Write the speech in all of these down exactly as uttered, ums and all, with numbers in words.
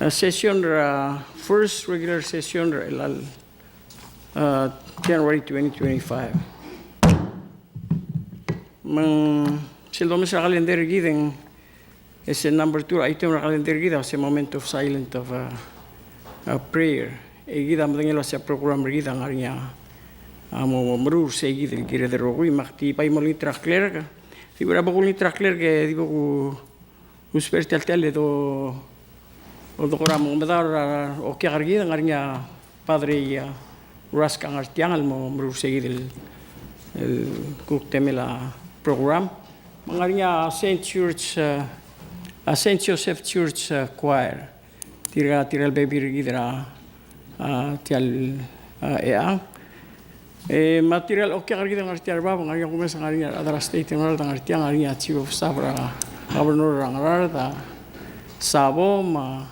a session er a first regular session er a chelecha el, a, January twenty twenty-five. Me ng sel domes er a calendar er kid e ng, e se number two er a item er a calendar er kid a se moment of silent of, a, a prayer. E kid a medengei el uase a program er kid a ngar er ngii a, a mo, mo meruul er sei kid el kired el rokui me ak di bai mo olengit er a clerk. Di bo er a bo kulengit er a clerk e di bo ku Ousbech er tia el, tia el do, do kora mo medaol er a okiak er kid, ngar er ngii a Padre, a, Rusk a ngar tiang el mo meruul er sei kid el, el kuk temel a program. Me ngar er ngii a Saint Church, a, a Saint Joseph Church, a, Choir. Tirka, tirka el bebil er kid er a a, tia el, a, eang. E, me tirka el okiak er kid el ngar tia el bab, ngar er ngii a kumes, ngar er ngii a rechad er a state er a Ngaraard, ngar tiang, ngar er ngii a chief of staff er a governor er a Ngaraard, a Sabo, me a,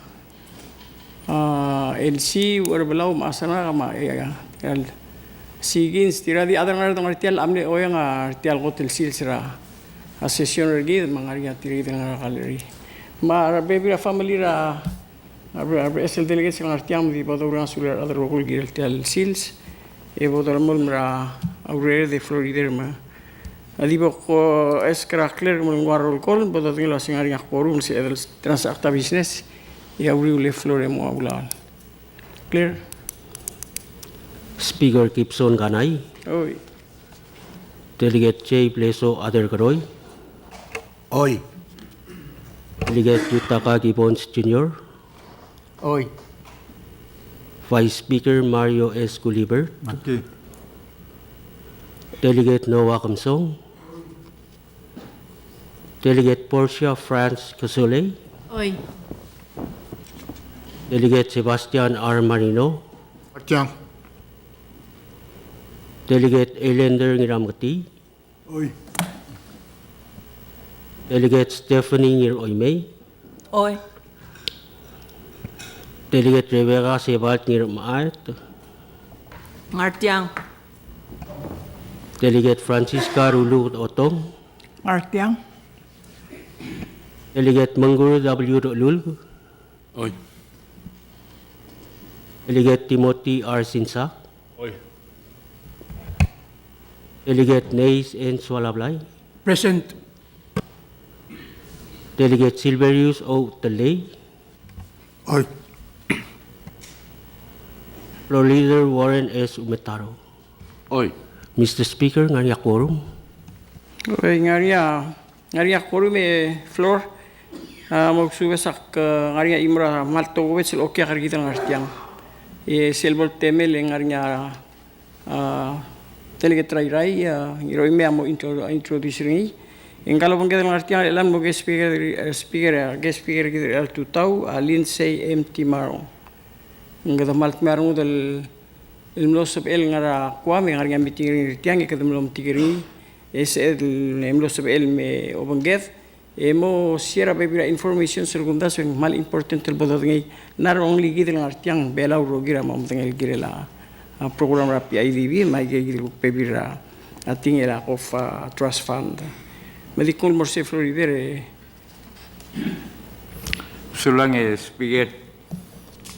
a, Elsie, Ucherbelau, me a Asanak, me a, e, a, tia el Sikins, tirka di chad er a Ngaraard, ngar tia el, a mle oeang a tia el kot el sils er a, a session er kid, me ngar er ngii a tirka el ngar er a gallery. Me a rebebil er a family er a A re, a rebeches el delegates el ngar tiang me di bo doureor a sulir a rechad el rokui el kirel tia el sils, e bo dolemolem er a urered e floor leader me a di bo ko ask er a clerk me ng ua roll call, bo dodengei el uase ng ngar er ngii a quorum el sebeched el transact a business, e a uriul e floor e mo ulaol. Clear? Speaker Gibson Kanai. Oi. Delegate J. Blesoch Aderkeroi. Oi. Delegate Yutaka Gibbons Junior. Oi. Vice Speaker Mario S. Gulibert. Mati. Delegate Noah Kemsong. Delegate Portia France Kesolei. Oi. Delegate Sebastian R. Marino. Matiang. Delegate Elender Ngirameketii. Oi. Delegate Stephanie Ngiroimei. Oi. Delegate Rebecca Sebalt Ngirmechait. Ngar tiang. Delegate Francisca Ruluked Otong. Ngar tiang. Delegate Mengkur W. Rechelulk. Oi. Delegate Timothy R. Sinsak. Oi. Delegate Neis N. Sualablai. Present. Delegate Silverius O. Tellei. Oi. Floor Leader Warren S. Umetaro. Oi. Mister Speaker, ngar er ngii a quorum. Oi, ngar er ngii a Ngar er ngii a quorum e floor, a, mo kusubes ak, e, ngar er ngii a chimo er a kmal tokubets el okiak er kid el ngar tiang. E sel bo el temel e ngar er ngii a, a, Delegate Rairai, a, Ngiroimei a mo intro-, introduce er ngii. E ngka el obengked el ngar tiang er chelechang el mo guest speaker, e, speaker, e, guest speaker er kid er chelecha el tutau, a, Lindsay M. Timarong. Ng kede kmal dmeu a rengud el el mlo sebechel ngar er a Guam e ngar er ngii a meeting er ngii er tiang e kede mlo metik er ngii, e sebeched el mlo sebechel me obengked, e mo share a bebil er a information sel kumdasu e ng kmal important el bo dodengei, not only kid el ngar tiang, Belau el rokir a mo medengei el kirel a, a program er a P I D B, me aike kid el kuk bebil er a, a tingel a kof, a, trust fund. Me di kuk mo er sei floor leader e. Sulang e Speaker.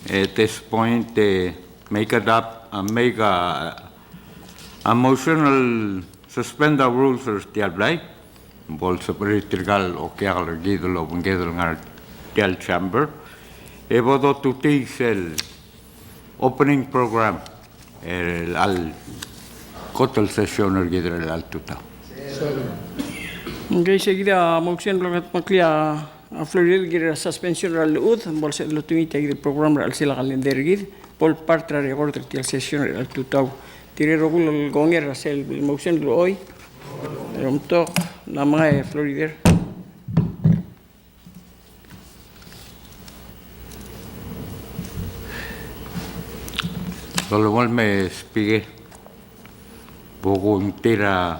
At this point, eh, make adopt, uh, make a, a motion el suspend the rules er tia el blai. Bo el separate tirka el okiak el kid el obengked el ngar tia el chamber. E bo dotutii sel opening program er chelecha el kot el session er kid er chelecha el tutau. Okay, se kid a motion el bla kudmeklii a floor leader el kirel a suspension er a llechud, bo el sebeched el otungii tia kid el program er a chelsel a calendar er kid, bo el part er a record er tia el session er chelecha el tutau. Tirke el rokui el kongei er sel motion el uchei. Omtok, ng mengai a floor leader. Dolemolem e Speaker, bo kungtir a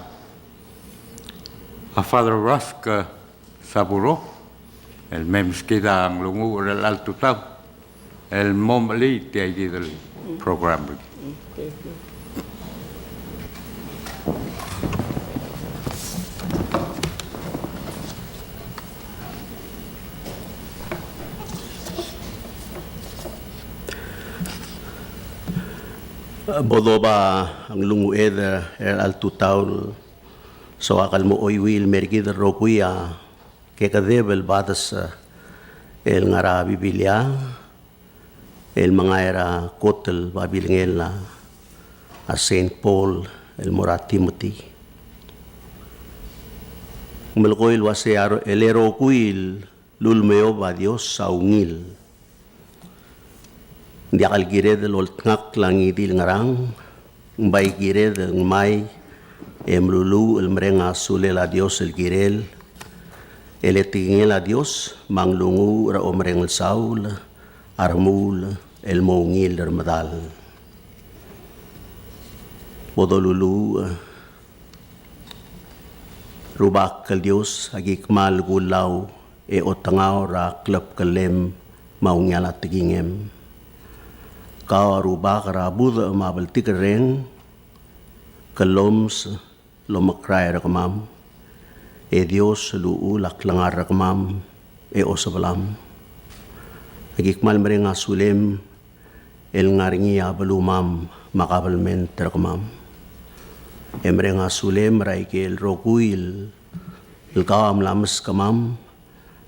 Father Rusk Saburo, el mei meskid a nglunguuch er chelecha el tutau. El mo mechelii tia kid el program. Bo doba a nglunguched er a tutau el soak el mo chuiuii el mer kid el rokui a kekedeb el bades el ngar er a Biblia el mengai er a kot el babilngel a Saint Paul el mo er a Timothy. Melekoi el uasei a ro-, el rokui el lulemeob a Dios a ungil. Ng diak el kired el oltngakl a ngii di el ngerang, ng bai kired el ngmai e meluluuch el mereng a sulel a Dios el kirel, e le tekingel a Dios me a nglunguuch er a omereng el saul a remuul el mo ungil er medal. Bo doluluuch. Rubak el Dios, aki kmal kulau e otengau er a klebkellem me a ungial a tekingem. Kau a Rubak er a budech me a bltikerreng, ke llomes el omekrael er kemam, e Dios el uchul a klengar er kemam e osebelam. Aki kmal mereng a sulem el ngar er ngii a belumam me a kabelment er kemam. E mereng a sulem er a ikel rokui el, el kau a mla meskemam,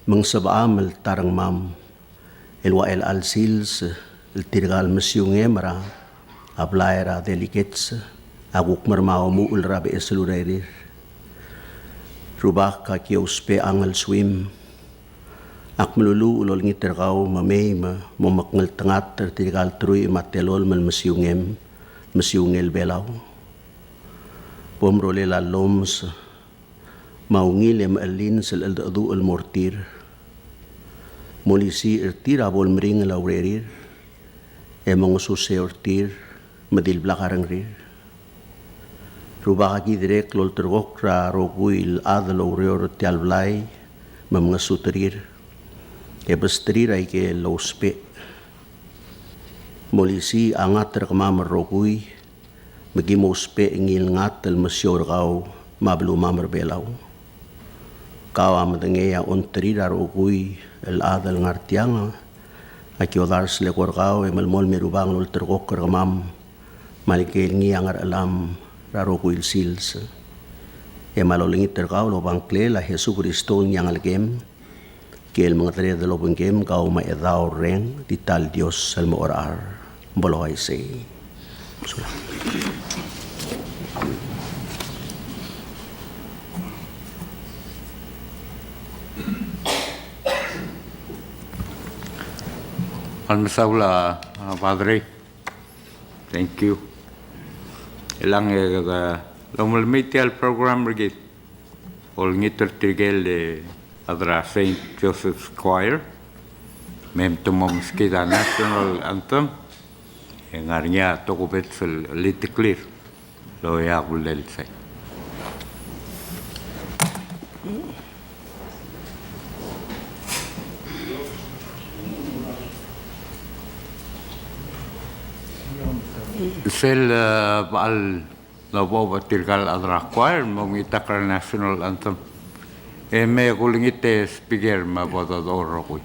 me ng sebecham el ta er ngmam, el ua chelecha el sils el tirka el mesiungem er a blai er a delegates a kuk mei me a omuchel er a beches el urerir. Rubak, aki ousbech a ngelsuim. Ak meluluuch el olengit er kau me mei me mo mekngeltengat er tirka el teruich me a telolem el mesiungem, mesiungel Belau. Bo mrolel a llomes me a ungil e mechelins el cheldecheduch el mo er tir. Molisiich er tir a bo lemeringel a urerir, e mongesuseu er tir me di el blak a rengrir. Rubak, aki dirrek el olterekokl er a rokui el chad el oureor er tia el blai me mngesuterir, e besterir a ikel ousbech. Molisiich a ngat er kemam el rokui, me ki mo ousbech ngii el ngat el mesiou er kau me a belumam er Belau. Kau a medengei a ongtir a rokui el chad el ngar tiang, aki odars el eko er kau e melemolem e Rubak el olterekokl er kemam me a ikel ngii a ngerchelam er a rokui el sils. E me a lolengit er kau el oba ngklel a Jesu Kristo el ngii a Ngelekem, ikel mengedereder el obengkem, kau me a Chedaol Reng, di ta el Dios el mo cherechar. Bo loisei. Kmal mesaul a, a, Padre. Thank you. Chelechang e kede lomelemii tia el program er kid. Olengit er tirke el chad er a Saint Joseph's Choir, me te mo meskid a national anthem, e ng ngar er ngii a tokubets el liteklir el oia kullel sei. Sel, eh, bechal el obo er tirka el chad er a choir el mo mengitakl er a national anthem. E me kulengit e speaker me bo dodechor el rokui.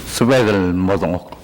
Sebeched el modengok.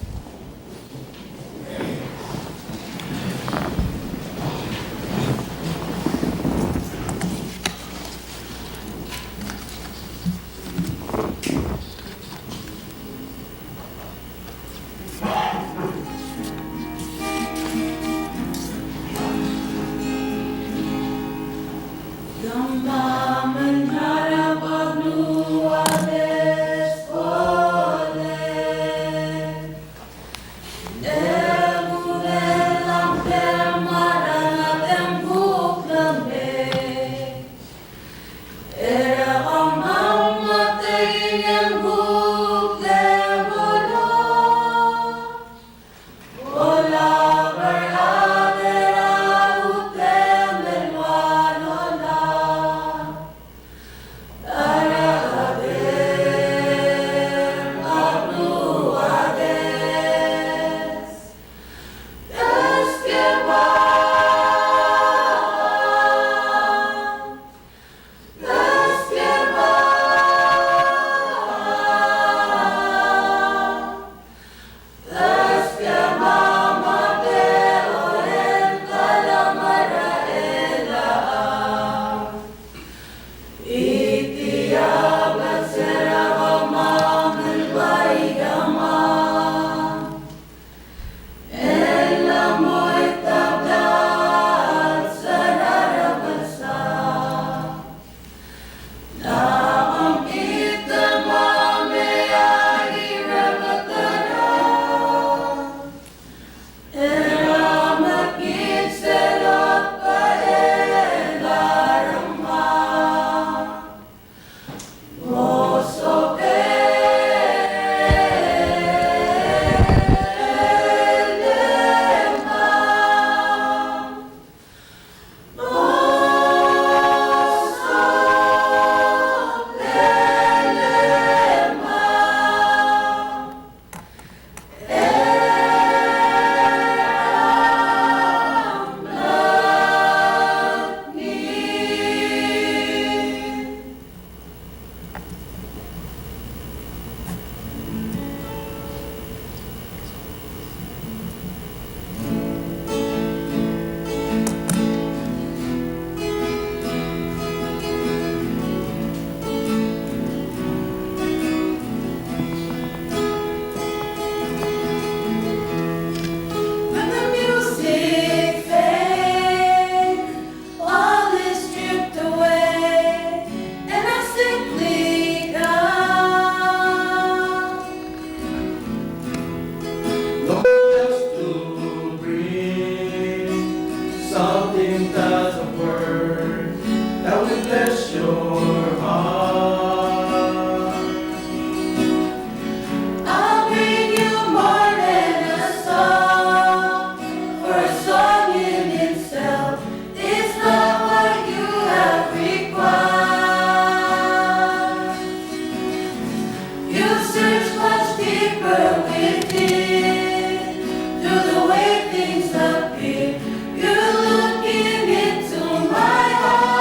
When the music fades, all is stripped away, and I simply come. Lord, just to bring something that's a word that will bless your heart. I'll bring you more than a song, for a song in itself is not what you have required. You search much deeper within, through the way things appear. You're looking into my heart.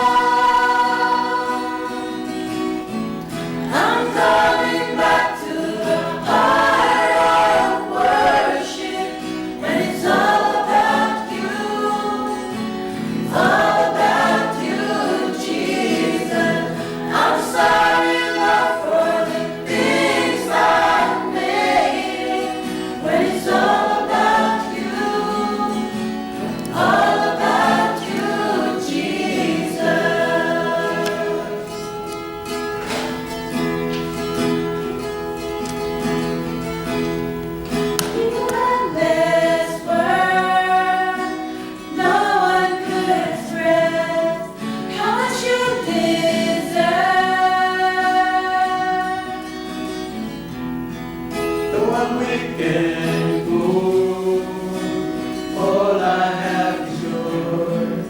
I'm coming back to the heart of worship, when it's all about you, all about you, Jesus. I'm sorry, Lord, for the things I've made it, when it's all about you, all about you, Jesus. Endless worth, no one could express how much you deserve. Though I'm weak and poor, all I have is yours.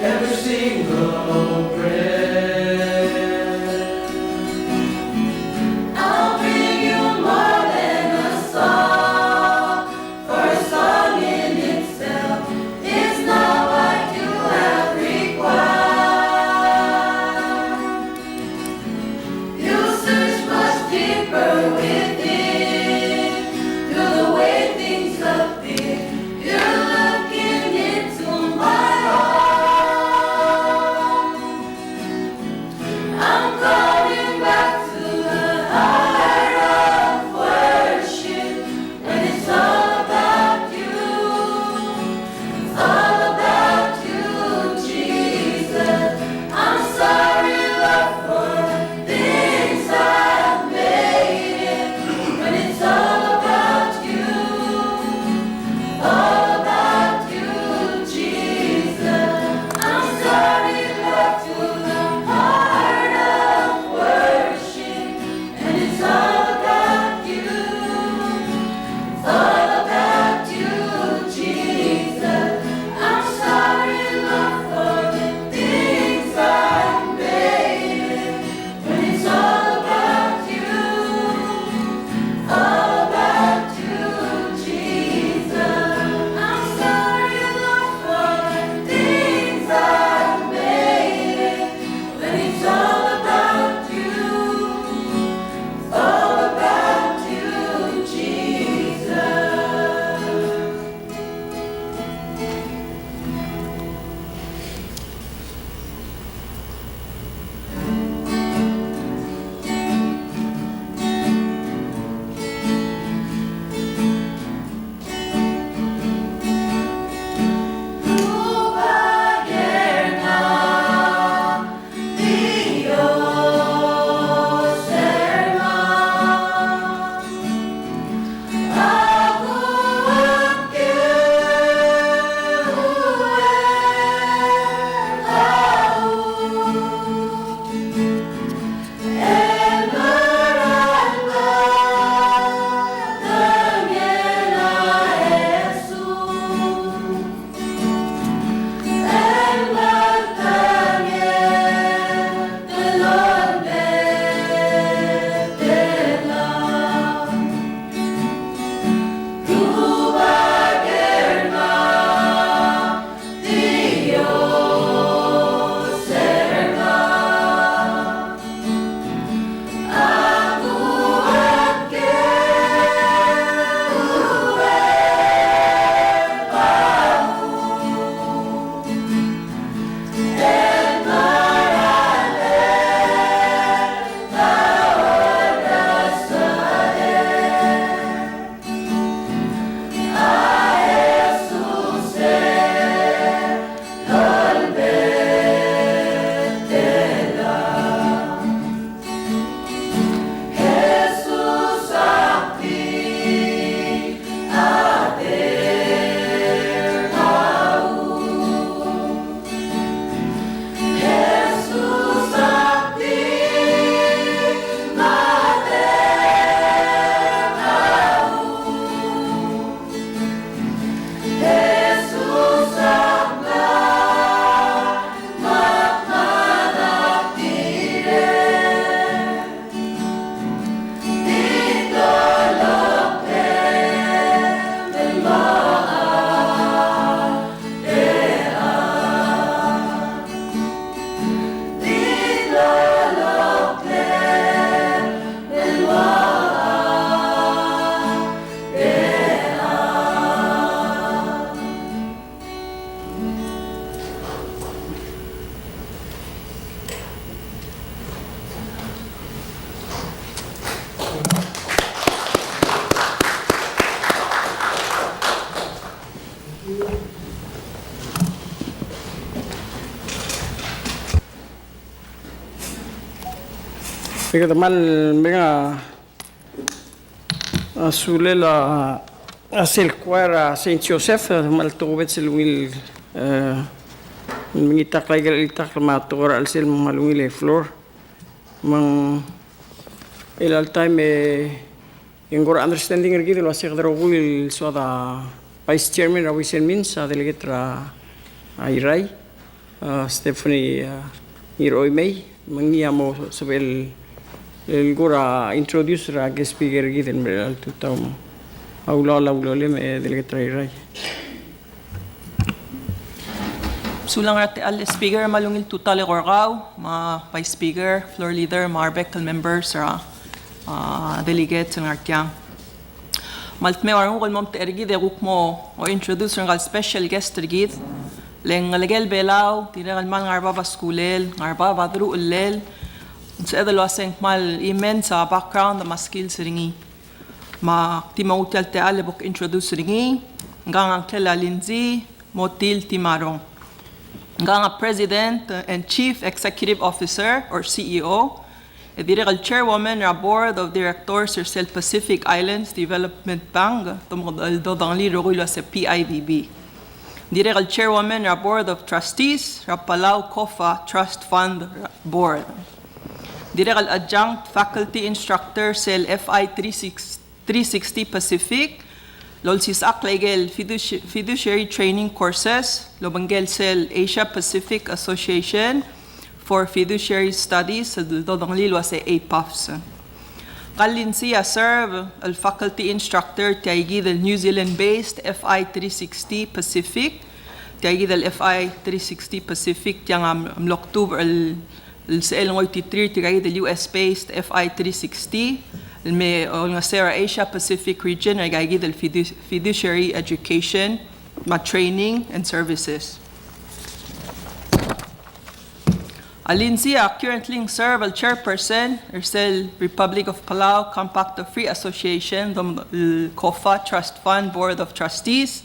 Every single breath, I'll bring you more than a song, for a song in itself is not what you have required. You Kede kmal mereng a, a sulel a, a sel choir er a Saint Joseph, a kmal tokubets el ungil, e, mengitakl a ikel, itakl me a tekoi er a chelsel me ng kmal ungil e floor. Me ng chelecha el taem e E ng kora understanding er kid el uase kede rokui el soad a Vice Chairman er a Ways and Means, a Delegate er a Irrai, a Stephanie, a Ngiroimei, me ngii a mo sebechel el kora introduce er a guest speaker er kid el mei er a tutau. A ulaol a ulolem e Delegate er a Irrai. Sulang er a techall el Speaker, me a ungil tutau el eko er kau, me a Vice Speaker, Floor Leader, me a rebek el members er a, a, delegates el ngar tiang. Me a ltmeu a renguk el mo omtechei er kid e kuk mo introduce er ngka el special guest er kid. Le ng ngelekel Belau, dirrek el kmal ngar er a bab a skulel, ngar er a bab a deruchellel, ng sebeched el uase ng kmal immense a background me a skills er ngii. Me ak di mo nguu tia el techall e bo kintroduce er ngii, ngkang a ngklel a Lindsay Motil Timarong. Ngkang a President and Chief Executive Officer, or C E O, e dirrek el Chairwoman er a Board of Directors er sel Pacific Islands Development Bank, te mo el dodengelii el rokui el uase P I D B. Dirrek el Chairwoman er a Board of Trustees er a Palau COFA Trust Fund Board. Dirrek el Adjunct Faculty Instructor sel F I three sixty Pacific, el olsisechakl a ikel fiduci-, Fiduciary Training Courses el obengkel sel Asia Pacific Association for Fiduciary Studies, el dodengelii el uase A PAFS. Ngka el Lindsay a serve el faculty instructor tia kid el New Zealand-based F I three sixty Pacific. Tia kid el F I three sixty Pacific, tiang a mlo ktuub el, el sebechel el ngoititerir tirka kid el U S-based F I three sixty, el me olengeseu er a Asia Pacific region er aika kid el fidu-, fiduciary education, me a training and services. A Lindsay a currently ng serve el chairperson er sel Republic of Palau Compact of Free Association, dom-, el COFA Trust Fund Board of Trustees.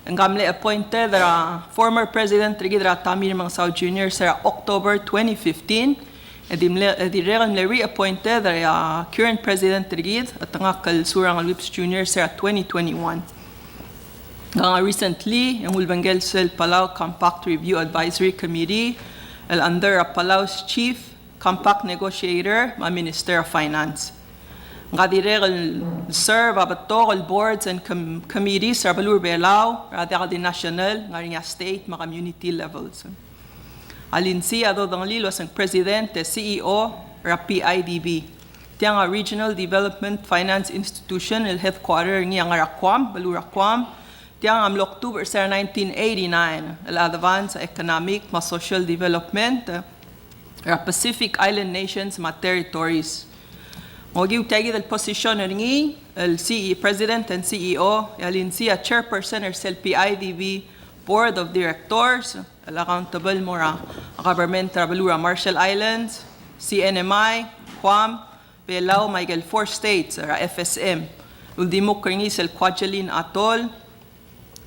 Ngka a mle appointed er a former president er kid er a Tommy Remengesau Junior er sel October twenty fifteen. E di mle, e dirrek el mle reappointed er a current president er kid, a Tengakl el Surangel Whipps Junior er sel twenty twenty-one. Ngkang a recently, e ng ulebengkel sel Palau Compact Review Advisory Committee, el under a Palau's Chief Compact Negotiator, me a Minister of Finance. Ngka a dirrek el serve a betok el boards and com-, committees er a beluu er a Belau, er a diak di national, ngar er ngii a state, me a community levels. A Lindsay a dodengelii el uase ng President e C E O er a P I D B. Tiang a Regional Development Finance Institution el headquarter er ngii a ngar er a Guam, beluu er a Guam. Tiang a mlo ktuub er sel nineteen eighty-nine, el advance a economic me a social development er a Pacific Island nations me a territories. Ng okiu tia kid el position er ngii, el C E, President and C E O, e a Lindsay a chairperson er sel P I D B Board of Directors, el accountable el mo er a government er a beluu er a Marshall Islands, C N M I, Guam, Belau, me aike el four states er a F S M. Uldimukl er ngii sel Kwajalein Atoll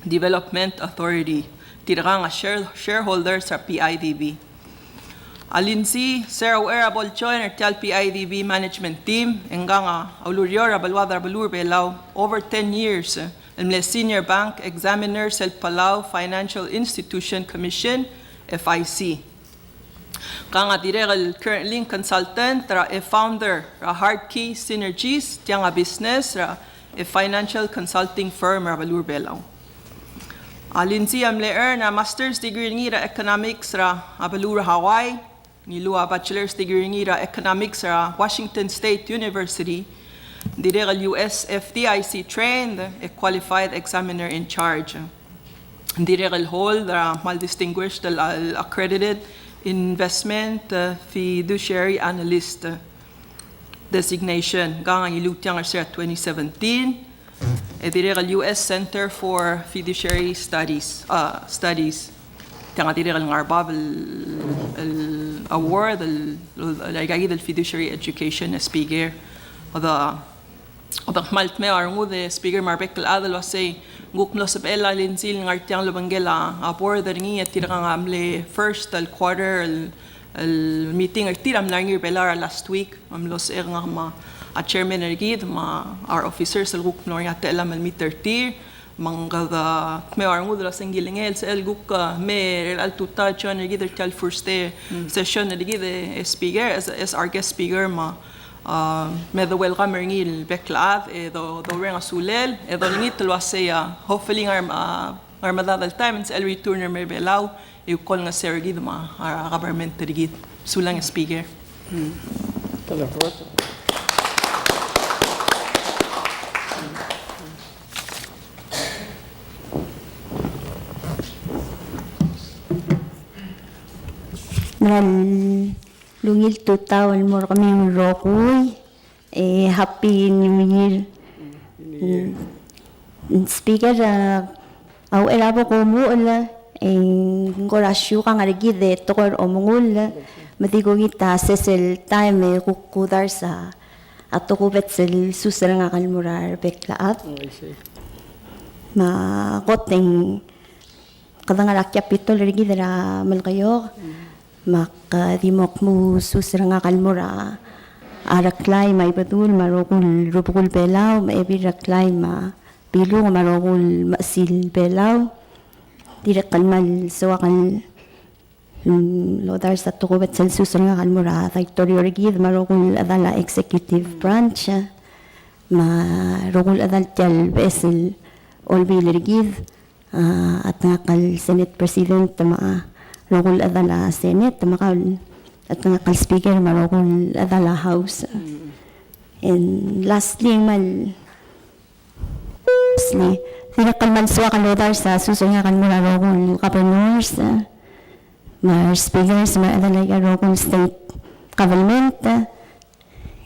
Development Authority. Tirkang a share-, shareholders er a P I D B. A Lindsay, se er a uchei er a bo el join er tia el P I D B management team, e ngkang a ulureor er a beluad er a beluu er a Belau over ten years, el mle Senior Bank Examiner sel Palau Financial Institution Commission, F I C. Ngkang a dirrek el currently consultant er a, e founder er a Hard Key Synergies, tiang a business er a, e financial consulting firm er a beluu er a Belau. A Lindsay a mle earn a master's degree er ngii er a economics er a, a beluu er a Hawaii. Ngiluu a bachelor's degree er ngii er a economics er a Washington State University. Dirrek el U S F D I C trained, e qualified examiner in charge. Dirrek el hold er a kmal distinguished el, el accredited investment, eh, fiduciary analyst, eh, designation. Ngkang a ngiluu tiang er sel twenty seventeen. E dirrek el U S Center for Fiduciary Studies, ah, Studies. Tiang a dirrek el ngar er a bab el, el award, el, el, el aika kid el fiduciary education, e speaker. Oda, oda kmal dmeu a rengud e speaker me a rebek el chad el uasei, ng kuk mlo sebechel a Lindsay el ngar tiang el obengkel a, a board er ngii, e tirkang a mle first el quarter el el meeting er tir a mla er ngii er Belau er a last week, a mlo sebechek ngak me a chairman er kid me a our officers el kuk mlo er ngii a techellam el meet er tir, me ng kede kmeu a rengud el osengel el sel kuk, uh, mei er chelecha el tutau e join er kid er tia el first day session er kid e, e speaker, as, as our guest speaker, me, uh, me de welcome er ngii el bek el chad, e do, doreng a sulel, e dolengit el uasei, uh, hopefully ngar, uh, ngar medad el taem e ng sebechel el return er mei er Belau, e kuk olengeseu er kid me a, a government er kid. Sulang, Speaker. Mera el ungil tutau el mo er kemiu el rokui. E, Happy New Year. Mm, Speaker, a, a uchei er a bo kumuchel, e, ng kora siukang er kid e tekoi er a omengull, me di kongit a sesei el taem e kuk kudars a tokubets el sus er ngak el mo er a rebek el chad. Me a kot e ng kede ngar er a Capitol er kid er a Melekeok, me ak di mo kmu sus er ngak el mo er a Reklai me a Ibedul me a rokui el rubekul Belau, me a Ebil Reklai me a Bilung me a rokui el mechesil Belau. Dirrek el kmal soak el, mm, lodars a tokubets el sus er ngak el mo er a daitorio er kid me a rokui el chedal a executive branch, me a rokui el chedal tia el beches el olbiil er kid, a, a tengakl el Senate President me a rokui el chedal a Senate, me kau el tengakl el Speaker me a rokui el chedal a House. And lastly, me a, lastly, dirrek el kmal soak el lodars a sus er ngak el mo er a rokui el governors, me a speakers, me a chedal aika el rokui el state government,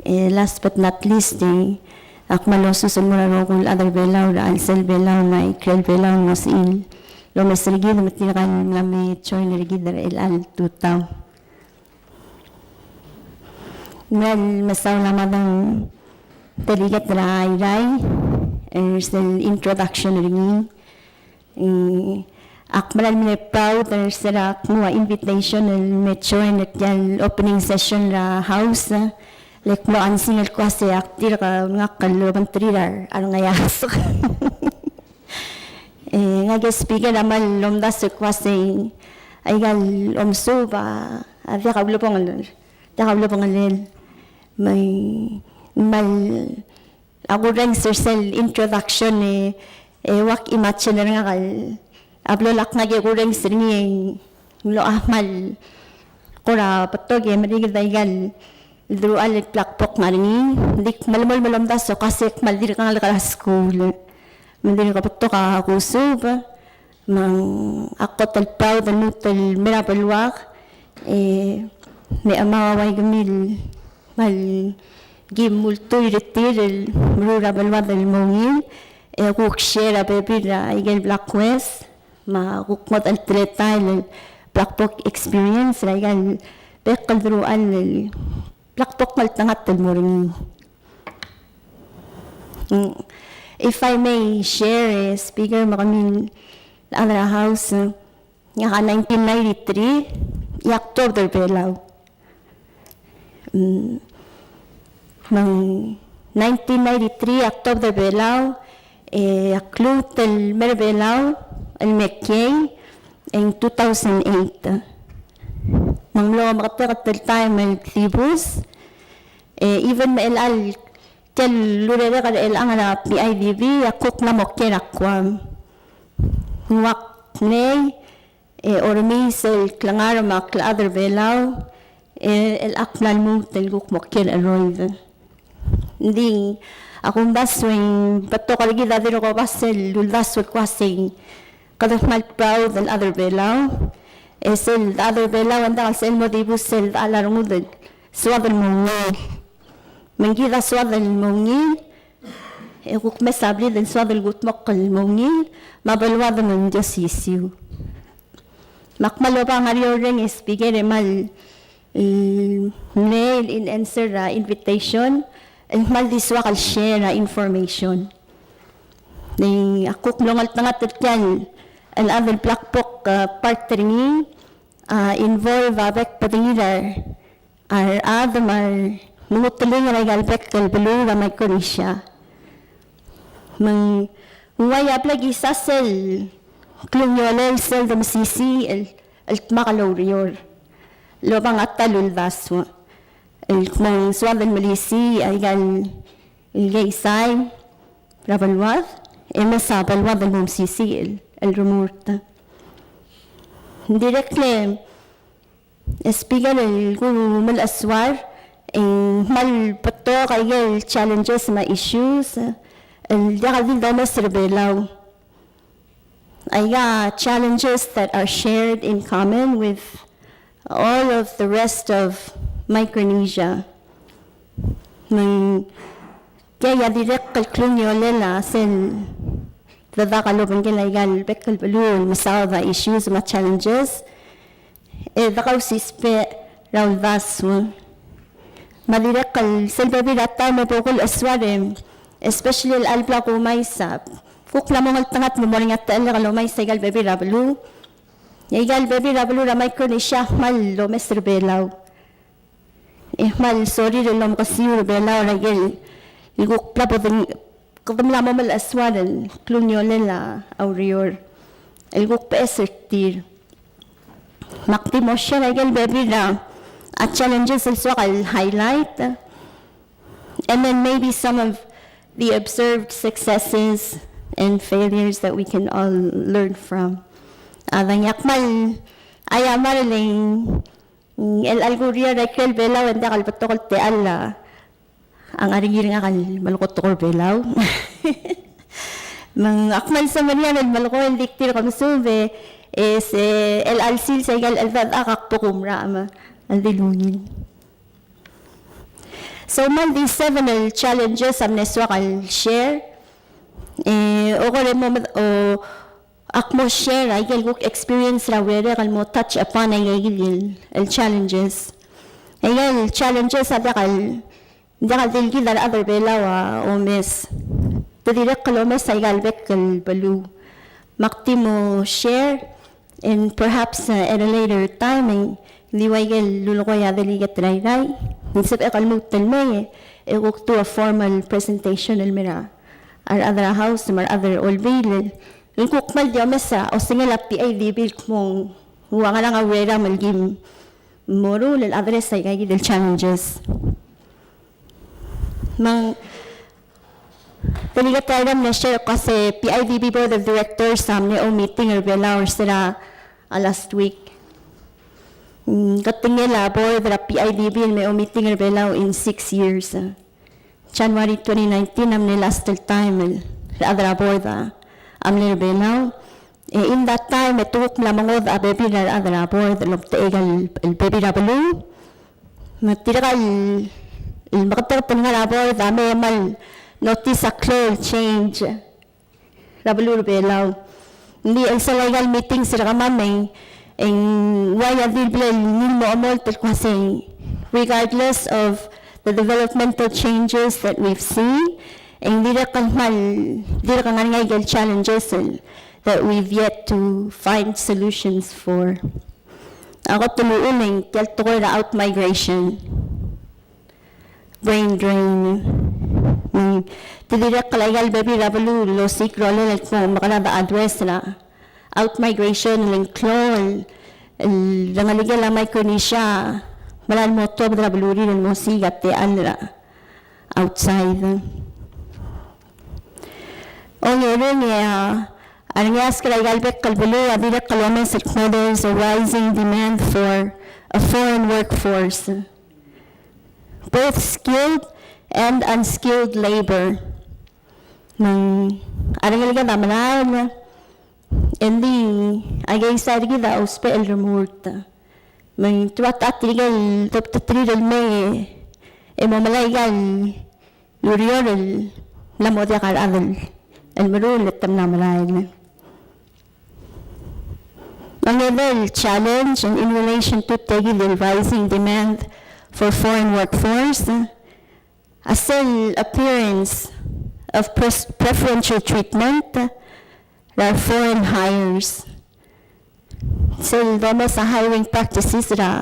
e, last but not least, e, ak kmal osus el mo er a rokui el chad er Belau er a chelsel Belau me a ikrel Belau el mosechil el omes er kid me tirka el mla me join er kid er chelecha el tutau. Ng mera el mesaul a Madam Delegate er a Irrai, e, er sel introduction er ngii. E, ak mera el mle proud er se er a knguu a invitation el me join er tia el opening session er a House, le ak mlo ansing el kmo se ak dirk ngak el obengterir a rengeasek. E, ngak e Speaker a kmal omdasu el kmo se aika el omesuub a diak a ulebongel, diak a ulebengelel. Me ng kmal a kurrenges er sel introduction e, e ua ki imagine er ngak el, a blo lak ngak e kurrenges er ngii e ng locha kmal kora betok e merekid aika el deruchall el black book ngar er ngii, ng di kmal melemolem el omdasu el kmo se kmal dirk ngalek er a skuul. Me ng dirk betok a kusuub, me ng ak kot el proud el lmuut el mei er a beluak, e, me chemau a ua ikemii el kmal kim ultuil er tir el meruul er a beluad el mo ungil, e kuk share a bebil er aike el Black West, me a kuk ngodech el teletael el Black Book experience er aika el bek el deruchall el Black Book ngeltengat el mo er ngii. Mm, if I may share, e, Speaker, me kemiu el chad er a House, e, ngak a nineteen ninety-three, e ak tuobed er Belau. Mm, me ng nineteen ninety-three ak tuobed er Belau, e ak lmuut el mei er Belau el mekiei, e ng two thousand eight. Me ng mlo meketeket el taem el dibus, e even me chelecha el tia el urerek er chelechang er a P I D B, e ak kuk mla mo kiei er a Guam. Ng ua kngei, e oremii sel klengar me a klechad er Belau, e chelecha ak mla lmuut el kuk mo kiei er a cheroid. Ng di ak omdasu e ng betok er kid a dirk oba sel uldasu el kmo se kede kmal proud el chad er Belau. E sel chad er Belau e ng diak el sebechel el mo dibus sel dechal a rengud el soad el mo ungil. Me ng kid a soad el mo ungil, e kuk mes a blid el soad el kudmokl el mo ungil, me a beluad me ng di osisiu. Me ak kmal oba ngar er eou el reng, e Speaker, e kmal, e, mlei el in answer er a invitation, el kmal di soak el share a information. E ak kuk mlo ngeltengat er tia el, el chad el Black Book, e, part er ngii, a involve a bek el bedengir a rechad me a remengeteling er aika el bek el beluu er a Micronesia. Me ng uai a blekisel a sel klungiolel sel de mesisiich el, el dmak el oureor el oba a ta el uldasu el kmo ng soad el melisiich aika el keizai er a beluad, e mesa beluad el mo mesisiich el, el remurt. Ng dirrek el Speaker el kuk melechesuar, e ng kmal betok aike el challenges me a issues el diak el di domes er a Belau. Aika challenges that are shared in common with all of the rest of Micronesia. Me ng tia a dirrek el klungiolel a sel dedak el obengkel aika el bek el beluu el mesaod a issues me a challenges e de kausisbech er a uldasu. Me a dirrek el sel bebil er a taem e bo kulechesuar e, especially el chelecha el bla kumais a, kuk mla mo ngeltengat me mo er ngii a techellek el omais aika el bebil er a beluu. E aika el bebil er a beluu er a Micronesia a kmal omes er a Belau. E kmal sorir el omekesiu er a Belau er aike el kuk bla bo de, kede mla mo melechesuar el klungiolel a ureor el kuk beches er tir. Me ak di mo share aike el bebil er a challenges el soak el highlight. And then maybe some of the observed successes and failures that we can all learn from. A dang, ak kmal, a ia, kmal el, el, el kureor er a ikrel Belau e ng diak el betok el techall a ngar er ngii er ngak el melekoi a tekoi er a Belau. Me ng ak kmal semeriar el melekoi el di ktir kemesub e, e se el, el sils aika el, el cheldechedechak a kbo kumerang me a di lungil. So me ng di seven el challenges a mle soak el share. E, okor e mo med-, o, ak mo share aike el kuk experience er a urerek el mo touch upon aike el, el challenges. Aike el challenges a diak el, diak el di el kid a rechad er a Belau a omes. Te dirrek el omes aika el bek el beluu. Me ak di mo share and perhaps, uh, at a later time, e ng di ua ikel lulekoi a delegate er a Irrai, ng sebechek el lmuut el mei e kuk do a formal presentation el mei er a rechad er a House me a rechad er a Olbiil el kuk kmal di omes a osengel a PIDB el kmo ng ua ngerang a ureram el kim moruul el address aika kid el challenges. Me ng delegate er a Irrai a mle share el kmo se PIDB Board of Directors a mle oumeeting er a Belau er se er a last week. Mm, ketengel a board er a PIDB el me oumeeting er a Belau in six years. January twenty nineteen a mle last el time el rechad er a board a mle er a Belau. E in that time e te kuk mla mengodech a bebil er a rechad er a board el omtechei aika el, el bebil er a beluu. Me tirka el, el meketeket el ngar er a board a mei e kmal notice a klou el change er a beluu er a Belau. Ng di el sel aika el meetings er kemam e ng, e ng uai a di el bla el ngii el mo omolt el kmo se, regardless of the developmental changes that we've seen, e ng dirrek el kmal, dirrek el ngar er ngii aike el challenges el that we've yet to find solutions for. A kot el uchul e ng tia el tekoi er a outmigration, brain drain. Mm, te dirrek el aika el bebil er a beluu el osiik a rolel el kmo ng mekera de address er a outmigration el ng klou el, el rengelekel a Micronesia a mera el mo tuobed er a belurir el mo osiik a techall er a outside. Ongerung e a, a rengeasek er aika el bek el beluu a dirrek el omes el kmo there is a rising demand for a foreign workforce, both skilled and unskilled labor. Me ng a rengeleked a merael, e ng di a keizai er kid a ousbech el remurt. Me ng te ua ta tirke el dobterir el mei e mo melai aika el ureor el mla mo diak a rechad el meruul e te mla merael. Me ng edei el challenge in relation to tia kid el rising demand for foreign workforce, a sel appearance of pres-, preferential treatment er a foreign hires. sel domes a hiring practices er a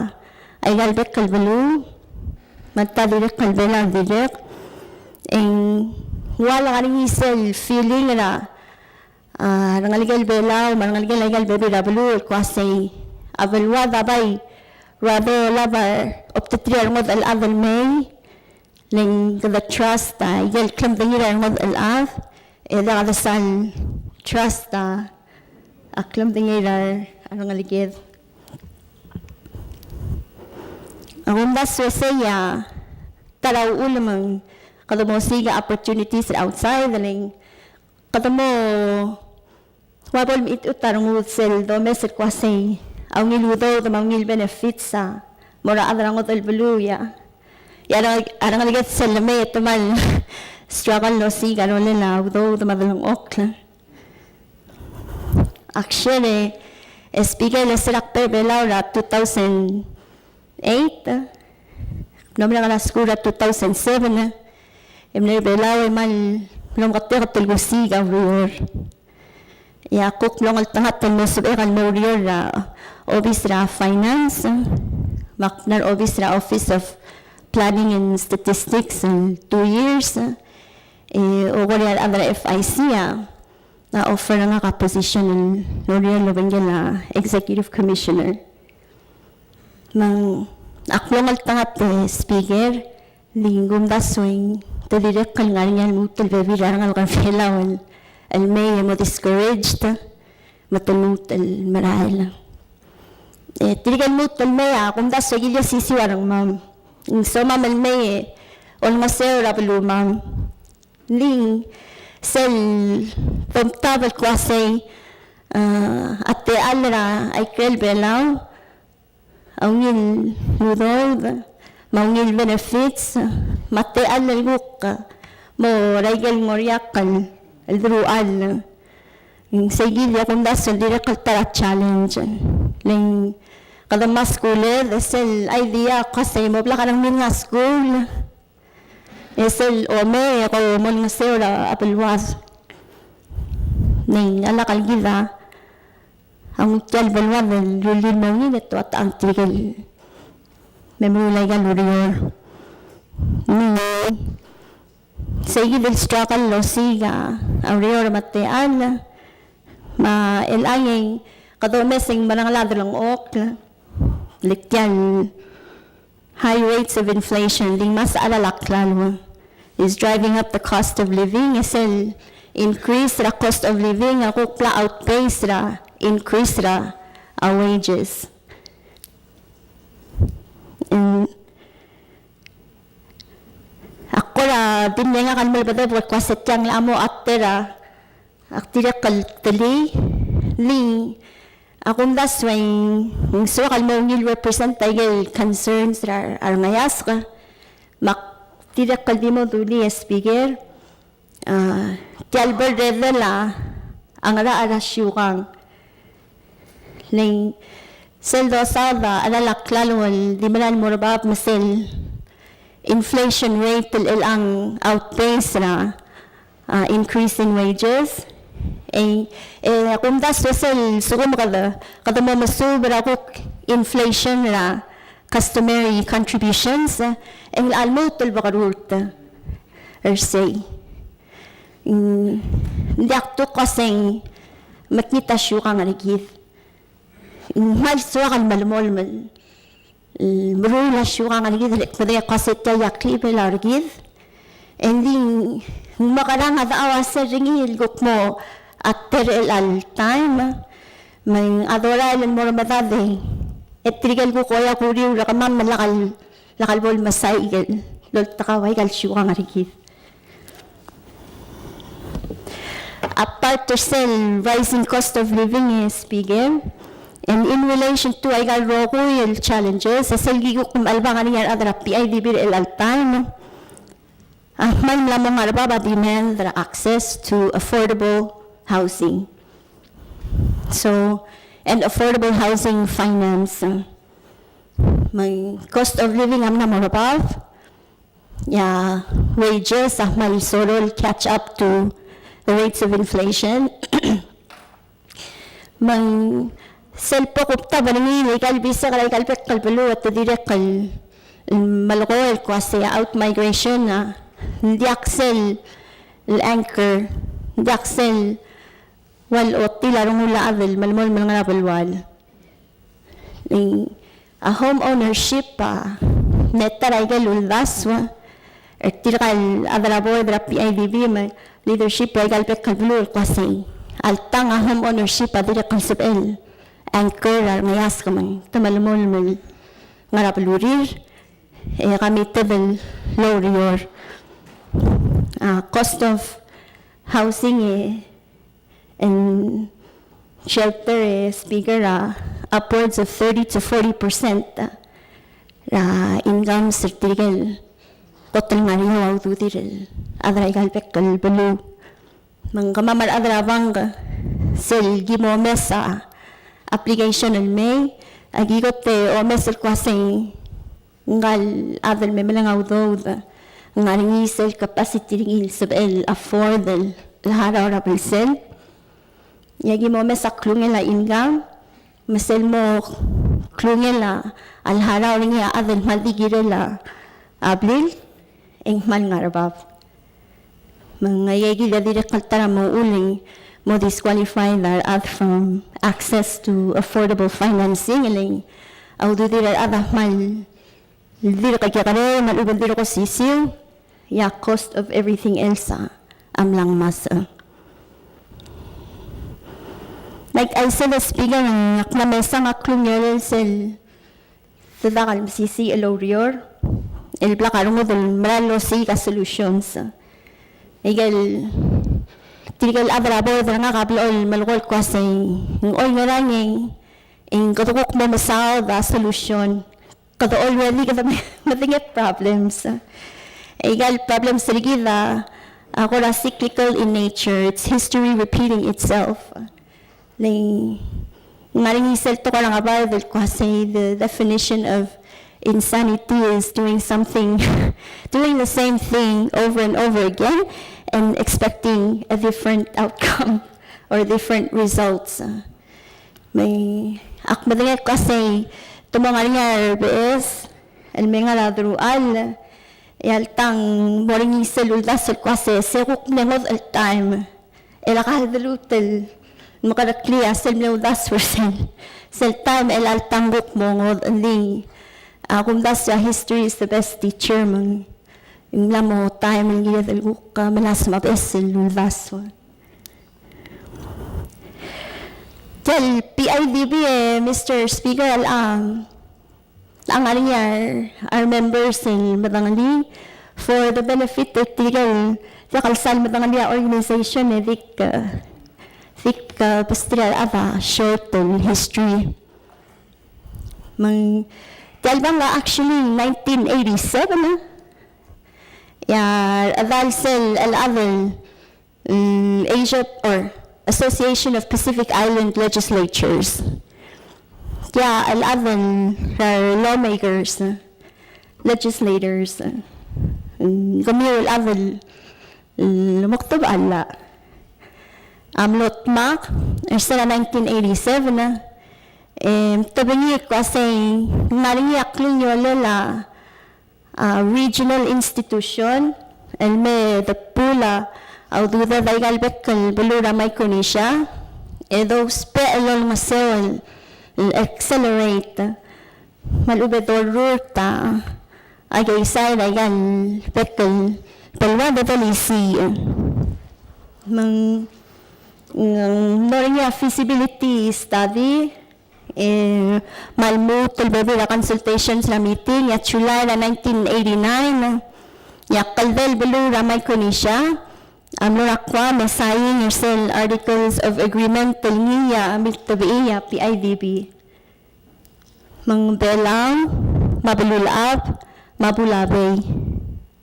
ikal bek el beluu, me a ta dirrek el Belau dirrek, e ng ua le ngar er ngii sel feeling er a, a, rengelekel Belau, me a rengelekel a ikal bebil er a beluu, el kmo uasei a beluad a bai ruadel a bai obteterir a rengud el chad el mei, le ng kede trust a ikel klemedengir a rengud el chad, e diak de sal trust a, a klemedengir a rengeleked. A kumdasu e sei a ta er a uchul me ng kede mo osiik a opportunities er a outside, le ng kede mo ua bo lemechitechut a rengud sel domes el kmo uasei a ungil udoud me a ungil benefits a mo er a chad er a ngodech el beluu, ia. Ia a reng-, a rengeleked sel lemei e te kmal struggle el osiik a rolel a udoud me a delengchokl. Actually, e Speaker, e le se er a kbo er a Belau er a two thousand eight, mlo merek er a skuul er a two thousand seven, e mle er a Belau e kmal mlo meketeket el kusiik a ureor. Ia kuk mlo ngeltengat el mo sebechek el mo oureor er a obis er a finance, me ak mla er a obis er a Office of Planning and Statistics el two years, e okor e a rechad er a F I C a a offer er ngak a position el oureor el obengkel a Executive Commissioner. Me ng ak mlo ngeltengat e Speaker, di ng kumdasu e ng te dirrek el ngar er ngii a lmuut el bebil er a rengalek er a Belau el, el mei e mo discouraged, me te lmuut el merael. E tirke el lmuut el mei a kumdasu e ki lesisiu a rengmam. Ng somam el mei e olengeseu er a belumam. Ng di sel domtab el kmo uasei, a, a techall er a ikrel Belau a ungil udoud, me a ungil benefits, me a techall el kuk mo er a ikel ngoriakl el deruchall. Ng sei kid a kumdasu el dirrek el ta er a challenge. Le ng kede maskuled, e sel idea el kmo uasei mo blak a rengmiu el ngar er a skuul, e sel omei e ko mo olengeseu er a beluad. Ng di a lak el kid a nguu tia el beluad el rullii el mo ngii e te ua tang tirke el me meruul a ikal ureor. Ng di sei kid el struggle el osiik a ureor me a techall, me a chelechang e kede omes e ng meringel a delengchokl, le tia el high rates of inflation, di ng mesa a cheral a klalo, is driving up the cost of living, e sel increase er a cost of living a kuk bla outpace er a increase er a wages. Mm. Ak kora di mle ngak el melebedebek el kmo uasei tiang a mo alter a ak dirrek el telii, ng di a kumdasu e ng soak el mo ungil represent a ikel concerns er a, a rengeasek, me ak dirrek el di mo dulii e Speaker, a, tia el burden er a, a ngerachel er a siukang. Le ng sel dosaod a cheral a klalo el di merael el mo er bab me sel inflation rate el chelechang outpace er a, a, increase in wages. E, e, a kumdasu e sel lsekum kede, kede mo mesuub er a kuk inflation er a customary contributions, e ng locha lmuut el bekerurt er sei. Mm, ng diak kuk kmo uasei ng mekngit a siukang er kid. Ng kmal soak el melemolem el, el meruul a siukang er kid, le kede kmo uasei tia a klibel er kid. E ng di ng mekerang a dechau a sel er ngii el kuk mo alter er chelecha el taem, me ng a dorael el mo er a medad e tirke el kuk okiu er kemam me lak el lak el bo lemesai el loltekau a ikal siukang er kid. Apart er sel rising cost of living, e Speaker, and in relation to a ikal rokui el challenges, e sel kuk mechelebangel er ngii a rechad er a PIDB er chelecha el taem, a kmal mla mo ngar er bab a demand er a access to affordable housing. So, and affordable housing finance. Me ng cost of living a mla mo er bab, e a wages a kmal soal el catch up to the rates of inflation. Me ng Sel bo kubtab er ngii el ikal bisek er a ikal bek el beluu e te dirrek el, el melekoi el kmo se a outmigration a ng diak sel, el anchor, ng diak sel ua lochotii a rengul a chad el melemolem el ngar er a belual. Ng a home ownership a mle ta er a ikel uldasu er tirka el chad er a board er a P I D B me a leadership er a ikal bek el beluu el kmo sei, alta ng a home ownership a dirrek el sebechel anchor er a rengeasek me te melemolem el ngar er a belurir, e committed el oureor. A cost of housing e and shelter, e Speaker, a upwards of thirty to forty percent er a incomes er tirke el kot el ngar er eou a ududir el chad er a ikal bek el beluu. Me ng kemam a rechad er a bank sel ki mo omes a application el mei, a ki kot e omes el kmo sei ngka el chad el me meleng a udoud a ngar er ngii sel capacity er ngii el sebechel el afford el harau er a blsel. E aki mo omes a klungel a income me sel mo klungel a harau er ngii a chad el kmal di kirel a blil e ng kmal ngar er bab. Me ng aikakid a dirrek el ta er a mo uchul e ng mo disqualify a rechad from access to affordable financing, e le ng a ududir a rechad a kmal dirk kekerei me a lechub e ng dirk osisiu, e a cost of everything else a mla ngmasech. Like I said, Speaker, ng ak mla mesang a klungiolel sel te dak el mesisiich el oureor el blak a rengud el mera el osiik a solutions. Ikel tirkel chad er a board er ngak a blechoel el melekoi el kmo sei ng oingerang e ng kede kuk mo mesaod a solution. Kede already kede me-, medengei a problems. Ikal problems er kid a kora cyclical in nature. It's history repeating itself. Le ng ngar er ngii sel tekoi er a ngebard el kmo sei, the definition of insanity is doing something, doing the same thing over and over again and expecting a different outcome or different results. Me ak medengei el kmo sei te mo ngar er ngii a rebeches el me ngar er a deruchall, e alta ng mo er ngii sel uldasu el kmo sei se kuk mle ngodech el taem el ak a deluut el mekereklii a sel mle uldasu er sel, sel taem el alta ng kuk mo ngodech. Ng di a kumdasu a history is the best teacher, me ng mla mo taem el kired el kuk melasem a beches el uldasu. Tia el P I D B, e, Mister Speaker, a, a ngar er ngii a re members el medengelii for the benefit er tirke el diak el sal medengelii a organization, e dik, e, dik, e, besterir a rechad a short el history. Me ng tia el bank a actually nineteen eighty-seven, e, e a rechedal sel, el chad el mm, Asia or Association of Pacific Island Legislatures. Tia el chad el, uh, lawmakers, uh, legislators, uh, mm, kemiu el chad el, mm, mektebechall a mlo dmak er sel nineteen eighty-seven, uh, e, te bengii el kmo sei ng ngar er ngii a klungiolel a a regional institution el me de pool a, a ududed a ikal bek el beluu er a Micronesia, e dousbech el olengeseu el, el accelerate me a lechub e dorurt a, a keizai er a ikal bek el beluad el dolisiich. Me ng, ng mlo er ngii a feasibility study, e, me a lmuut el bebil er a consultations er a meeting, e a July er a nineteen eighty-nine, e a kldei el beluu er a Micronesia a mlo er a Guam e sain er sel Articles of Agreement el ngii a miltebechii a P I D B. Me ng Belau, me a Belulechab, me a Bulabei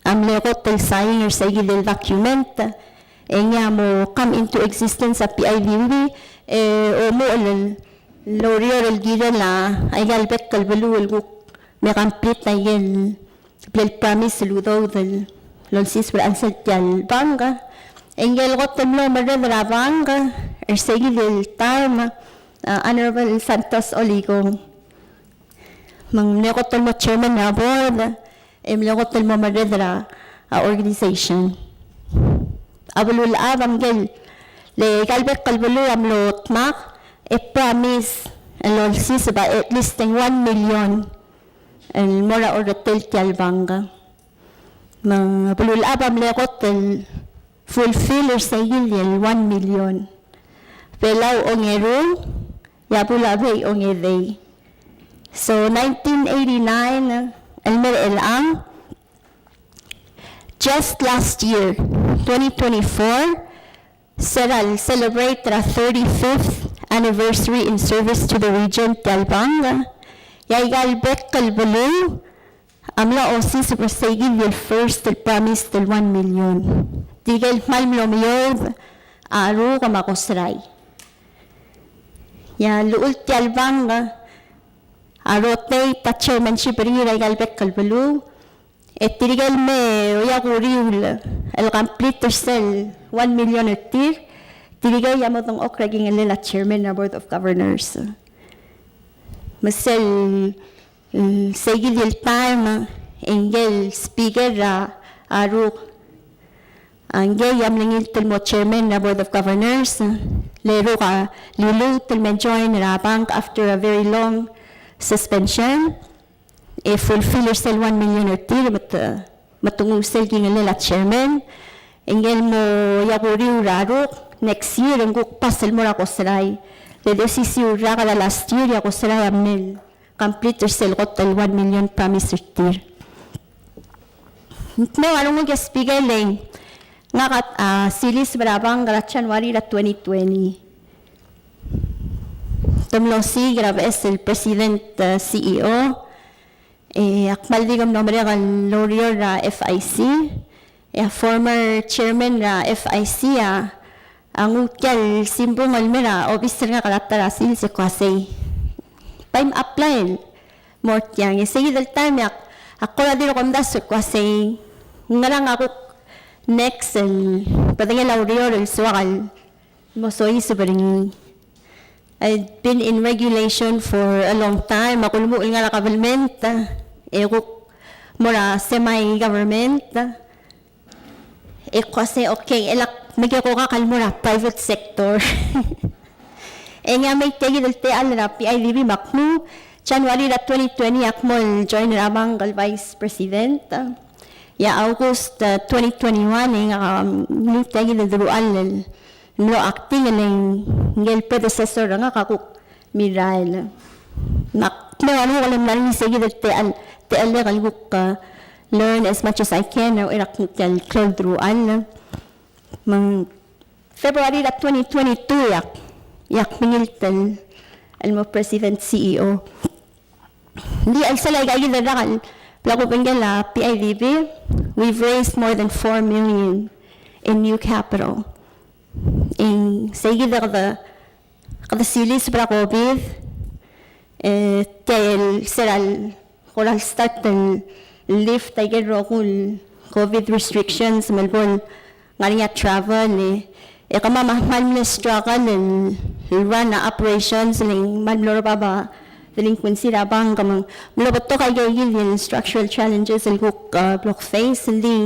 a mle kot el sain er seikid el document, e ngii a mo come into existence a P I D B, e omuchel el oureor el kirel a ikal bek el beluu el kuk me complete a ikel bla el promise el udoud el olsiseb er a chelsel tia el bank. E ngii el kot el mlo merreder er a bank er seikid el taem uh, Honorable Santos Olikong. Me ng mle kot el mo chairman er a board, e mle kot el mo merreder er a, a organization. A beluulechad a ngike el, le aika el bek el beluu a mlo dmak, e promise el olsiseb a at least ng one million el mo er a orretel tia el bank. Me a beluulechad a mle kot el fulfill er seikid el one million. Belau ongeru, e a Beliliou ongedei. So nineteen eighty-nine, el mei er chelechang, just last year, twenty twenty-four, se er a celebrate er a thirty-fifth anniversary in service to the region tia el bank. E aika el bek el beluu a mla osiseb er seikid el first el promise el one million. Tirke el kmal mlo meoud a Ruk me a Kosrae. E a llechul tia el bank a rotate a chairmanship er ngii er aika el bek el beluu. E tirke el me oia kuk uriul el complete er sel one million er tir, tirke a mo dengchokl er a kingellel a chairman er a Board of Governors. Me sel, mm, seikid el taem, e ngike el speaker er a, a Ruk, a ngii a mle ngilt el mo chairman er a Board of Governors, le Ruk a liluut el me join er a bank after a very long suspension. E fulfill er sel one million er tir, me te, me te nguu sel kingellel a chairman. E ngike el mo oia kuk uriul er a Ruk, next year, e ng kuk pass el mo er a Kosrae. Le di osisiu el rak er a last year, e a Kosrae a mle complete er sel kot el one million promise er tir. Ng mle ua renguk e speaker, le ngak a, a, siliseb er a bank er a January er a twenty twenty. Te mlo siik er a beches el president, e, C E O, e ak kmal di kom mlo merek el oureor er a F I C, e a former chairman er a F I C a, a nguu tia el simbung el mei er a obis er ngak er a ta er a sils e kmo sei, bai me apply el mo er tiang. E seikid el taem e ak, ak kora dirk omdasu el kmo sei, ngerang a kuk next el bedengel a ureor el soak el mo soiseb er ngii. I've been in regulation for a long time, me ak ulemuchel el ngar er a government, e kuk mo er a semi-government, e kmo sei, okay, e lak mekekokak el mo er a private sector. E ngii a mei tia kid el techall er a P I D B me ak move, January er a twenty twenty, ak mo join er a bank el vice president. E a August, e, twenty twenty-one, e ngak a, mm, mle tia kid el deruchall el mlo acting, e le ngike el predecessor er ngak a kuk mirrael. Me ak mle ua renguk el mla er ngii seikid el techall, techall el kuk, e, learn as much as I can, e er a uchei er a kuk tia el klou el deruchall. Me ng February er a twenty twenty-two e ak, e ak mengilt el, el mo president C E O. Ng di a chelsel aika kid el rak el bla kubengkel a P I D B, we've raised more than four million in new capital. E ng seikid e kede, kede siliseb er a COVID, e tia el se er a le kora el start el lift aike el rokui el COVID restrictions me le bo el ngar er ngii a travel, e, e kemam a kmal mle struggle el, el run a operations, le ng kmal mlo er bab a delinquency er a bank, me ng mlo betok aike kid el structural challenges el kuk, e, blo kface, el di,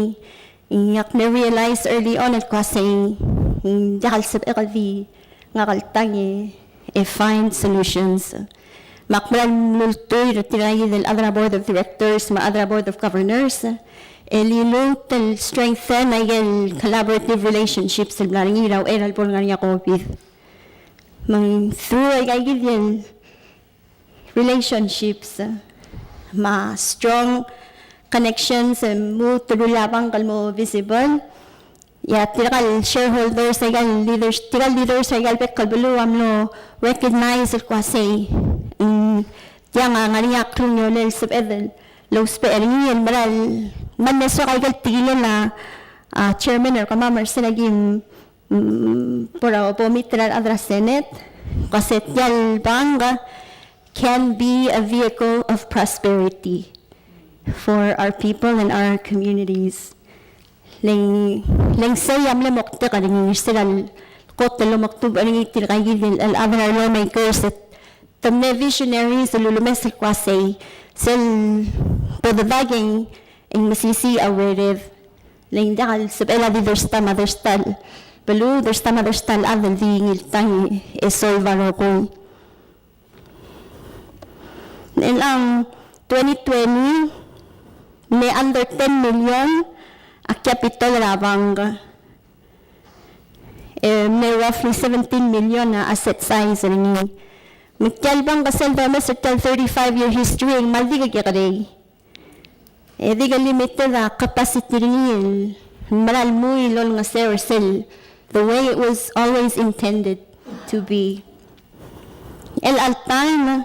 e, ak mle realize early on el kmo sei, e, ng diak el sebechek el di ngak el tang e, e find solutions. Me ak mera el mle ultuil er tirka kid el chad er a board of directors me a chad er a board of governors, e liluut el strengthen aike el collaborative relationships el mla er ngii er a uchei er a lebo el ngar er ngii a COVID. Me ng through aika kid el relationships, me a strong connections, e lmuut el rullii a bank el mo visible. E a tirka el shareholders, aika el leaders, tirka el leaders, aika el bek el beluu a mlo recognize el kmo sei, mm, tiang a ngar er ngii a klungiolel el sebeched el ousbech er ngii el mera el, me ng soak aike el tekingel a, a chairman er kemam er sel aki, mm, bo er a, bo meet er a rechad er a Senate, kmo sei tia el bank can be a vehicle of prosperity for our people and our communities. Le ng, le ng sei a mle moktek er ngii er sel kot el omekdubech er ngii tirka kid el, el other lawmakers, te mle visionaries el ulemes el kmo sei, sel bo dodengei e ng mesisiich a urered. Le ng diak el sebechel a di dersta me a dersta el beluu, dersta me a dersta el chad el di ngii el tang e solve a rokui. Ng chelechang twenty twenty, mle under ten million a capital er a bank. E mle roughly seventeen million a asset size er ngii. Me tia el bank a sel domes er tia el thirty-five year history e ng kmal di kekerei. E di ke limited a capacity er ngii el mera el mui el olengeseu er sel, the way it was always intended to be. El all time,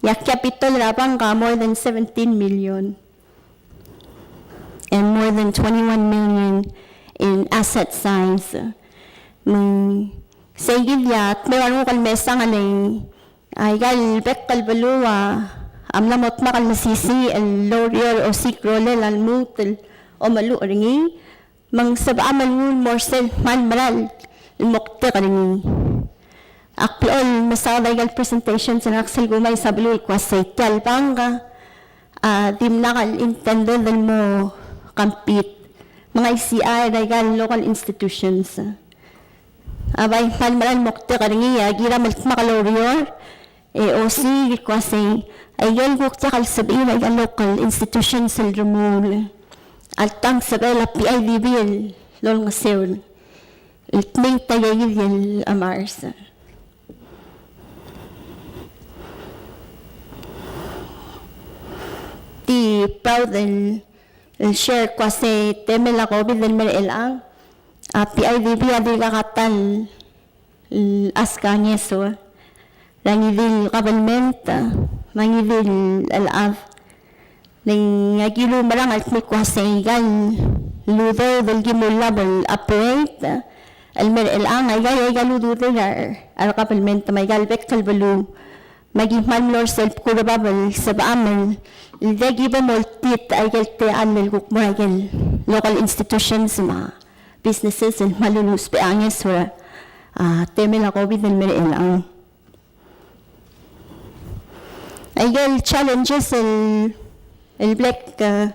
e a capital er a bank a more than seventeen million and more than twenty-one million in asset size. Me sei kid a dmeu a renguk el mesang el, aika el bek el beluu a mla mo dmak el mesisiich el oureor e osiik a rolel a lmuut el omeluches er ngii, me ng sebecham el nguu el mo er sel kmal mera el moktek er ngii. Ak blechoel mesaod aika el presentation se ngak sel kumais a beluu el kmo sei tia el bank a dimlak el intended el mo compete me ng aisii er aika el local institutions. A bai kmal mera el moktek er ngii a kiram el dmak el oureor e osiik el kmo sei, aike el kuk diak el sebechir aika el local institutions el remuul a tang sebechel a P I D B el olengeseu el tmii tia kid el chemars. Di proud el, el share el kmo sei temel a COVID el mei er chelechang, a P I D B a dirkak a ta el el ask a ngeso er a ngii di el government me a ngii di el chad. Le ng aki lumerang el kmo kmo sei aika el udoud el ki mo lab el operate el mei er chelechang, aika, aika el udoud er a re government me aika el bek el beluu. Me aki kmal mlo er sel bkul er bab el sebecham el, el diak ki bo moltiit aike el techall el kuk mo er aike el local institutions me a businesses el kmal ulusbech a ngeso er a, a, temel a COVID el mei er chelechang. Aike el challenges el, el bla ke, a,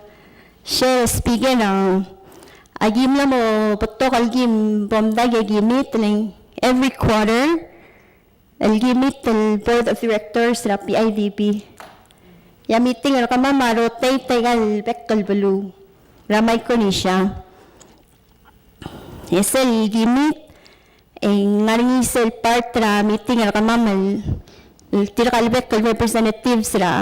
share speaker a, aki mla mo betok el ki bo mdak e ki meet el ng every quarter, el ki meet el board of directors er a P I D B. E a meeting er kemam a rotate er aika el bek el beluu er a Micronesia. E sel ki meet e ng ngar er ngii sel part er a meeting er kemam el, el tirka el bek el representatives er a,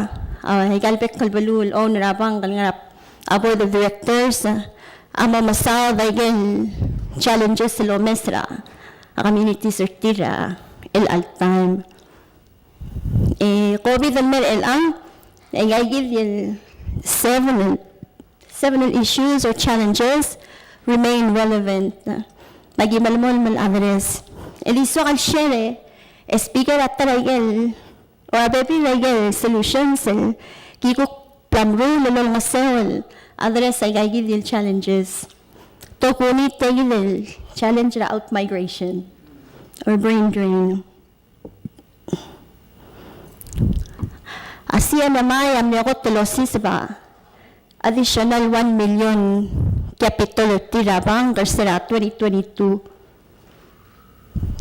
a, aika el bek el beluu el own er a bank el ngar er a board of directors, a mo mesaod aike el challenges el omes er a, a communities er tir er a chelecha el taem. E COVID el mei er chelechang, e aika kid el several, several issues or challenges remain relevant. Me aki melemolem el address. E di soak el share e speaker a ta er aike el, or a bebil er aike el solutions el ki kuk bla meruul el olengeseu el address aika kid el challenges. Tokuni tia kid el challenge er a outmigration or brain drain. A C N M I a mle kot el osiseb a additional one million capital er tir er a bank er se er a twenty twenty-two.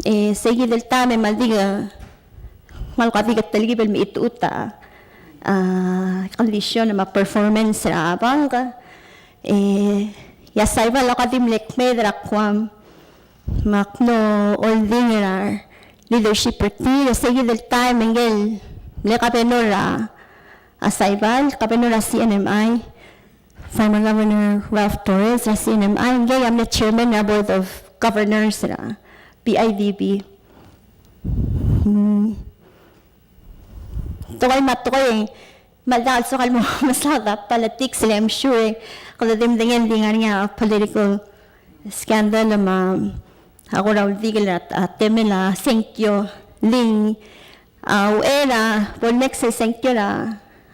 E sei kid el taem e kmal di ke, kmal ko di ke telkib el mechitechut a, a, condition me a performance er a bank. E, e a Saibal a ko di mle kmeed er a Guam. Me ak mlo oldingel er a leadership er tir, e sei kid el taem e ngike el mle governor er a, a Saibal, governor er a C N M I, former Governor Ralph Torres er a C N M I, ngike a mle chairman er a Board of Governors er a P I D B. Hmm. Tekoi me a tekoi, me a lak el soak el mo mesaod a politics, le I'm sure kede di medengei el di ngar er ngii a political scandal me a kora uldikel er a, a temel a sengkio. Ng di, a, uchei er a bo lmekes el sengkio er a,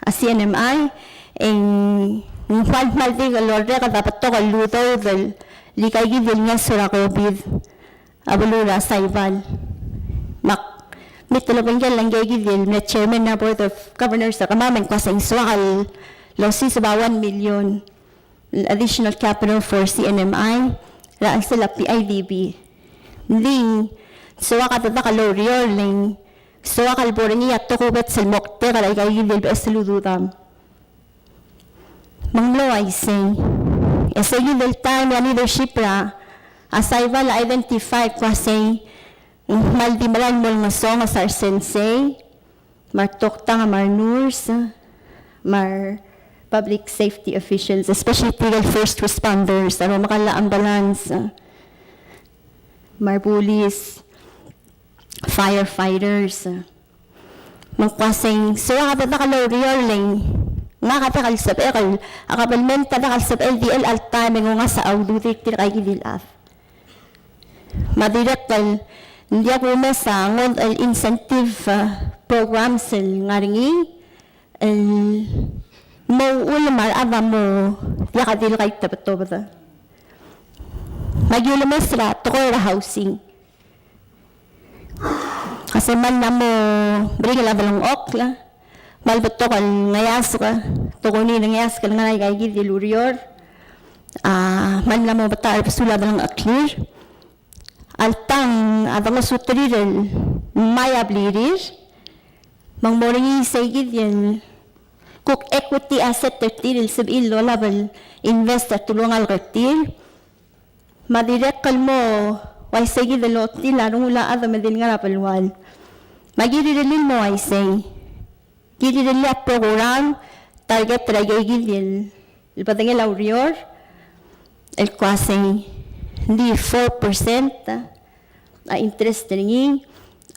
a C N M I, e ng ua el kmal di el orreked a betok el udoud el aika kid el ngeso er a COVID. a beluu er a Saipan. Me ak mle obengkel a ngke kid el mle chairman er a Board of Governors er kemam el kmo uasei ng soak el osiseb a one million additional capital for C N M I er a chelsel a P I D B. Ng di soak a dedak el oureor le ng soak el bo er ngii a tokubets el moktek er aika kid el beches el ududam. Me ng mlo uaisei. E se kid el taem e a leadership er a Saipan a identify el kmo uasei ng kmal di merael el mo olengesonges a resensei, me a retoktang, me a renurse, me a republic safety officials, especially tirke el first responders, a romekall a ambulance, me a rebulis, firefighters. Me ng kmo uasei ng soak a dedak el oureor le ng ngak a diak el sebechek el, a kabelment a diak el sebechel di chelecha el taem e ng ongasech a ududir tirka kid el chad. Me a dirrek el ng diak kumes a ngodech el incentive, uh, programs el ngar er ngii el mo uchul me a rechad a mo diak di el kaitebetobed. Me aki ulemes er a tekoi er a housing. Kmo uasei ng kmal mo meringel a delengchokl, me a betok el ngeasek, tokuni el ngeasek el ngar er aika kid el ureor, a, me ng kmal mo betok a rebesul a delengcheklir. Alta ng a dengesuterir el ngmai a blirir, me ng mo er ngii se kid el kuk equity asset er tir el sebechir el olab el invest er a telungalek er tir. Me a dirrek el mo uaisei kid el ochotii a rengul a chad me di el ngar er a belual. Me a kirirellii el mo uaisei. Kirirellii a program target er aika kid el bedengel a ureor el kmo uasei ng di four percent a interest er ngii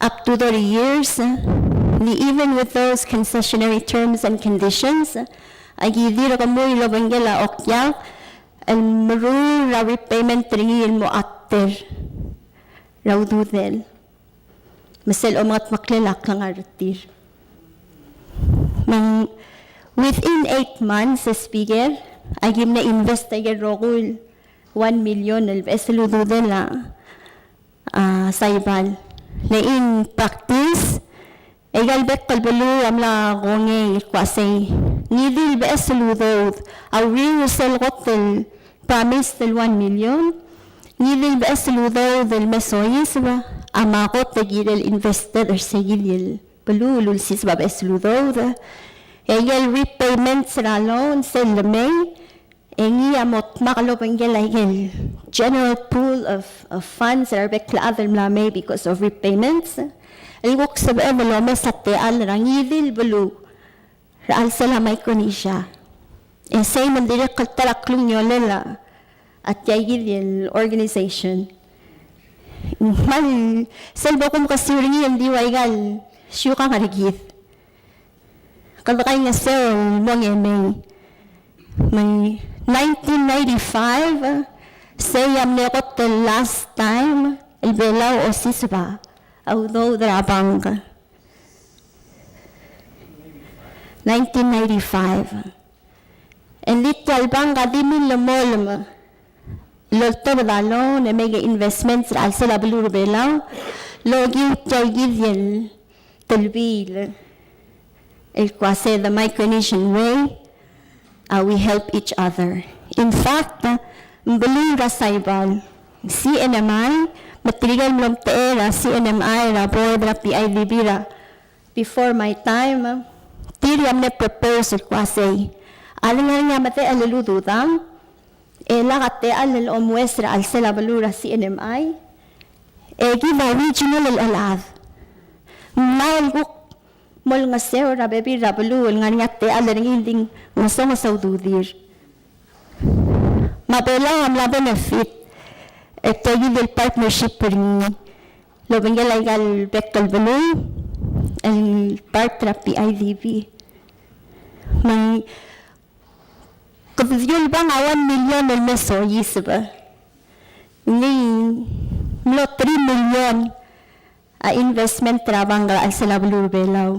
up to thirty years, ng di even with those concessionary terms and conditions, a ki dirk kemui el obengkel a okiak el meruul er a repayment er ngii el mo after er a ududel. Me sel omengetmeklel a klengar er tir. Me ng within eight months, Speaker, a ki mle invest aike el rokui el one million el beches el ududel a, a, Saipan. Le in practice, aika el bek el beluu a mla kongei el kmo uasei ngii di el beches el udoud a uriul sel kot el promise el one million, ngii di el beches el udoud el me soiseb a mo kot e kirel invested er se kid el beluu el ulsiseb a beches el udoud. E aike el repayments er a loan sel lemei, e ngii a mo dmak el obengkel aike el general pool of, of funds er a rebek el chad el mla mei because of repayments. El kuk sebeched el omes a techall er a ngii di el beluu er a chelsel a Micronesia. E sei me ng dirrek el ta er a klungiolel a tia kid el organization. Ng kmal sel bo kumkesiu er ngii e ng di ua ika el siukang er kid. Kede kaingeseu el mo ngemei. Me ng nineteen ninety-five, sei a mle kot el last time el Belau a osiseb a udoud er a bank. Nineteen ninety-five. E ng di tia el bank a di mle melemolem el oltobed a loan e make investments er a chelsel a beluu er a Belau el okiu tia kid el telbiil el kmo uasei the Micronesian way, uh, we help each other. In fact, uh, ng beluu er a Saipan, C N M I, me tirke el mlo omtechei er a C N M I er a board er a P I D B er a before my time, uh, tir a mle propose el kmo uasei a lengar er ngii a medechel el ududam, e lak a techall el omues er a chelsel a beluu er a C N M I, e kid a regional el chelechad. Ng mla el kuk mo olengeseu er a bebil er a beluu el ngar er ngii a techall er ngii el di ngesonges a ududir. Me a Belau a mla benefit er tia kid el partnership er ngii el obengkel aika el bek el beluu el part er a P I D B. Me ng Kede di el bank a one million el me soiseb. Ng di mlo three million a investment er a bank er a chelsel a beluu er a Belau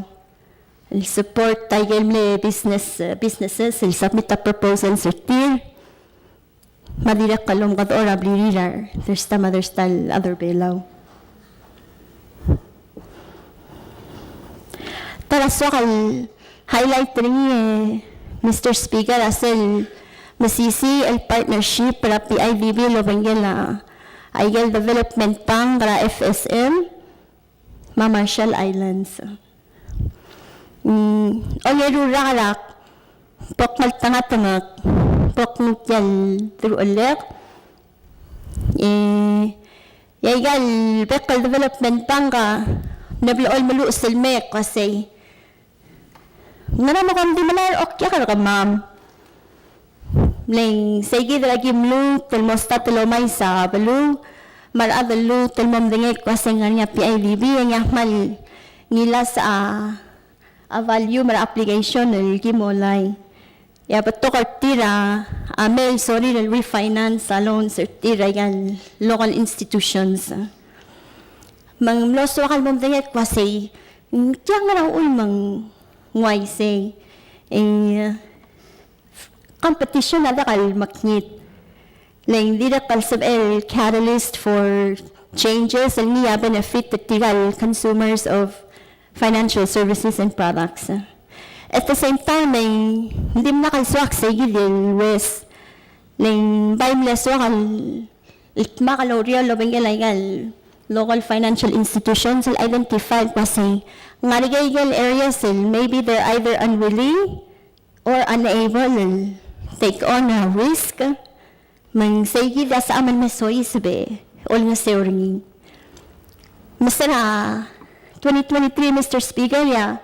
el support aike el mle business, uh, businesses el submit a proposals er tir. me a dirrek el omekedechor a blirir er a dersta me a dersta el chad er a Belau. Ta er a soak el highlight er ngii, e, Mister Speaker, a sel mesisiich el partnership er a P I D B el obengkel a, a ikel Development Bank er a F S M me a Marshall Islands. Mm, ongeru el rak er a bo kngeltengat me bo kngu tia el deruchellek. E, e a ikal bek el Development Bank a mle blechoel meluches el mei e kmo sei, ngera me kom di melai er a okiak er kemam? Le ng seikid er a ki mluut el mo start el omais a beluu, me a rechad el lluut el mo medengei el kmo sei ng ngar er ngii a P I D B, e ng kmal ngilasech a, a value me a application el ki molai. E a betok er tir a, a mei el sorir el refinance a loans er tir er a ikal local institutions. Me ng mlo soak el mo medengei el kmo sei, ng tia ngera uchul me ng uaisei. E, competition a diak el mekngit. Le ng dirrek el sebechel el catalyst for changes el ngii a benefit er tirka el consumers of financial services and products. At the same time, e ng dimlak el soak seikid el ues. Le ng bai mle soak el, el dmak el oureor el obengkel a ikal local financial institutions el identify el kmo sei, ng ngar er ngii a ikal areas el maybe they're either unwilling or unable to take on a risk, me ng seikid a sebecham el me soiseb e olengeseu er ngii. Me se er a twenty twenty-three, Mister Speaker, e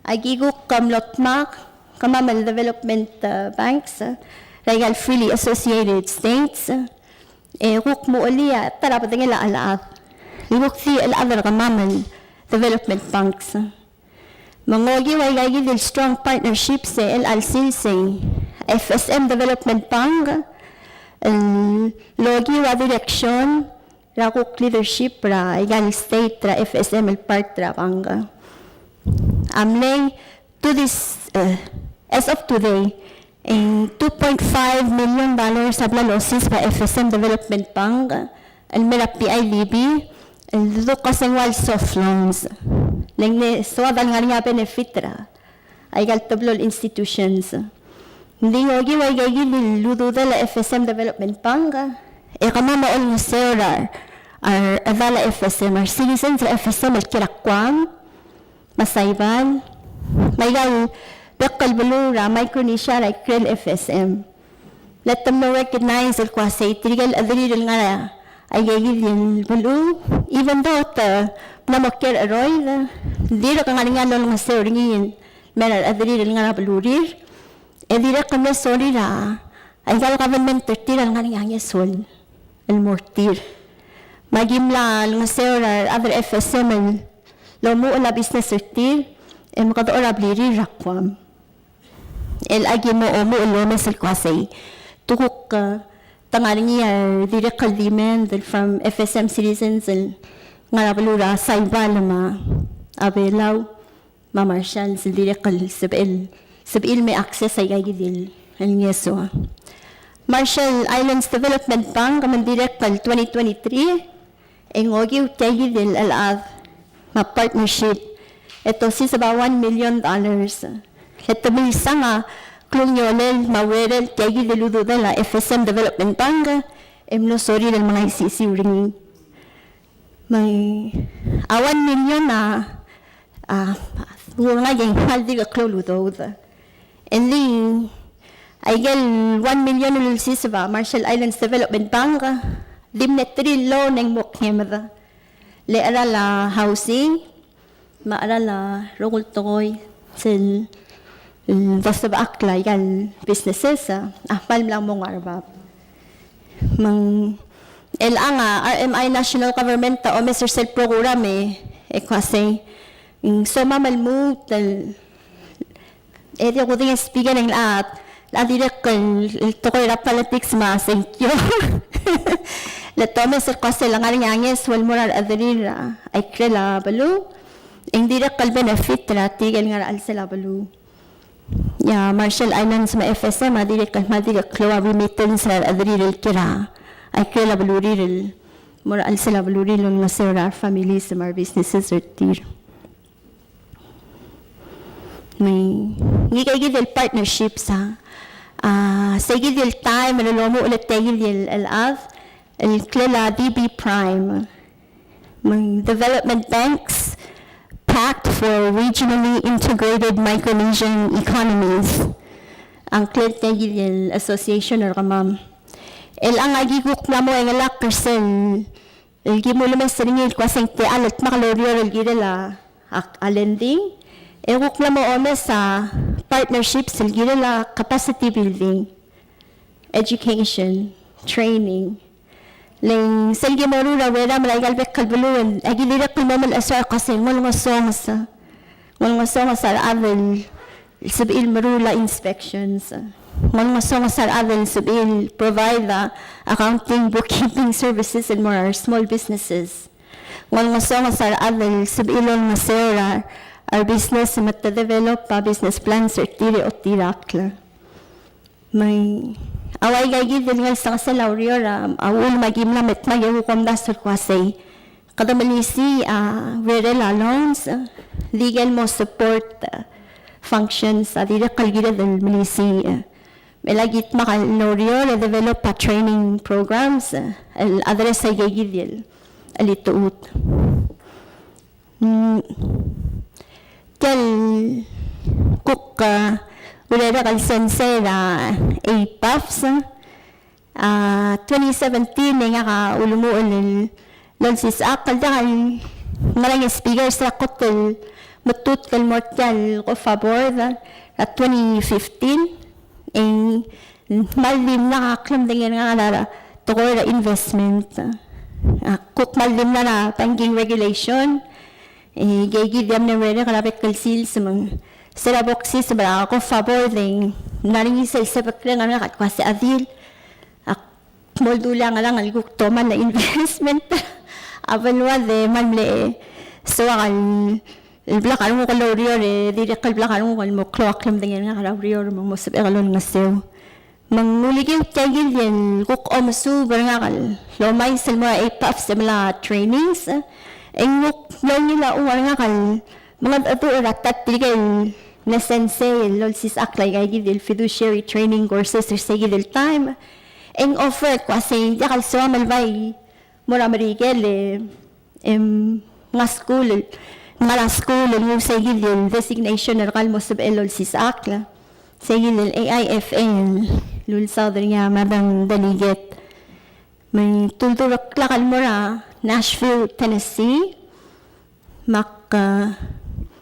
a ki kuk mlo dmak, kemam el development, uh, banks, uh, er a ikal freely associated states, uh, e kuk mo olii a ta er a bedengel a chelechad. Di kuk di chelechad er kemam el development banks. Me ng okiu a ikaikid el strong partnerships e chelecha el sils e F S M Development Bank el okiu a direction er a kuk leadership er a ikal state er a F S M el part er a bank. A mlei to this, eh, as of today, e ng two point five million dollars a bla losiseb a F S M Development Bank el mei er a P I D B el deduk a sel ngua el soft loans. Le ng soad el ngar er ngii a benefit er a ikal teblo el institutions. Ng di okiu a ikaikid el ududel a F S M Development Bank e kemam a olengeseu er a, a rechedal a F S M, a recitizens er a F S M el kiei er a Guam me a Saipan me a ikal bek el beluu er a Micronesia er a ikrel F S M. Le te mlo recognize el kmo sei tirke el chederir el ngar er a ikaikid el beluu, even though te mla mo kiei er a cheroid, dirk ngar er ngii a lolengeseu er ngii el mei er a rechederir el ngar er a belurir, e dirrek el mle sorir a ikal government er tir el ngar er ngii a ngeso el mo er tir. Me aki mla olengeseu er a rechad er a F S M el omuchel a business er tir e mekedechor a blirir er a Guam. El aki mo omuchel el omes el kmo sei, te kuk, eh, te ngar er ngii a dirrek el demand el from F S M citizens el ngar er a beluu er a Saipan me a Belau me a Marshall el dirrek el sebechel, sebechir el me access a ikaikid el ngeso. Marshall Islands Development Bank me ng dirrek el twenty twenty-three e ng okiu tiaikid el chelechad me a partnership e te osiseb a one million dollars. E te milsang a klungiolel me a urerel tiaikid el ududel a F S M Development Bank e mlo sorir el mengai sisiu er ngii. Me a one million a, a, nguu er ngii e ng kmal di klou el udoud. E le a ikel one million el ulsiseb a Marshall Islands Development Bank, di mle three el loan e ng mo kmeed. Le cheral a housing, me a cheral a rokui el tekoi, sel, mm, dosebechakl a ikal businesses a kmal mla mo ngar er a bab. Me ng chelechang a R M I national government a omes er sel program e, e kmo sei, mm, somam el lmuut el E di kudengei speaker e ng locha, locha dirrek el, el tekoi er a politics me a sengkio. Le te omes el kmo sei le ngar er ngii a ngeso el mo er a rechederir er a ikrel a beluu, e ng dirrek el benefit er tirke el ngar er a chelsel a beluu. a Marshall Islands me a F S M a dirrek el kmal dirrek el klou a remittance er a rechederir el kiei er a, a ikrel a belurir el mo er a chelsel a belurir el olengeseu er a re families me a re businesses er tir. Me ngii kid el partnerships a, a, se kid el taem el omuchel er tia kid el, el chad, el ngklel a D B Prime. Me ng Development Bank's Pact for Regionally Integrated Micronesian Economies. A ngklel tia kid el association er kemam. El ngak a ki kuk mla mo chengelakl er sel el ki mle mes er ngii el kmo se ng techall el dmak el oureor el kirel a, a, a lending, e kuk mla mo omes a partnerships el kirel a capacity building, education, training. Le ng sel ki meruul a ureram er aika el bek el beluu, a ki dirrek el mo melechesuar el kmo se ng olengesonges. Ng olengesonges a rechad el sebechir el meruul a inspections. Ng olengesonges a rechad el sebechir el provide a accounting, bookkeeping services el mo er a re small businesses. Ng olengesonges a rechad el sebechir el olengeseu er a re business me te develop a business plans er tir e otirakl. Me a ua ika kid el ngelsengesel a ureor a, a uchul me a ki mla me dmak e kuk omdasu el kmo sei kede melisiich a urerel a loans, di ikel mo support, a, functions a dirrek el kired el melisiich. Me a ki dmak el oureor e develop a training programs, a, el address a ika kid el, el chelitechut. Mm, tia el kuk, a, urerek el sensei er a APUFS, a, twenty seventeen e ngak a ulemuchel el olsisechakl el diak el ngerang e speaker, se er a kot el metutk el mo er tia el COFA board er a twenty fifteen, e ng kmal di mla klou a medengei er ngak er a tekoi er a investment. A kuk kmal di mla er a banking regulation, e ika kid a mle urerek er a bek el sils me ng se er a bo ksiseb er a COFA board e ng mla er ngii sel sebekreng er ngak el kmo se a dil. Ak mo dulii a ngerang el kuk tomall a investment. A beluad e kmal mle soak el, el blak a renguk el oureor e dirrek el blak a renguk el mo klou a klou a medengei er ngak er a ureor me ng mo sebechek el olengeseu. Me ng ulekiu tia kid el kuk omesuub er ngak el omais el mo er a APUFS e melai a trainings, e ng kuk mlo ungil a chong er ngak el mengedecheduch er a ta tirke el mle sensei el olsisechakl aika kid el fiduciary training courses er se kid el taem. E ng offer el kmo sei ng diak el soam el bai mo er a Merikel e, em, ngar er a skuul, ngar er a skuul el nguu sei kid el designation er kau el mo sebechel olsisechakl. Sei kid el AIFA el ulsaod er ngii a Madam Delegate. Me te uldurokl el mo er a Nashville, Tennessee. Me ak, a,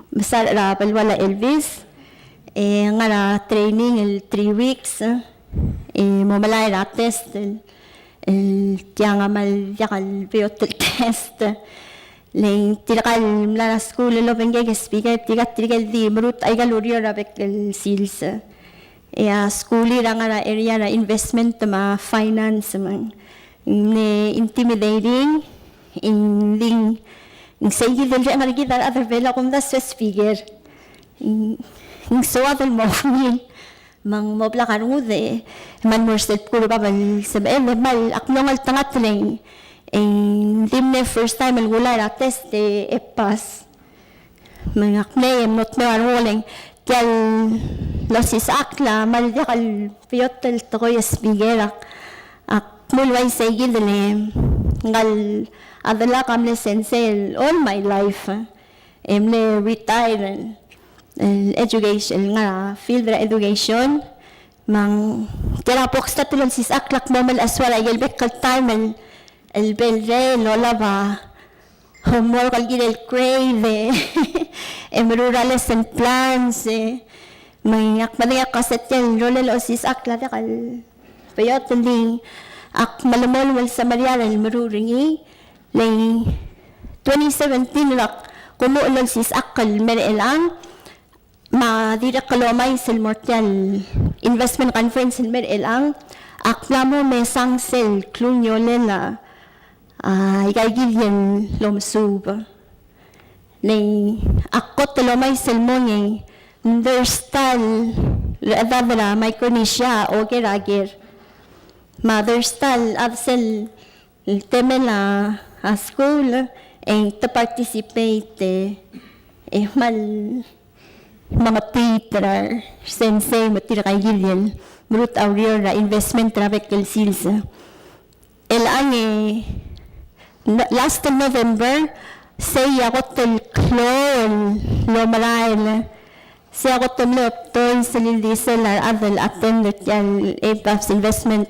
mesa er a belual a Elvis, e ngar er a training el three weeks, e mo melai er a test el, el tiang a kmal diak el beot el test. Le ng tirka el mla er a skuul el obengkek e speaker, tirka, tirka el di merutech aika el ureor er a bek el sils. E a skuul er a ngar er a area er a investment me a finance me ng mle intimidating, e ng di ng sei kid el reng er kid a rechad er a Belau a kumdasu e speaker. Ng, ng soad el mo ungil, me ng mo blak a rengud e kmal mo er sel bkul bab el sebeched, e kmal ak mlo ngeltengat el ng, e ng di mle first time el kulai er a test e, e pass. Me ngak mle, e mlo dmeu a renguk el ng tia el osisechakl a kmal diak el beot el tekoi e speaker. Ak, ak dmu el uaisei kid el, e ngak a delak a mle sensei el all my life. E mle retire el, el education, el ngar er a field er a education. Me ng tia el bo kstart el osisechakl ak mo melechesuar aike el bek el taem el, el bo el, e olab a homework el kirel grade, e, e meruul a lesson plans, e, me ngak a medengei el kmo se tia el rolel a osisechakl a diak el beot, ng di ak melemolem el semeriar el meruul er ngii. Le ng twenty seventeen el ak kumuchel el osisechakl el mer chelechang, me a dirrek el omais el mo er tia el investment conference el mer chelechang, ak mla mo mesang sel klungiolel a, a, aika kid el omesuub. Le ng ak kot el omais el mong e ng di er sel ta el rechedad er a Micronesia a oker a ker. Me a dersta el chad sel temel a, a skuul e te participate e, e kmal mengetiit er a resensei me tirka el kirel meruul a ureor er a investment er a bek el sils. El ang e, no-, last November, sei a kot el klou el omerael. Sei a kot el mle obtols el ildisel a rechad el attend er tia el APAFS Investment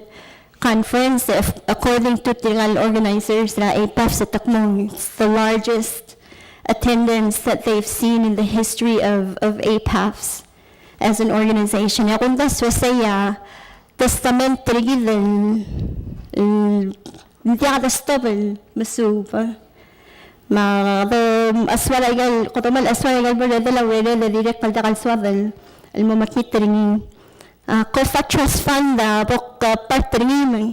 Conference, ac-, according to tirka el organizers er a APAFS, e te kmo ng, it's the largest attendance that they've seen in the history of, of APAFS as an organization. E a kumdasu e sei a testament er kid el, el, ng diak destop el mesuub. Me a kede, mm, a soal aika el, kede mo soal aika el bo er a deleued e dirrek el diak el soad el, el mo mekngit er ngii. A, COFA Trust Fund a bo, a, part er ngii me ng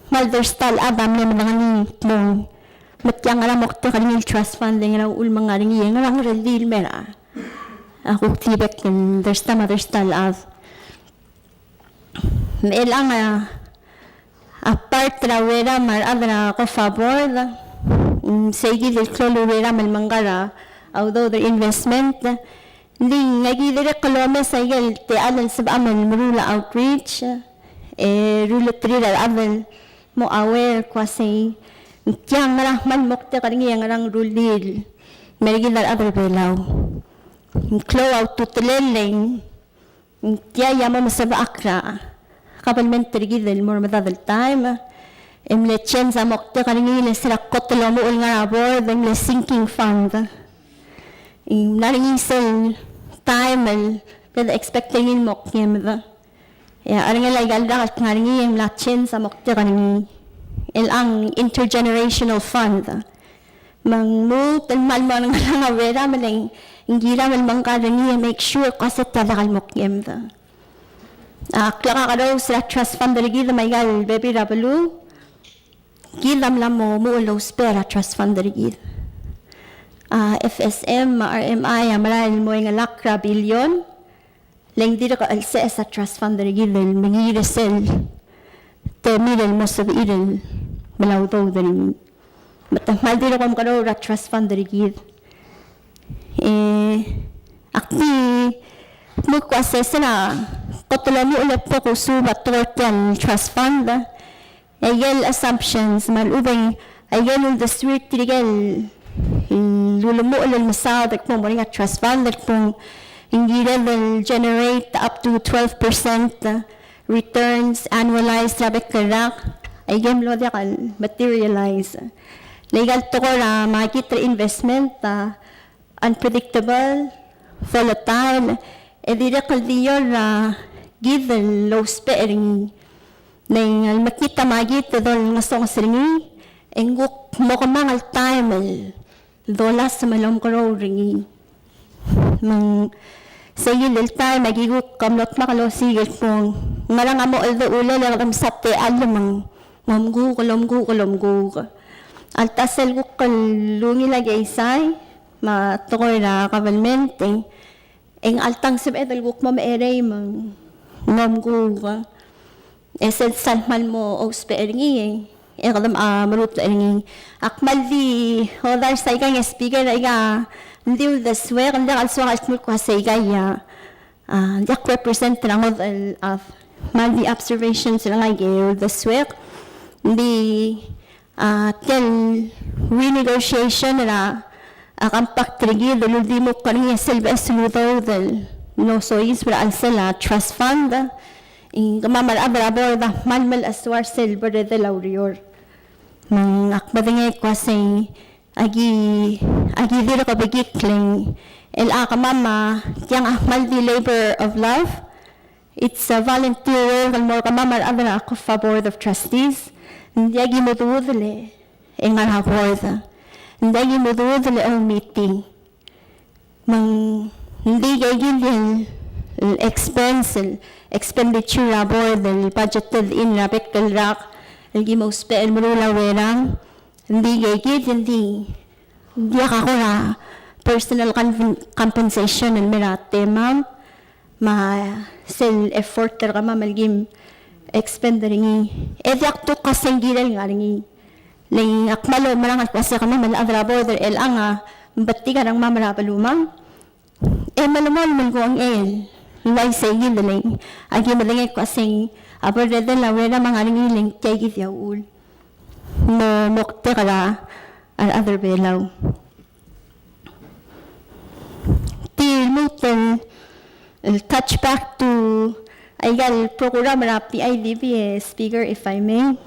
kmal dersta el chad a mle medengelii el kmo ng, me tia ngera moktek er ngii el trust fund, e ngera uchul me ng ngar er ngii, e ngera ngerellii el mei er a, a kuk di bek el dersta me a dersta el chad. Me chelechang a, a part er a ureram me a rechad er a COFA board, mm, sei kid el klou el ureram el mengkar a udoud er a investment. Ng di ngak a dirrek el omes aike el techall el sebecham el meruul a outreach, e ruleterir a rechad el mo aware el kmo sei, ng tia ngera kmal moktek er ngii e ngera ngerellii el mei er kid a rechad er a Belau. Ng klou a ultutelel e ng Ng tia a mo mesebechakl er a kabelment er kid el mo er a medad el taem, e mle change a moktek er ngii el se er a kot el omuchel el ngar er a board, e mle sinking fund. E ng ngar er ngii sel taem el kede expect er ngii el mo kmeed. E a cherrungel aika el rak el kngar er ngii e ng mla change a moktek er ngii. Chelechang intergenerational fund. Me ng lmuut el kmal mo er a ngerang a ureram, me le ng kiram el mengkar er ngii e make sure el kmo se tia diak el mo kmeed. A klekakerous er a trust fund er kid me aika el bebil er a beluu, kid a mla mo omuchel el ousbech er a trust fund er kid. A FSM me a RMI a merael el mo chengelakl er a billion, le ng dirk chelsech a trust fund er kid el mengiil er sel temir el mo sebechir el mla udoud er ngii. Me te kmal dirk omekeroul er a trust fund er kid. E, ak di dmu el kmo se er a kot el omuchel el bo kusuub a tekoi er tia el trust fund, aike el assumptions, me a lechub e ng aike el uldesuir tirke el, mm, ulemuchel el mesaod el kmo ng mo er ngii a trust fund el kmo ng kired el generate up to twelve percent returns annualized er a bek el rak, aike el mlo diak el materialize. Le aika el tekoi er a makit er a investment a unpredictable, volatile, e dirrek el di eou er kid el ousbech er ngii. Le ng mekngit a makit e dolengesonges er ngii, e ng kuk mo kemanget el taem el dolasem el omekeroul er ngii. Me ng sel taem e aki kuk mlo dmak el osiik el kmo ng ngerang a mo cheldecheduch el kede mesa techall me ng omkuk, el omkuk, el omkuk. Alta sel kuk el ungil a keizai me a tekoi er a government, e ng alta ng sebeched el kuk mo mecherei me ng omkuk. E sel sal kmal mo ousbech er ngii, e kede, a, meruul er ngii. Ak kmal di odars aika el speaker, aika ng di uldesuek, ng diak el soak el dmu el kmo se aika a, a, ng diak represent er a ngodech el chad. Kmal di observations er ngak e uldesuek. Ng di A, tia el renegotiation er a, a, compact er kid el uldimukl er ngii a sel beches el udoud el mlo soiseb er a chelsel a trust fund. E kemam a rechad er a board a kmal melechesuar sel beredel a ureor. Me ak medengei el kmo sei, aki, aki dirk bekikl e ng, el a kemam a, tiang a kmal di labor of love. It's a volunteer work el mo er kemam a rechad er a COFA Board of Trustees. Ng diak ki mdudel e ngar er a board. Ng diak ki mdudel e oumeeting. Me ng di keikid el, el expense, el expenditure er a board, el budgeted in er a bek el rak, el ki mo ousbech el meruul a ureor. Ng di keikid, ng di, ng diak a kora personal con-, compensation el mei er a temam. me a sel effort er kemam el kim expend er ngii. E diak kuk a se ng kirel ngar er ngii. Le ng ak kmal oumerang el kmo a se kemam el chad er a board er chelechang a betik a rengmam er a belumam. E melemolem el kongei el uaisei kid, le ng aki medengei el kmo a se ng a bo el redel a urerem a ngar er ngii le ng tia kid a uchul. Mo, moktek er a, a rechad er Belau. Tia el lmuut el, el touch back to aika el program er a P I D B, e Speaker, if I may.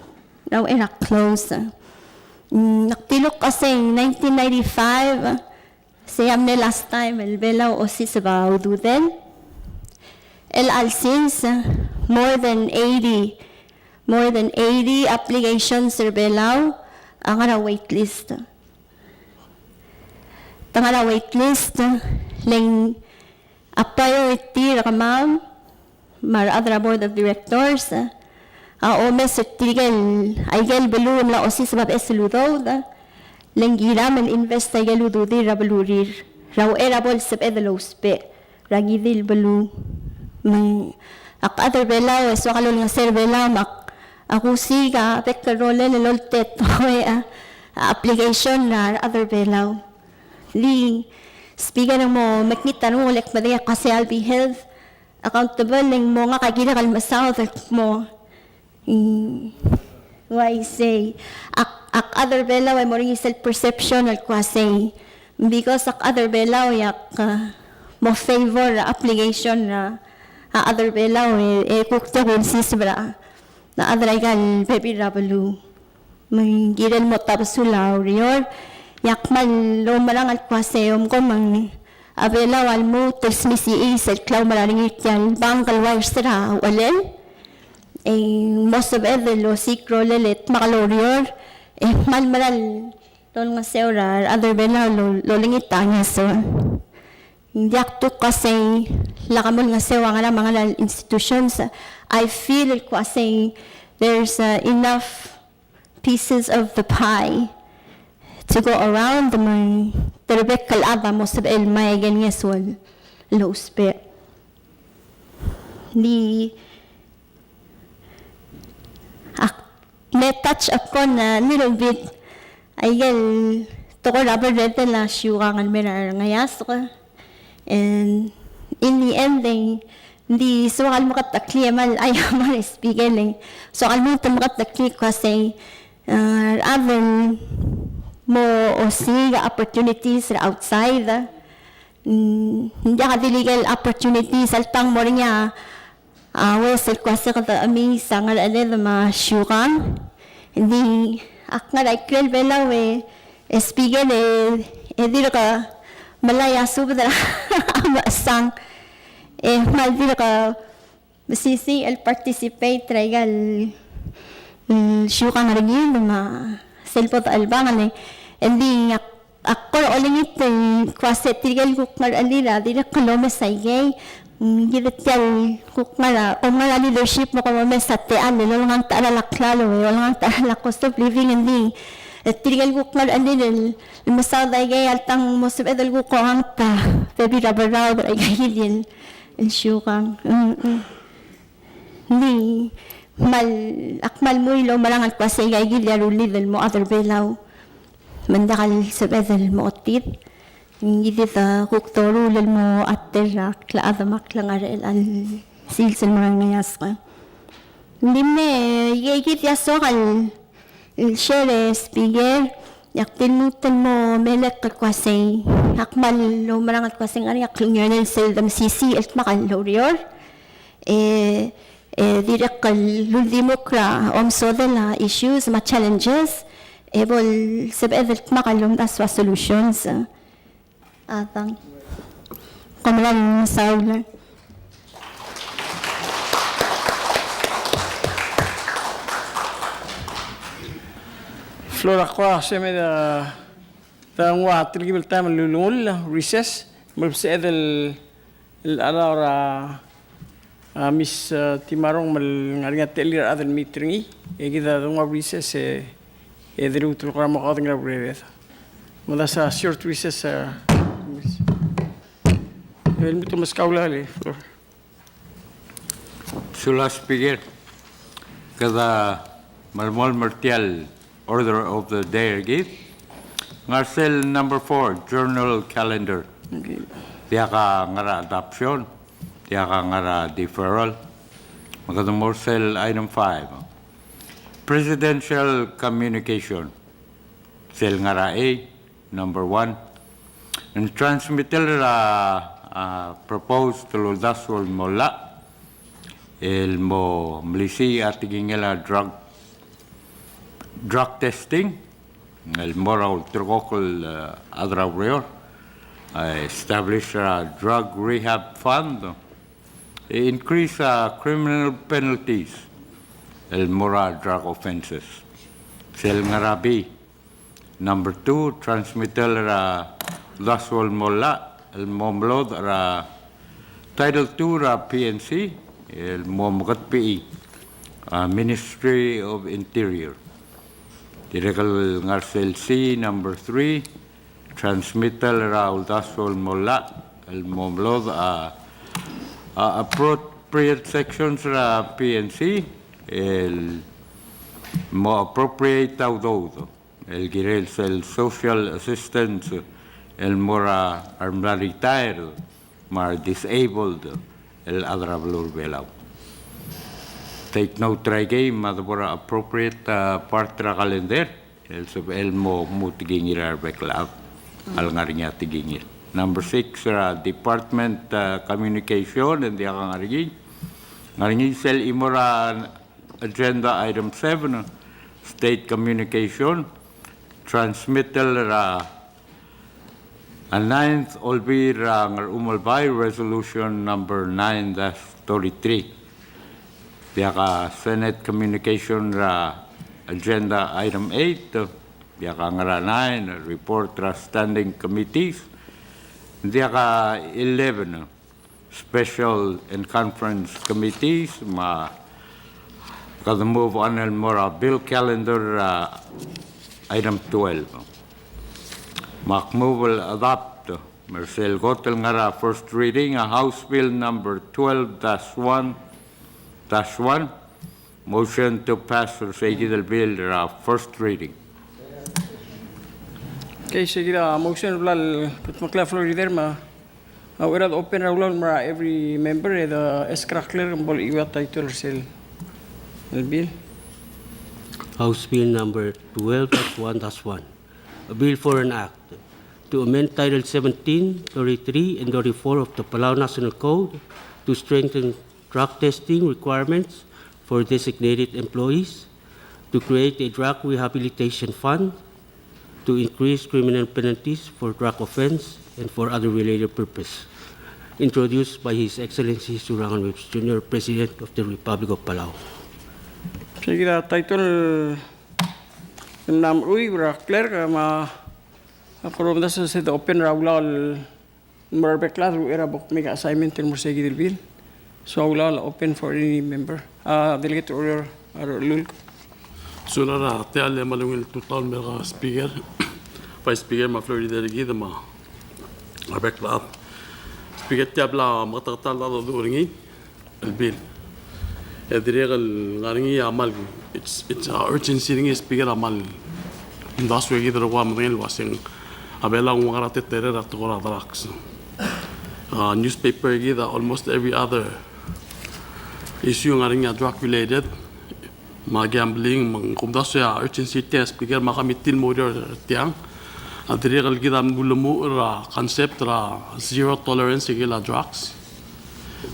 Now, er a close. Mm, ak dilu el kmo a se nineteen ninety-five, sei a mle last time el Belau a osiseb a ududel. El chelecha el sils, more than eighty, more than eighty applications er Belau a ngar er a wait list. Te ngar er a wait list, le ng a priority er kemam me a rechad er a board of directors a omes er tirke el, aike el beluu el mla osiseb a beches el udoud, le ng kiram el invest aike el ududir er a belurir er a uchei er a bo el sebeched el ousbech er a ngii di el beluu. Me ng, ak chad er Belau, e soak el olengeseu er Belau, me ak, ak osiik a bek el rolel el oltobed a, a application er a rechad er Belau. Di, Speaker, e ng mo mekngit a renguk el kmo di ak kmo a se I'll be held accountable, e ng mo ngak a kirek el mesaod el kmo, mm, uaisei. Ak, ak chad er Belau e mo er ngii sel perception el kmo a sei. Because ak chad er Belau e ak, uh, mo favor a application er a, a chad er Belau e, e kuk tia kulsiseb er a, a chad er aika el bebil er a beluu. Me ng kirel mo tabesul a ureor, e ak kmal oumerang el kmo a se omko me ng a Belau a lmuut el smisichii sel klaumerang er ngii er tia el bank el uaisei er a uchelel. E ng mo sebeched el osiik a rolel e dmak el oureor, e kmal mera el olengeseu er a rechad er Belau el, el olengit a ngeso. Ng diak kuk a sei, lak a mo olengeseu a ngar er a, me a ngar er a institutions, I feel el kmo a sei there's, uh, enough pieces of the pie to go around, me te rebek el chad a mo sebechel el mei aike el ngeso el ousbech. Di ak me touch upon a little bit aike el tekoi er a bo el redel a siukang el mei er a rengeasek. And in the end, e ng di soak el meketeklii, e mal, ai, a mal speaker, e ng soak el meketeklii el kmo a sei, uh, a rechad el mo osiik a opportunities er a outside. Mm, ng diak di le aike el opportunities el tang mo er ngii a, a, ues el kmo a se kede chemiis a ngerecheled me a siukang. Ng di ak ngar er a ikrel Belau e, e speaker e, e dirk melai a subed er a mechesang. E kmal dirk mesisiich el participate er aika el, mm, siukang er ngii me a sel bo dechelebangel. Ng di ak, ak kora olengit el kmo a se tirke el kuk ngerechelir a dirrek el omes aikei. Mm, kid tia el kuk ngar er a, kom ngar er a leadership me kom omes a techall el olengang ta er a klalo e olengang ta er a cost of living, ng di, e tirke el kuk ngerechelir el, el mesaod aikei a le tang mo sebeched el kuk ongang ta bebil er a beraod er aikei el, el siukang. Mm, mm. Ng di kmal, ak kmal mui el oumerang el kmo a se aikei a rullid el mo chad er Belau. Me ng diak el sebeched el mo otid. Ng di de kuk doruul el mo ater a klechad me a klengar er a sils el mo er a ngeasek. Ng di mle, aikei a soak el el share, e speaker, e ak di lmuut el mo melekoi el kmo a sei, ak kmal oumerang el kmo a sei ng ngar er ngii a klungiolel sel de mesisiich el dmak el oureor. E, e dirrek el uldimukl er a omesodel a issues me a challenges, e bo el sebeched el dmak el omdasu a solutions. Adang. Kom kmal mesaul. Flora, ko a se me da, da nguu a telkib el taem el ulengull, recess, me bo lsebeched el, el allow er a A, Miss, a, Timarong me ng ngar er ngii a techellir a rechad el meet er ngii, e kid a dengua recess e, e de lmuut el kora mo kaodengei er a urered. Mo dasa short recess, a, Miss. E lmuut el meskau el floor. Sulang Speaker, kede melemolem er tia el order of the day er kid. Ngar sel number four, journal calendar. Diak a ngar er a adoption, diak a ngar er a deferral. Me kede mo er sel item five, presidential communication. Sel ngar er a A, number one, ng transmittal er a, a, proposed el uldasu el mo llach el mo melisiich a tekingel a drug, drug testing el mo er a ulterekokl el, e, chad er a ureor, e, establish er a drug rehab fund, e increase a criminal penalties el mo er a drug offenses. Sel ngar er a B, number two, transmittal er a uldasu el mo llach el mo melodech er a Title two er a P N C el mo meketbechii a Ministry of Interior. Dirrek el ngar sel C, number three, transmittal er a uldasu el mo llach el mo melodech a, a appropriate sections er a P N C el mo appropriate a udoud el kirel sel social assistance el mo er a re mla retired me a re disabled el chad er a beluu er a Belau. Take note er a ikei me a de bo er a appropriate, uh, part er a calendar el sebechel el mo, mo tekingir a rebek el chad el ngar er ngii a tekingir. Number six er a department, uh, communication, e ng diak a ngar er ngii. Ngar er ngii sel chimo er a agenda item seven, state communication, transmittal er a, a ninth Olbiil er a Ngerchumelbai, resolution number nine dash thirty-three. Diak a Senate communication er a agenda item eight, diak a ngar er a nine, report er a standing committees, diak a eleven, special and conference committees, me kede move on el mo er a bill calendar, uh, item twelve. Me ak move el adopt, me er sel kot el ngar er a first reading, a House Bill number twelve dash one, dash one, motion to pass er seikid el bill er a first reading. Okay, seikid a motion el bla lemeklii a floor leader me a uchei er a de open er a ulaol el mo er a every member e de ask er a clerk me bo lechiuii a title er sel bill. House Bill number twelve dash one dash one. A bill for an act to amend Title seventeen, thirty-three, and thirty-four of the Palau National Code to strengthen drug testing requirements for designated employees, to create a drug rehabilitation fund, to increase criminal penalties for drug offense and for other related purpose. Introduced by His Excellency Surangel Whipps Junior, President of the Republic of Palau. Seikid a title el mla meruul er a clerk me a kuk omdasu e se de open er a ulaol el mo er a rebek el chad el uchei er a bo kmake a assignment el mo er seikid el bill. So a ulaol a open for any member. A, Delegate Oreor, a Rechululk. Sulang er tia el kmal ungil tutau el mer a Speaker, Vice Speaker me a floor leader er kid me a rebek el chad. Speaker, tia bla meketeketang el dodu er ngii el bill. E dirrek el ngar er ngii a kmal, it's, it's a urgency er ngii, Speaker, a kmal omdasu e kid el rokui a medengei el uaseng a Belau a ngar er a teterer a tekoi er a drugs. A newspaper er kid a almost every other issue a ngar er ngii a drug related me a gambling, me ng kumdasu e a urgency er tiang, Speaker, me a committee el mo oureor er tiang a dirrek el kid a mle ulemuchel er a concept er a zero tolerance er a drugs.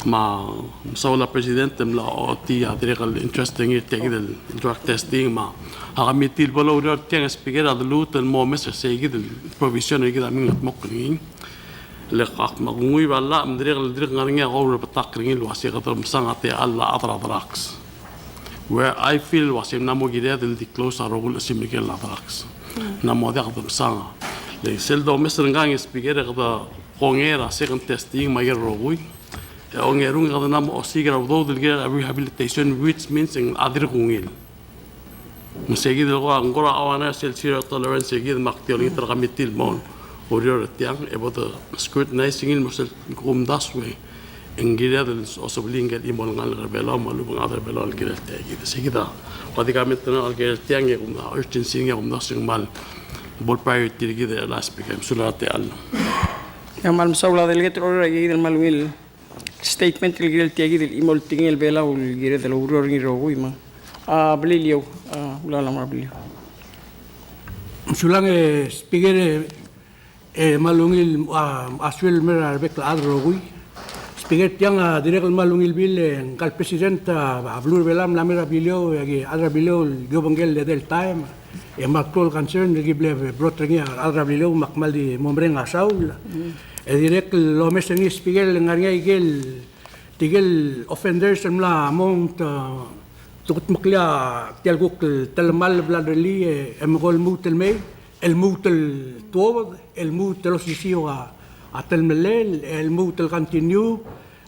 Me a mesaul a President e mla ochotii a dirrek el interest er ngii er tia kid el drug testing, me a committee el bo loureor er tiang, Speaker, a de lmuut el mo omes er sei kid el provision er kid a mle mengedmokl er ngii. Le ak mo kungui a llach me ng dirrek el dirk ngar er ngii a kora betok er ngii el uasei kede msang a techall a chad er a drugs. Where I feel el uasei ng mla mo kired el di close a rokui el chesimer a drugs. Ng mla mo diak de msang. Le sel domes er ngii, Speaker, e kede kongei er a second testing me a ikel rokui. E ongerung e kede mla mo osiik er a udoud el kirel a rehabilitation, which means ng dirk ungil. Me sei kid el ko a ng kora awareness er sel zero tolerance er kid me ak di olengit er a committee el mo oureor er tiang e bo de scrutinize er ngii el mo sel kumdasu e ng kired el osobel ngike el chimo el ngalek er a Belau me a lechub e ng chad er a Belau el kirel tia kid. Sei kid a, ua di comment er ngak el kirel tiang e kumdasu urgency er ngii e kumdasu e ng kmal bo el priority er kid er chelecha el speaker. Mesulang er a techall. E kmal mesaul a delegate er a Oreor er a kid el kmal ungil statement el kirel tia kid el chimo el tekingel a Belau el kired el oureor er ngii el rokui me a Beliliou, a, ula lamar Beliliou. Mesulang e speaker e, e kmal ungil a, a sueleb el mer a rebek el chad el rokui. Speaker, tiang a dirrek el kmal ungil bill e ngka el president a, a beluu er a Belau a mla mer a Beliliou e aki chad er a Beliliou el obengkel el edei el taem. E kmal klou el concern el ki mle brought er ngii a rechad er a Beliliou me ak kmal di mo mereng a saul. E dirrek el omes er ngii speaker el ngar er ngii a ikel, tirkel offenders el mla mount, a, te kudmeklii a tia el kuk telemall el bla lerellii e, e mekoi el lmuut el mei, el lmuut el tuobed, el lmuut el osisiu a, a telemellel, el lmuut el continue,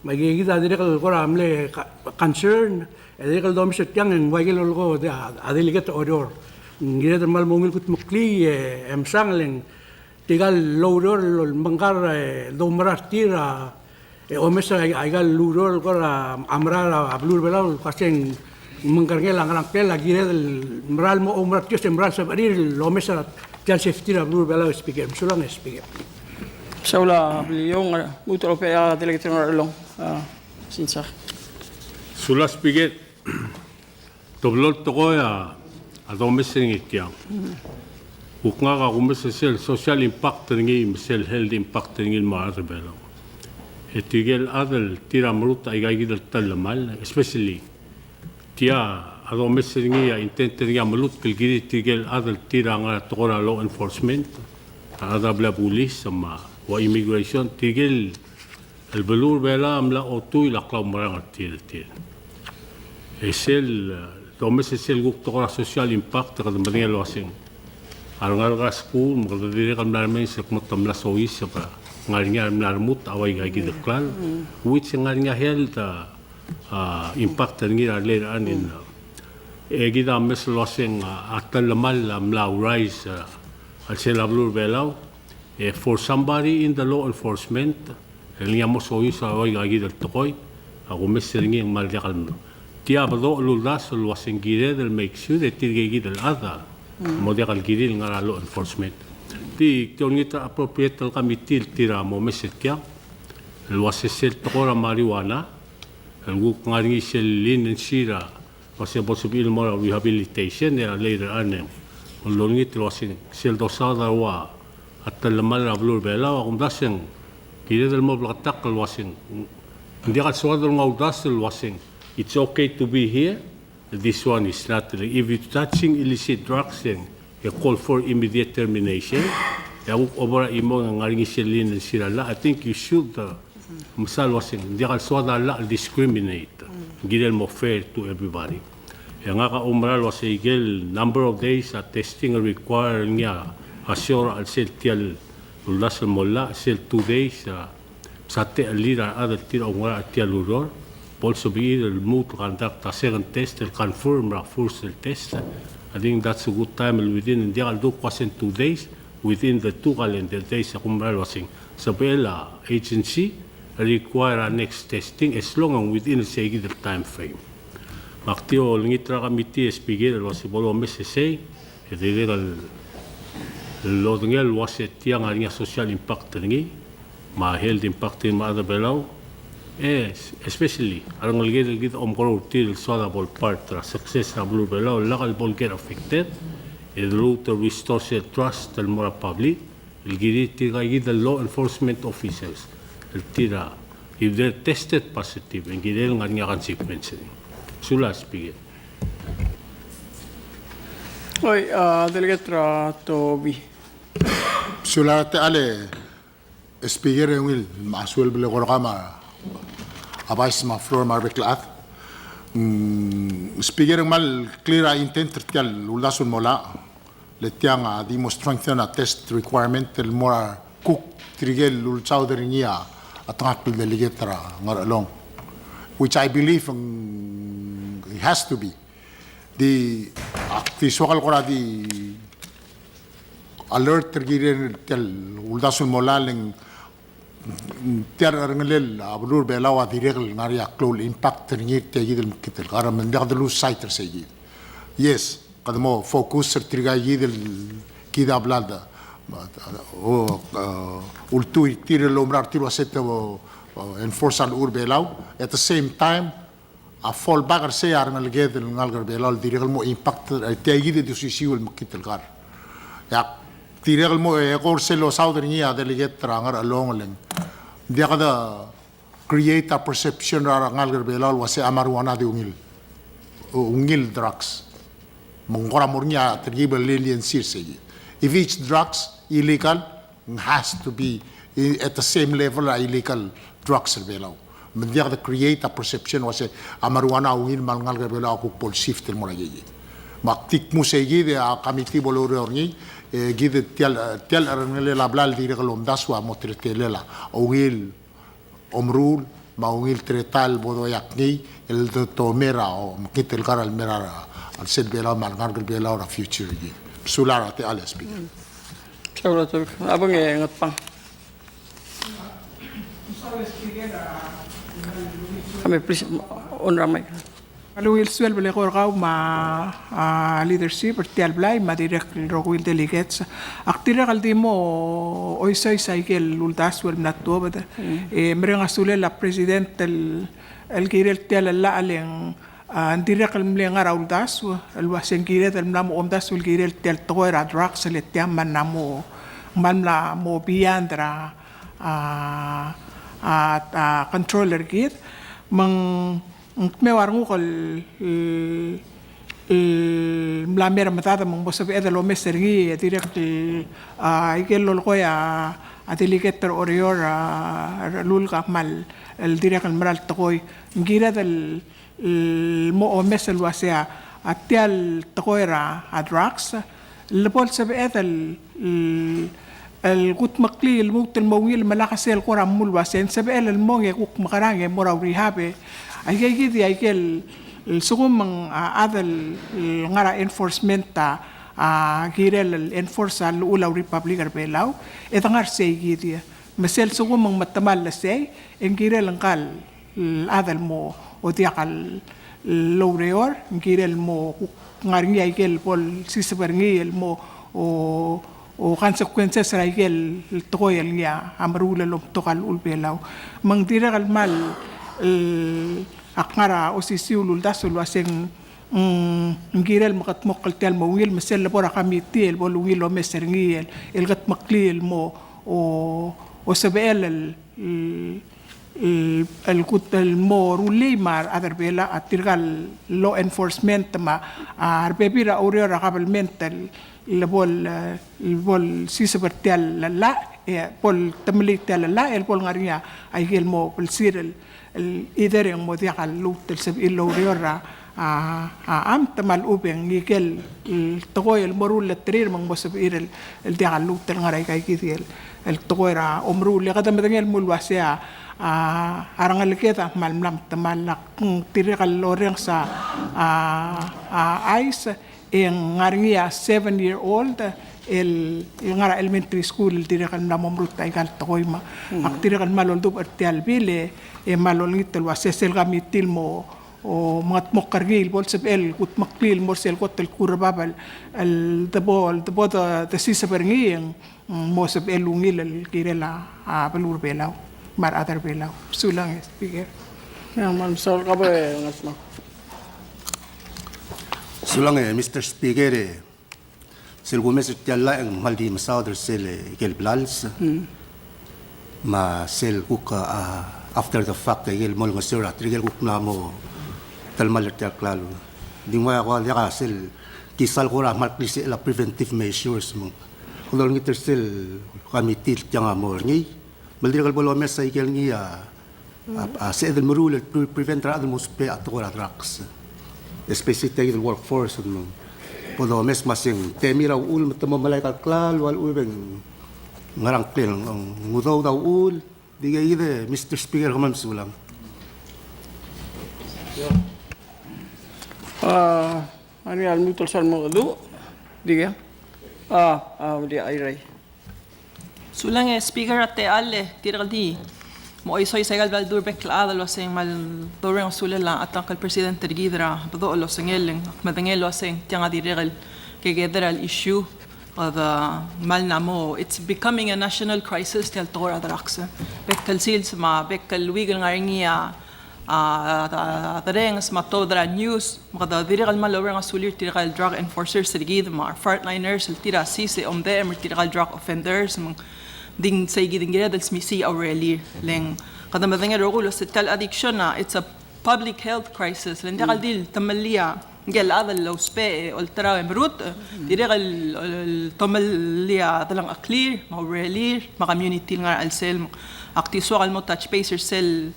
me aika kid a dirrek el kora mle ka-, concern, e dirrek el domes er tiang e ng ua ikel lolekoi a, a delegate er a Oreor. Ng kired el kmal mo ungil kudmeklii e, e mesang e le ng tirka el oureor el mengkar e, doumera er tir a, e omes a, aika el oureor el kora mera er a beluu er a Belau el kmo se ng mengkerengel a ngerang tia el kired el mera el mo oumera er tir e se mera el sebechir el omes er tia el safety er a beluu er a Belau, speaker. Mesulang, speaker. Mesaul a Beliliou, ng lmuut el oba a delegate er a Ngerchelong, a, Sinsak. Mesulang, speaker. Teblo el tekoi a, a domes er ngii tiang. Kuk ngak a kumes er sel social impact er ngii me sel health impact er ngii el mo er a rechad er a Belau. E tirkel chad el tir a merutech aika kid el telemall, especially tia a domes er ngii a intent er ngii a melutk el kirir tirkel chad el tir a ngar er a tekoi er a law enforcement, a chad er a blil a bulis me a ua immigration, tirkel el beluu er a Belau a mla otuil a klaumerang er tir, tir. E sel, e, domes e sel kuk tekoi er a social impact e kede medengei el uaseng a rengalek er a skuul me kede dirrek el mla remenges el kmo te mla soiseb e ngar er ngii a mla remutech a ua ika kid el klalo, which e ngar er ngii a health, a, a, impact er ngii er a lerellii. E kid a mes el uaseng a, a telemall a mla rise, a, er sel a beluu er a Belau. E for somebody in the law enforcement, el ngii a mo soiseb a ua ika kid el tekoi, a kumes er ngii e ng kmal diak el mlo. Tia a bedoch el uldasu el uaseng kired el make sure e tirka kid el chad a mo diak el kirir el ngar er a law enforcement. Di, di olengit er a appropriate el committee el tir a mo omes er tiang, el uase sel tekoi er a marijuana, el kuk ngar er ngii sel leniency er a, uase bo lsebechir el mo er a rehabilitation, e a later on e ng olengit el uaseng sel dosaod a ua a telemall er a beluu er a Belau, a kumdasu e ng kired el mo bleketakl el uaseng ng diak el soad el nguu a uldasu el uaseng it's okay to be here, this one is not, if you're touching illicit drugs, e ng call for immediate termination. E a kuk obo er a chimo e ng ngar er ngii sel leniency er a llach, I think you should, uh, mesa el uaseng ng diak el soad a llach el discriminate, kirel mo fair to everybody. E ngak a oumera el uasei ikel number of days a testing el require er ngii a show er a chelsel tia el uldasu el mo llach, sel two days, a, se a techellir a rechad el tir a oungerachel er tia el ureor, bo lsebechir el lmuut el conduct a second test el confirm er a first el test. I think that's a good time el within, ng diak el dmu el kmo se two days, within the two calendar days, a kumerang el uaseng sebechel a agency el require a next testing as long as within sei kid el time frame. Me ak di olengit er a committee, Speaker, el uase bo lomes er sei, e dirrek el lodengei el uase tiang a ngar er ngii a social impact er ngii, me a health impact er ngii me a rechad er a Belau, e especially a rengelekel el kid a omekeroul er tir el soad a bo el part er a success er a beluu er a Belau, el lak el bo el get affected, e de lmuut el restore sel trust el mo er a public, el kirir tirka kid el law enforcement officers, el tir a, if they're tested positive, e ng kirel ngar er ngii a consequence. Sulang, Speaker. Oi, a, Delegate er a Tobi. Sulang er a techall e Speaker, e ungil me a sueleb el eko er kemam a Vice me a floor me a rebek el chad. Mm, Speaker, e ng kmal clear a intent er tia el uldasu el mo llach. Le tiang a di mo strengthen a test requirement el mo er a kuk tirke el ulsaod er ngii a tengakl el delegate er a Ngerchelong, which I believe, mm, it has to be. Di, ak di soak el kora di alert er kid er tia el uldasu el mo llach, e ng tia el cherrengelel a beluu er a Belau a dirrek el ngar er ngii a klou el impact er ngii er tia kid el mekngit el kar, me ng diak de lose sight er sei kid. Yes, kede mo focus er tirka kid el kid a bla de, o, e, ultuil er tir el oumera er tir el ua se te, o, o, enforce a llechul er a Belau. At the same time, a fallback er sei a rengeleked el ngalek er a Belau el dirrek el mo impact er tia kid el di osisiu el mekngit el kar. E ak dirrek el mo, e, kuk er sel losaod er ngii a delegate er a Ngerchelong el ng diak de create a perception er a rengalek er a Belau el ua se a marijuana a di ungil, ungil drugs. Me ng kora mo er ngii a telkib el leniency er sei. If it's drugs illegal, has to be i-, at the same level a illegal drugs er a Belau. Me ng diak de create a perception el ua se a marijuana a ungil me a rengalek er a Belau a kuk bo el shift el mo er a ikei. Me ak di kmu sei kid e a committee bo loureor er ngii, e kid tia el, tia el cherrengelel a blai el dirrek el omdasu a mo teletelel a ungil omeruul me a ungil teletael el bo doiak ngii el de tomera o mekngit el kar el mera er a, a sel Belau me a rengalek er a Belau er a future er kid. Sulang er a techall, Speaker. Sulang, Speaker. A bong e Ngatpang. Kame, please, on er a mic. Ungil sueleb el eko er kau me a, a, leadership er tia el blai me a dirrek el rokui el delegates. Ak dirrek el di mo oisois a ikel uldasu el mla tuobed. Mm. E mereng a sulel a president el, el kirel tia el llach el ng, a, ng dirrek el mle ngar er a uldasu el ua se ng kired el mla mo omdasu el kirel tia el tekoi er a drugs el tia me ng mla mo, me ng mla mo beyond er a, a, a, a control er kid. Me ng Ng kmeu a renguk el, el, el mla mer a medad me ng mo sebeched el omes er ngii e dirrek el, a, ikel lolekoi a, a delegate er a Oreor, a, er a Lulk a kmal, el dirrek el mera el tekoi. Ng kired el, el mo omes el ua se a, a tia el tekoi er a, a drugs, le bo el sebeched el, el, el kudmeklii el lmuut el mo ungil me lak sel kora mle ua se ng sebechel el mong e kuk mekerang e mo er a rehab e. Aike kid a ikel, el lsekum ng, a, chad el, el ngar er a enforcement a, a kirel el enforce a llechul a Republic er a Belau, e de ngar sei kid. Me sel lsekum ng metemall el sei, e ng kirel ngka el el chad el mo diak el loureor, ng kirel el mo kuk ngar er ngii a ikel bo el siseb er ngii el mo, o, o consequences er a ikel tekoi el ngii a meruul el omtok a llechul Belau. Me ng dirrek el kmal, el, ak ngar er a osisiu el uldasu el ua se ng, mm, ng kirel mekedmokl tia el mo ungil, me sel lebo er a committee el bo lungil omes er ngii el, el kedmeklii el mo, o, o sebechel el, el, el kuk el mo rullii me a rechad er a Belau, a tirka el law enforcement me a, a rebebil er a ureor er a government el, el bo el, el bo el siseb er tia el llach, e bo el temellii tia el llach, el bo el ngar er ngii a ikel mo blsir el, el either e ng mo diak a lluut el sebechir el oureor er a a, a, amt me a lechub e ng ikel, el tekoi el mo ruul el terir me ng mo sebechir el, el diak a lluut el ngar er aika kid el, el tekoi er a omeruul. E kede medengei el mle ua se a, a, a rengeleked a kmal mla metemall. Ak, mm, dirrek el orrenges a, a, a, chais, e ng ngar er ngii a seven year old, el, el ngar er a elementary school, el dirrek el mla mo merutech aika el tekoi me. Mm. Ak dirrek el kmal oldubech er tia el bill, e, e kmal olengit el ua se sel committee el mo o mengedmokl er ngii el bo el sebechel el kudmeklii el mo er sel kot el kurebab el, el debo, el debo de, de siseb er ngii e ng, mm, mo sebechel ungil el kirel a, a beluu er a Belau me a rechad er a Belau. Sulang, Speaker. Sulang, e, Mister Speaker, e, sel kumes er tia el llach e ng kmal di mesaod er sel, e, ikel blals. Mm. Me sel kuk, a, after the fact, e, ikel mo olengeseu er a tirke el kuk mla mo telemall er tia el klalo. Di ngua, ngua diak a sel kisal kora kmal klisichel a preventive measures me ng. Kede olengit er sel committee el tiang a mo er ngii. Me le dirrek el bo lomes a ikel ngii a, a, a sebeched el meruul el pre-, prevent er a rechad el mo ousbech a tekoi er a drugs. Especially tia el workforce, me bo domes me a se ng temir a uchul me te mo melai a klalo a lechub e ng ngerang klel, ng udoud a uchul, di kid, Mister Speaker, kmal mesulang. A, a, ng di a lmuut el sal mo dmu, di kid. A, a, di a Irrai. Sulang e Speaker er a techall e tirke el di mo oisois a ikal bla ledu er a bek el chad el uasei ng kmal doureng a sulel a ta el president er kid er a bedoch el osengel e ng medengei el uasei ng tiang a dirrek el kekedei er a issue. Kede kmal mla mo, it's becoming a national crisis tia el tekoi er a drugs. Bek el sils me a bek el week el ngar er ngii a a, a, a, a, derrenges me a tobed er a news, me kede dirrek el kmal oureng a sulir tirka el drug enforcers er kid, me a frontliners el tir a sise omdechem er tirka el drug offenders, me ng di sei kid ng kired el smisichii a urerir. Le ng kede medengei el rokui el uasei tia el addiction a, it's a public health crisis. Le ng diak el di el temellii a ngike el chad el ousbech e olterau e merutech, dirrek el, el, el tomellii a delengcheklir, me a urerir, me a community el ngar er a chelsel, me ak di soak el mo touch base er sel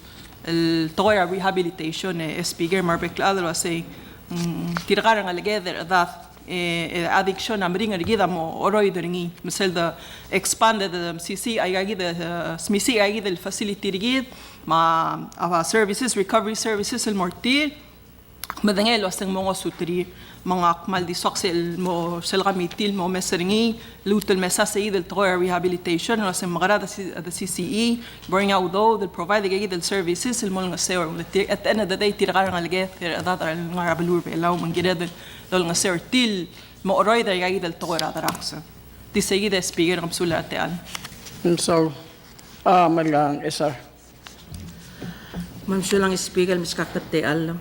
el tekoi er a rehabilitation, e, e Speaker, me a rebek el chad el uasei, mm, tirka el ngeleked er a chedad, e, e, addiction a meringel er kid a mo oroid er ngii, me sel de expanded, de mesisiich aika kid, e, smisiich aika kid el facility er kid, me a, a services, recovery services el mo er tir, medengei el uasei ng mo ngosuterir, me ngak kmal di soak sel mo, sel committee el mo omes er ngii, lmuut el mesa sei kid el tekoi er a rehabilitation, el uasei ng mekera de si-, de C C E, bo er ngii a udoud el provide aika kid el services el mo olengeseu er tir, at the end of the day, tirka el ngeleked er a chedad el ngar er a beluu er a Belau, me ng kired el olengeseu er tir el mo oroid er aika kid el tekoi er a drugs. Di sei kid e Speaker, kom sulang er a techall. Mm, so, a, me a Esar. Me a sulang Speaker, meskak a techall.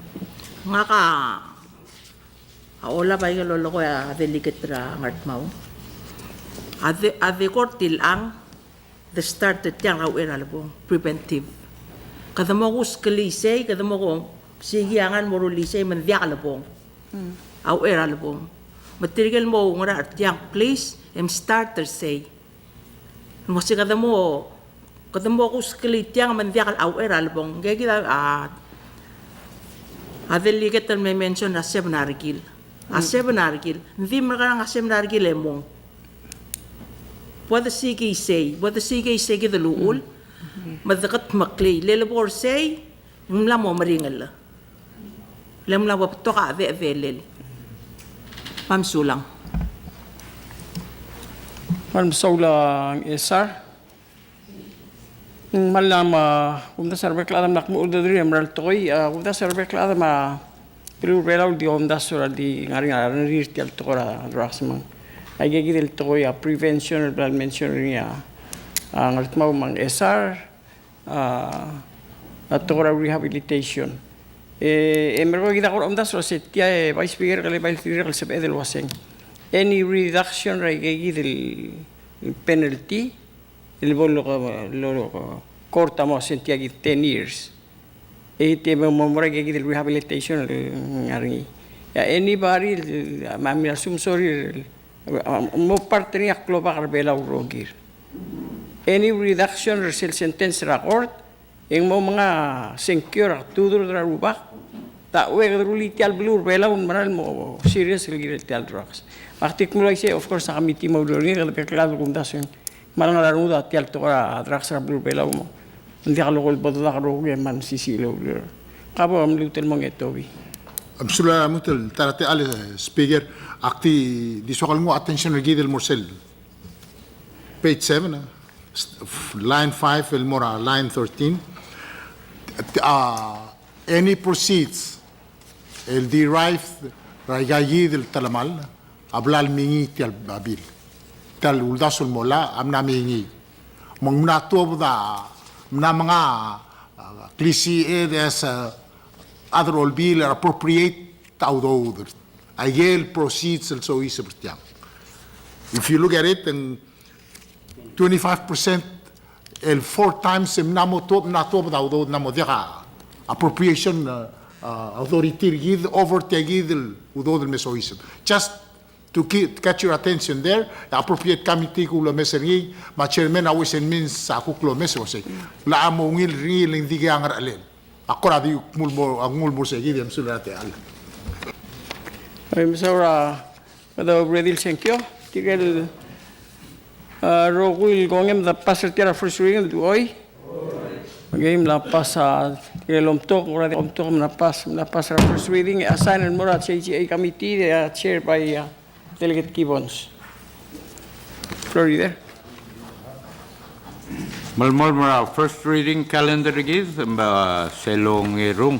Ngak a olab aike el lolekoi a delegate er a Ngardmau. A de, a de kora tilechang, de start er tiang er a uchei er a lebong, preventive. Kede mo kuskelii sei, kede mo ko, sei a ngar mo rullii sei, me ng diak lebong. Mm. A uchei er a lebong. Me tirke el mo oungerachel er tiang, please, e mstart er sei. Ng uasei kede mo, kede mo kuskelii tiang me ng diak el uchei er a lebong. Ngike kid a, a, a delegate el me mention a seven a rekil. A seven a rekil. Ng di mekerang a seven a rekil e mong. Bo de sikii sei, bo de sikii sei kid el uchul. Me de kutmeklii. Le le bo er sei, ng mla mo meringel. Le ng mla bo betok a chedechedelel. Me a mesulang. Me a mesulang Esar. Me a lam, a, kumdasu er a rebek el chad me a lak mo uldesuir a mera el tekoi, a, kumdasu er a rebek el chad me a beluu er a Belau el di omdasu er a di ngar er ngii a rengrir tia el tekoi er a drugs me ng. Aike kid el tekoi a prevention el bla el mention er ngii a, a, Ngardmau me a Esar. A, a tekoi er a rehabilitation. E, e merekong e kid a kora omdasu el uasei tia e Vice Speaker, kele bai tirke el sebeched el uaseng. Any reduction er aike kid el penalty, el bo lo, lo, lo, court a mo send tia kid ten years. E te mo, mo, mo er aike kid el rehabilitation el ngar er ngii. A anybody, el, me a mla assume, sorry, el, a, mo part er ngii a klobak er a Belau el rokir. Any reduction er sel sentence er a court, e ng mo menga sengkio er a tuturt er a rubak, ta ua kede rullii tia el beluu er a Belau el mera el mo serious el kirel tia el drugs. Me ak di kmo uaisei, of course, a committee a mo oureor er ngii, kede bek el chad el kumdasu e ng kmal ngar er a rengud a tia el tekoi er a drugs er a beluu er a Belau me ng diak loko el bo dedak el rokui e kmal mesisiich el oureor. Ka bo mluut el mo ngetobi. Mesulang a lmuut el ta er a techall, Speaker, ak di, di soak el nguu a attention er kid el mo er sel page seven, a, line five el mo er a line thirteen. A, any proceeds el derived er aika kid el telemall a bla el mengiil tia el bill. Tia el uldasu el mo llach a mla mengiil. Me ng mla tuobed a, mla menga, a, klisiich e as a other olbiil er a appropriate a udoud. Aike el proceeds el soiseb er tiang. If you look at it, ng twenty-five percent el four times e mla mo tuo, mla tuobed a udoud, mla mo diak a appropriation, uh, uh, authority er kid over tia kid el udoud el me soiseb. Just to ki-, catch your attention there, appropriate committee a kulomes er ngii, me a chairman er a Ways and Means a kulomes er sei. Llach a mo ungil er ngii le ng dikea ngerchelel. A kora di kmu el mo, a kmu el mo er sei kid e mesulang er a techall. Oi, mesaul er a Kede oureor el sengkio, tirke el, a, rokui el kongei me de pass er tia er a first reading el dechor. Okay, mla pass a, tirke el omtok, kora di omtok, mla pass, mla pass er a first reading, assign el mo er a C G A committee, they are chaired by, a, Delegate Gibbons. Floor leader. Melemolem er a first reading calendar er kid, me sel ongerung,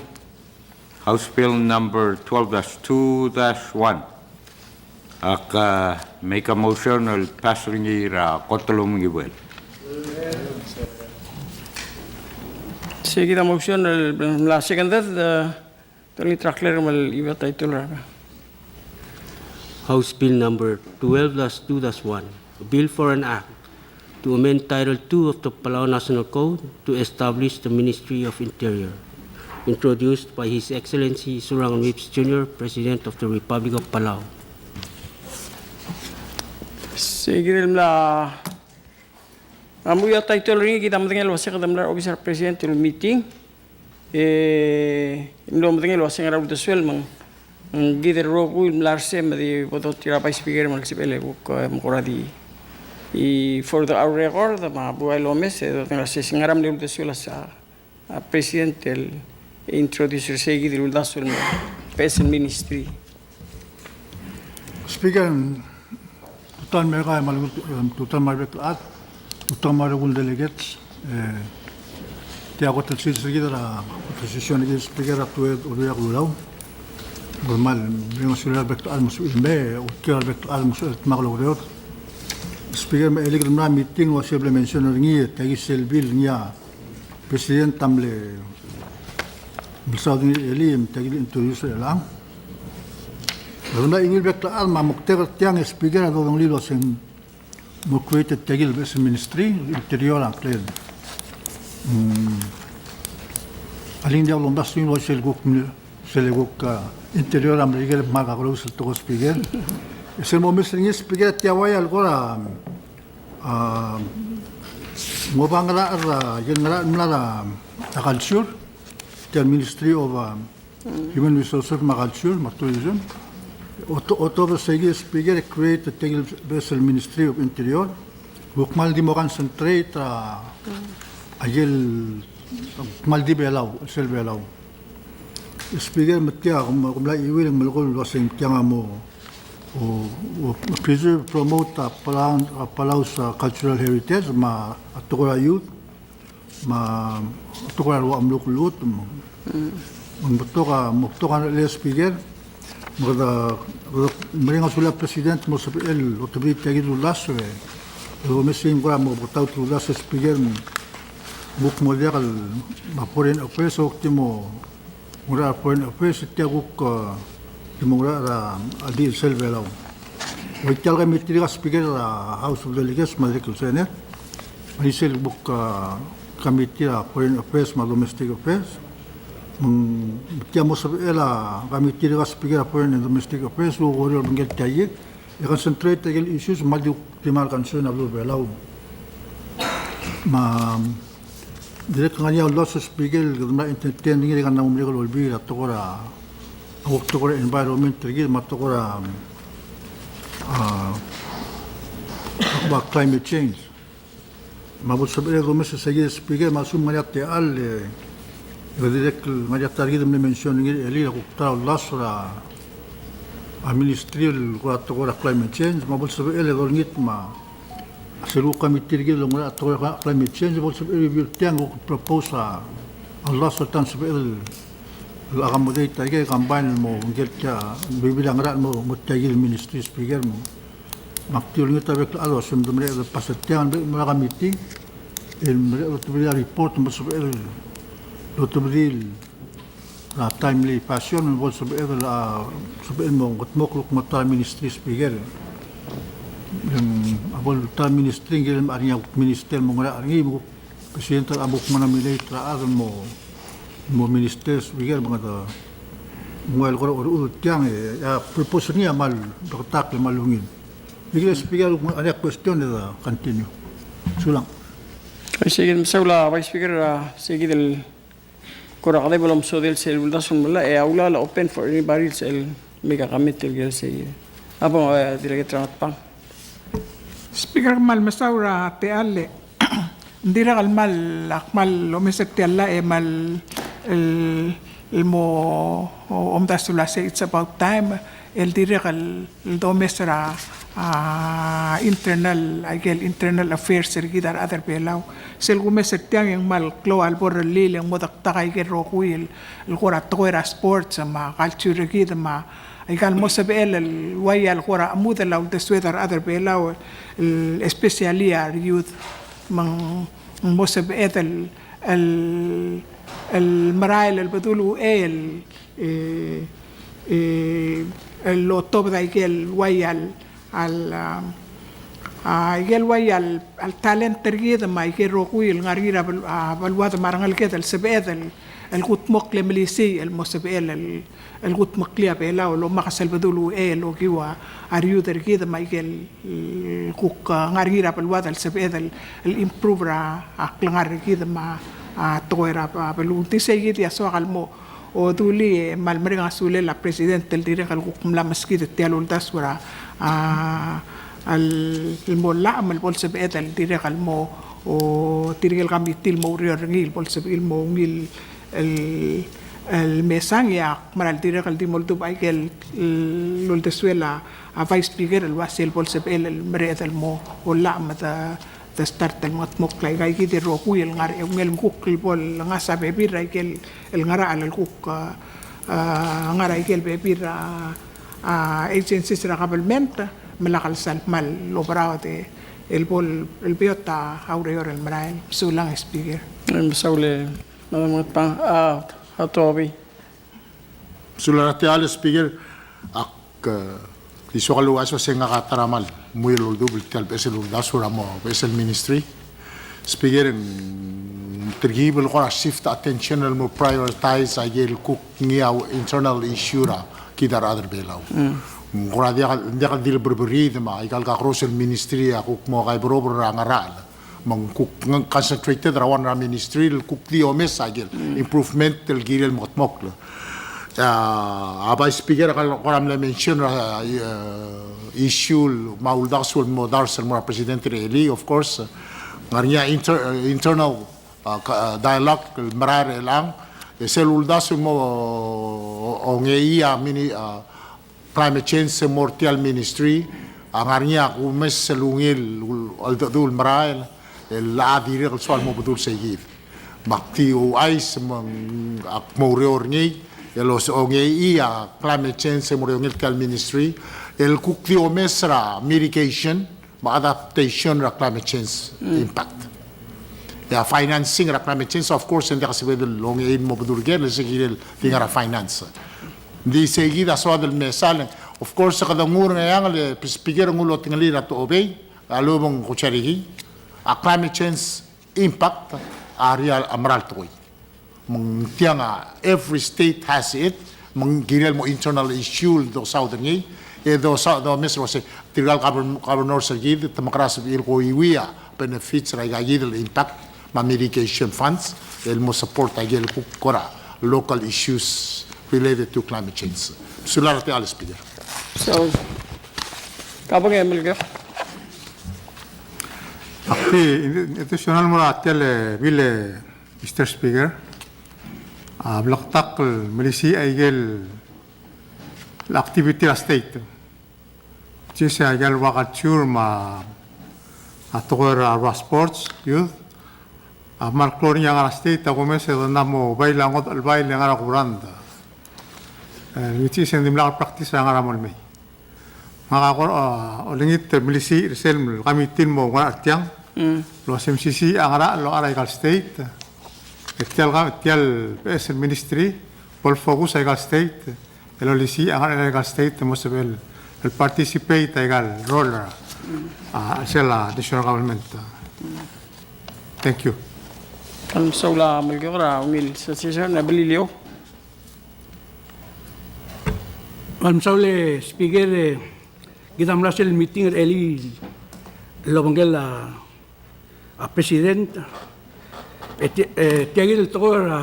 House Bill number twelve dash two dash one. Ak, uh, make a motion el pass er ngii er a kot el omengibuel. Sei kid a motion el mla seconded, uh, Tony Trackler me el iba title er a House Bill number twelve dash two dash one, a bill for an act to amend Title two of the Palau National Code to establish the Ministry of Interior, introduced by His Excellency Surangel Whipps Junior, President of the Republic of Palau. Sei kid el mla, a mui a title er ngii kid a medengei el uase kede mla er a obis er a President el meeting. E mlo medengei el uase ngera uldesuel me ng, ng kid el rokui el mla er sei me di bo dotir a Vice Speaker me ng sebechel e kuk, e, mo kora di. E for the our record, me a buai el omes, e dodengei el uase se ngera mle uldesuel a, a President el introduce er sei kid el uldasu el mo beches el ministry. Speaker, tutau el mei e kmal, tutau el mei er a bek el chad, tutau el mei er a rokui el delegates, e, tia kot el sils er kid er a, kot el session er kid, Speaker, a tuobed er a Kelulau. Kmal mereng a sulir a rebek el chad el mo sebechir el mei, e, okiu a rebek el chad el mo sebechir el dmak el oureor. Speaker, me a chelecha el mla er a meeting, ua se mle mention er ngii, tia kid sel bill ngii a President a mle, mle saod er ngii er a elii, me tia kid el introduce er chelechang. Kede mla chiuii el bek el chad me a moktek er tiang, e Speaker, a dodengelii el uase ng mo create tia kid el beches el ministry, Interior a ngklel. Mm. A lengdi a ulomdasu er ngii el uase sel kuk, sel kuk, a, Interior a Merikel a kmal kakerous el tekoi, Speaker. E sel momes er ngii, Speaker, tia uaia el kora, a, ng oba ngerachel, a, ngera el mla er a, a culture, tia el Ministry of, a, Human Resources me a Culture me a Tourism. Oto-, otobed er sei kid, Speaker, e create tia kid el beches el Ministry of Interior. Kuk kmal di mo concentrate er a, a ikel, kmal di Belau, sel Belau. Speaker, me tia, kom, kom mla chiuii e ng melekoi el uase ng tiang a mo, o, o, preserve, promote a Palau, a Palau's, a, cultural heritage, me a tekoi er a youth, me a tekoi er a rua mluk luut, me, me ng betok a, me ng betok a, le Speaker, me kede, kede mereng a sulir a President el mo sebechel el otebedii tia kid el uldasu, e, e domes e ng kora mo betaut el uldasu, Speaker, me ng kuk mo diak el, me a Foreign Affairs, e kuk di mo ngar er a Foreign Affairs, tia kuk, a, di mo ngar er a, a di sel Belau. Ua tia el committee er a Speaker er a House of Delegates me a dirrek el Senate. Me a di sel kuk, a, committee er a Foreign Affairs me a Domestic Affairs. Me ng tia mo sebechel a committee er a Speaker er a Foreign and Domestic Affairs, kuk oureor el obengkel tia kid. E concentrate er a ikel issues me a di kuk di mle concern er a beluu er a Belau. Me a dirrek el ngar er ngii a uldasu, Speaker, el kede mla entertain er ngii e ng ngar er ngii a mo merek el olbiil er a tekoi er a, a kuk tekoi er a environment er kid me a tekoi er a, a, a climate change. Me a bo lsebechel e domes e sei kid, Speaker, me a lsekum ng ngar er ngii a techall, e, e dirrek el ngar er ngii a ta er kid el mle mention er ngii er a elii, a kuk ta er a uldasu er a, a ministry el kora tekoi er a climate change, me a bo lsebechel e dolengit me a sel kuk committee er kid el ngar er a tekoi er a climate change, bo lsebechel e review er tiang, kuk propose a uldasu el ta el sebechel el accommodate aikei, combine el mo ngike el tia, bebil a ngerachel el mo, mo tia kid el ministry, Speaker, me Me ak di olengit er a bek el chad el uase me de merek el pass er tiang, el merek el mo er a committee, el merek el otebedii a report, me bo lsebechel el otebedii er a timely fashion, me bo lsebechel a, sebechel el mo, kldmokl el kmo ta er a ministry, Speaker. Ng, a bo ta er a ministry, ng kirel me a ngar er ngii a kuk minister el mo ngerachel er ngii, me kuk President a bo kmo nominate er a chad el mo, mo minister, Speaker, me kede, me ng ua el kora orechudel tiang, e, a purpose er ngii a kmal beketakl e kmal ungil. Tirke el Speaker, a ngar er ngii a question e de continue. Sulang. Sei kid, mesaul a Vice Speaker, a, sei kid el kora kede bo lomesodel sel uldasu el mla, e a uldasu a open for anybody el make a comment el kirel sei kid. A bo, e, Delegate Rangatpang. Speaker, kmal mesaul er a techall e ng dirrek el kmal, ak kmal omes er tia el llach e kmal el, el mo omdasu el uase it's about time el dirrek el, el domes er a, a internal, aike el internal affairs er kid a rechad er Belau. Sel kumes er tiang e ng kmal klou a lebo el rellii e ng mo deketak aike el rokui el, el kora tekoi er a sports me a culture er kid me aika el mo sebechel el ua ia el kora chemudel a uldesued a rechad er Belau el especially a re youth me ng mo sebeched el, el, el merael el bedul uchei el e, e, el otobed aike el ua ia el, a, a, aike el ua ia el, el talent er kid me aike el rokui el ngar er ngii er a bel-, a, beluad me a rengeleked el sebeched el, el kudmokl e melisiich el mo sebechel el, el kudmeklii a Belau el omakes el bedul uchei el okiu a, a re youth er kid me aike el, el kuk, a, ngar er ngii er a beluad el sebeched el, el improve er a, a klengar er kid me a, a, tekoi er a, a, beluu. Ng di sei kid a soak el mo dulii e kmal mereng a sulel a President el dirrek el kuk mla meskid tia el uldasu er a, a, el, el mo llach me el bo lsebeched el dirrek el mo, o, tirke el committee el mo oureor er ngii el bo lsebechir el mo ungil el, el mesang e ak mera el dirrek el di mo oldubech aike el, el uldesuel a, a Vice Speaker el uasei el bo lsebechel el mereched el mo llach me de de start el mengetmokl aika kid el rokui el ngar er eungel me kuk el bo lengasech a bebil er aike el, el ngerachel el kuk, a, a, ngar er aike el bebil er a, a, agencies er a government me lak el sal kmal oberaod e el bo el, el beot a ureor el merael. Mesulang, Speaker. Mesulang, Madam Ngatpang, a, a Toby. Sulang er a tia el Speaker, ak, e, di soak el ouchais el uasei ngak a ta er a kmal mui el oldubech el tia el beches el uldasu er a mo beches el ministry. Speaker, ng telkib el kora shift attention el mo prioritize aike el kuk ngii a internal issue er kid a rechad er Belau. Mm. Ng kora diak, diak di le berberid me aika el kakerous el ministry a kuk mo kaiberob er a ngerachel. Me ng kuk ng concentrated er a one er a ministry el kuk di omes aike el improvement el kirel mengetmokl. A, a Vice Speaker a kora mle mention er a, e, issue me a uldasu el mo dars el mo er a President er a elii, of course. Ng ngar er ngii a inter-, e, internal, a, ka-, a, dialogue el merael er chelechang. E sel uldasu el mo, o, ongei a mini, a, climate change e mo er tia el ministry, a ngar er ngii a kumes el ungil el, el, el merael, el a dirrek el soal mo bedul sei kid. Me ak di ouchais me ng, ak mo oureor er ngii, el os-, ongei a climate change e mo er eungel tia el ministry, el kuk di omes er a mitigation, me a adaptation er a climate change impact. E a financing er a climate change, of course, e ng diak a sebeched el ongei el mo bedul ker, le se kirel di ngar er a finance. Ng di sei kid a soad el mesang, of course, kede nguu er ngii a Ngcheangel, e Speaker, nguu el otengelii er a Tochobei, a lebo ng kuchar er kid, a climate change impact a real a mera el tekoi. Me ng tiang a, every state has it, me ng kirel mo internal issue el dosaod er ngii, e dosa-, domes el uasei, tirka el govern-, governors er kid, te mekera sebechir el koiuii a benefits er aika kid el impact, me a mitigation funds, el mo support aike el kuk kora local issues related to climate change. Sulang er tia el Speaker. So, Kabang e Melkior. Ak di, additional mo er tia el bill, Mister Speaker, a, bleketakl el melisiich aike el activity er a state. Sel aike el ua culture me a tekoi er a ua sports, youth. A kmal klou er ngii a ngar er a state a kumes e de mla mo bai el ngodech el bai el ngar er a kurangd. E, which is e ng dimlak el practice er a ngar er a mo lemei. Ngak a kora, a, olengit el melisiich er sel committee el mo ngar er tiang. Mm. El uasei mesisiich a ngerachel el locha er aika el state. E tia el ka-, tia el beches el ministry, bo le focus aika el state. El olisiich a ngerachel er aika el state el mo sebechel el participate aika el role er a, a, sel, a, national government. Thank you. Kmal mesaul a Melkior, a ungil session, a Beliliou. Kmal mesaul e Speaker, e, kid a mla sel meeting er a elii el obengkel a, a President. E ti-, e, tia kid el tekoi er a,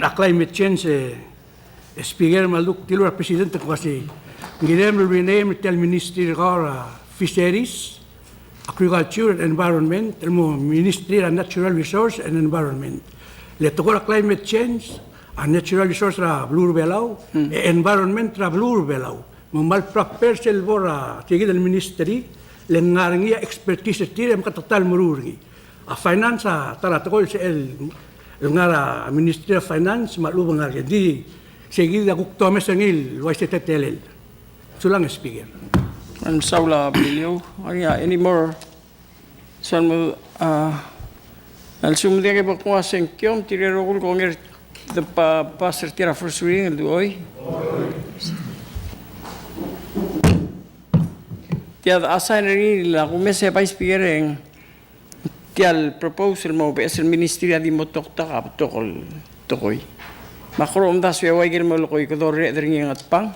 a climate change, e, Speaker, me a lduk tilobed er a President el kmo uasei, ng kirem el rename tia el ministry er kau er a Fisheries, Agriculture and Environment, el mo Ministry er a Natural Resource and Environment. Le tekoi er a climate change, a natural resource er a beluu er a Belau, e environment er a beluu er a Belau. Me ng kmal prepare sel bo er a, tia kid el ministry, le ngar er ngii a expertise er tir e meketeket el meruul er ngii. A finance a ta er a tekoi el, el ngar er a Ministry of Finance, me a lechub e ng ngar er ngii. Di, sei kid a kuk domes er ngii el uaisei teletelel. Sulang, Speaker. Ng soal a Billy, are there any more? Soal mo, a, a lsekum ng diak bo kmo a sengkio, tirke el rokui el kongei er a, pass er tia el first reading el dechor. Tia a sign er ngii el kumes e Vice Speaker, e ng tia el proposal el mo beches el ministry a di mo toktak a betok el tekoi. Me ak kora omdasu e ua ikel mo lekoi kede orreched er ngii e Ngatpang.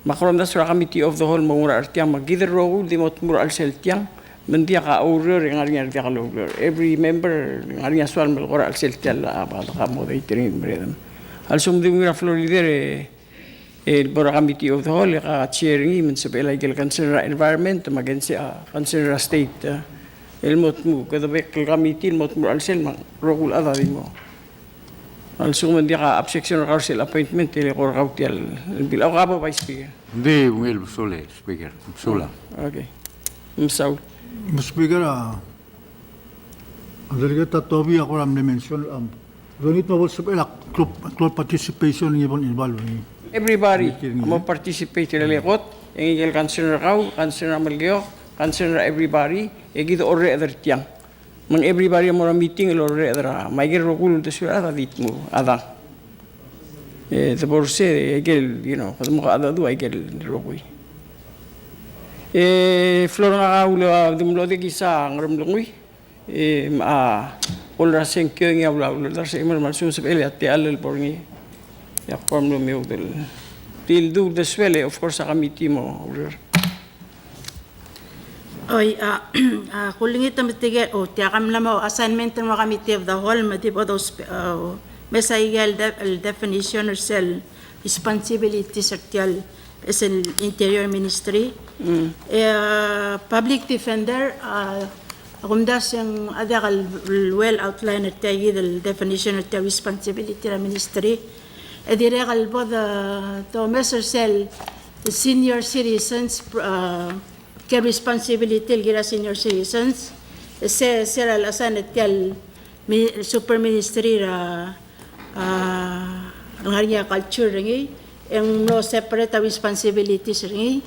Me ak kora omdasu er a committee of the whole el mo oungerachel er tiang, me kid el rokui el di mo tmuu er a chelsel tiang, me ng diak a oureor e ng ngar er ngii a diak loureor. Every member ng ngar er ngii a soal el melekoi er a chelsel tiang el, a, ba, accommodate er ngii el mereched. A lsekum di ungil a floor leader e, e bo er a committee of the whole, e ke chair er ngii me ng sebechel a ikel concern er a environment, me a concern, a, concern er a state, a, el mo tmuu, kede bek el committee el mo tmuu er a chelsel, me a rokui el chad a di mo. A lsekum ng diak a objection er kau er sel appointment, e le kora kau tia el bill. Au, ka bo Vice Speaker. Ng di ungil, mesulang, Speaker. Mesulang. Okay. Mesaul. Mister Speaker, a, a Delegate Toby a kora mle mention, um, donit me bo lsebechel a klou el participation er ngii e bo el involve er ngii. Everybody a mo participate er a lekot, e ngii el concern er kau, concern er a Melekeok, concern er a everybody, e kid a orreched er tiang. Me ng everybody a mo er a meeting el orreched er a, me a ikel rokui el uldesuel a chad a di tmuu a dang. E, de bo er sei, e ikel, you know, kede mo kachedecheduch a ikel rokui. E, floor, ngak a ule, a, di mlo dikesa Ngeremlengui. E, me a, olel a sengkio e ngii a ula, uldasu e me a lsekum ng sebechel e a techall el bo er ngii. E ak kora mlo meoud el. Di el dul uldesuel e, of course, a committee a mo oureor. Oi, a, a, kulengit me tirke, o, tia kmal mo assignment er a committee of the whole, me di bo dous-, o, mes a ikel de-, el definition er sel responsibilities er tia el, sel Interior Ministry. Mm. E, a, Public Defender, a, a kumdasu e ng a diak el well outline er tia kid el definition er tia el responsibility er a ministry. E dirrek el bo de, domes er sel senior citizens, a, tia el responsibility el kirel a senior citizens, se, se er a lechesang er tia el mi-, super ministry er a, a, ngar er ngii a culture er ngii, e ng mlo separate a responsibilities er ngii,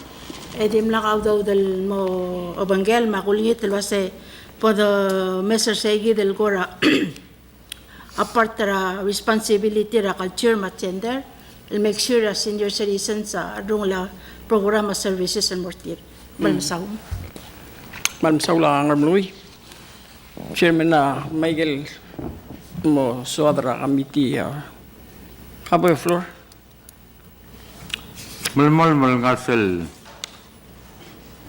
e dimlak a udoud el mo obengkel, me a kulengit el uase bo domes er sei kid el kora a part er a responsibility er a culture me a gender, el make sure a senior citizens a rungel a program me a services el mo er tir. Kmal mesaul. Kmal mesaul a Ngeremlengui. Chairman a Michael mo soad er a committee, a, ka bo e floor. Melemolem el ngar sel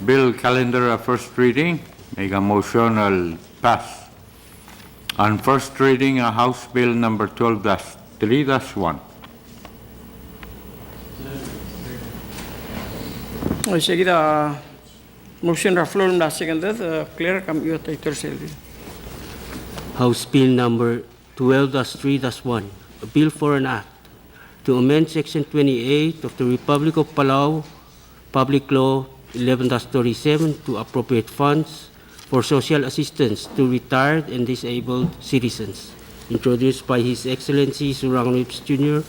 bill calendar a first reading, make a motion el pass on first reading a House Bill number twelve dash three dash one. Oi, se kid a motion er a floor el mla seconded, e, Claire, kam ua title sel bill. House Bill number twelve dash three dash one, a bill for an act to amend Section twenty-eight of the Republic of Palau Public Law eleven dash thirty-seven to appropriate funds for social assistance to retired and disabled citizens, introduced by His Excellency Surangel Whipps Junior,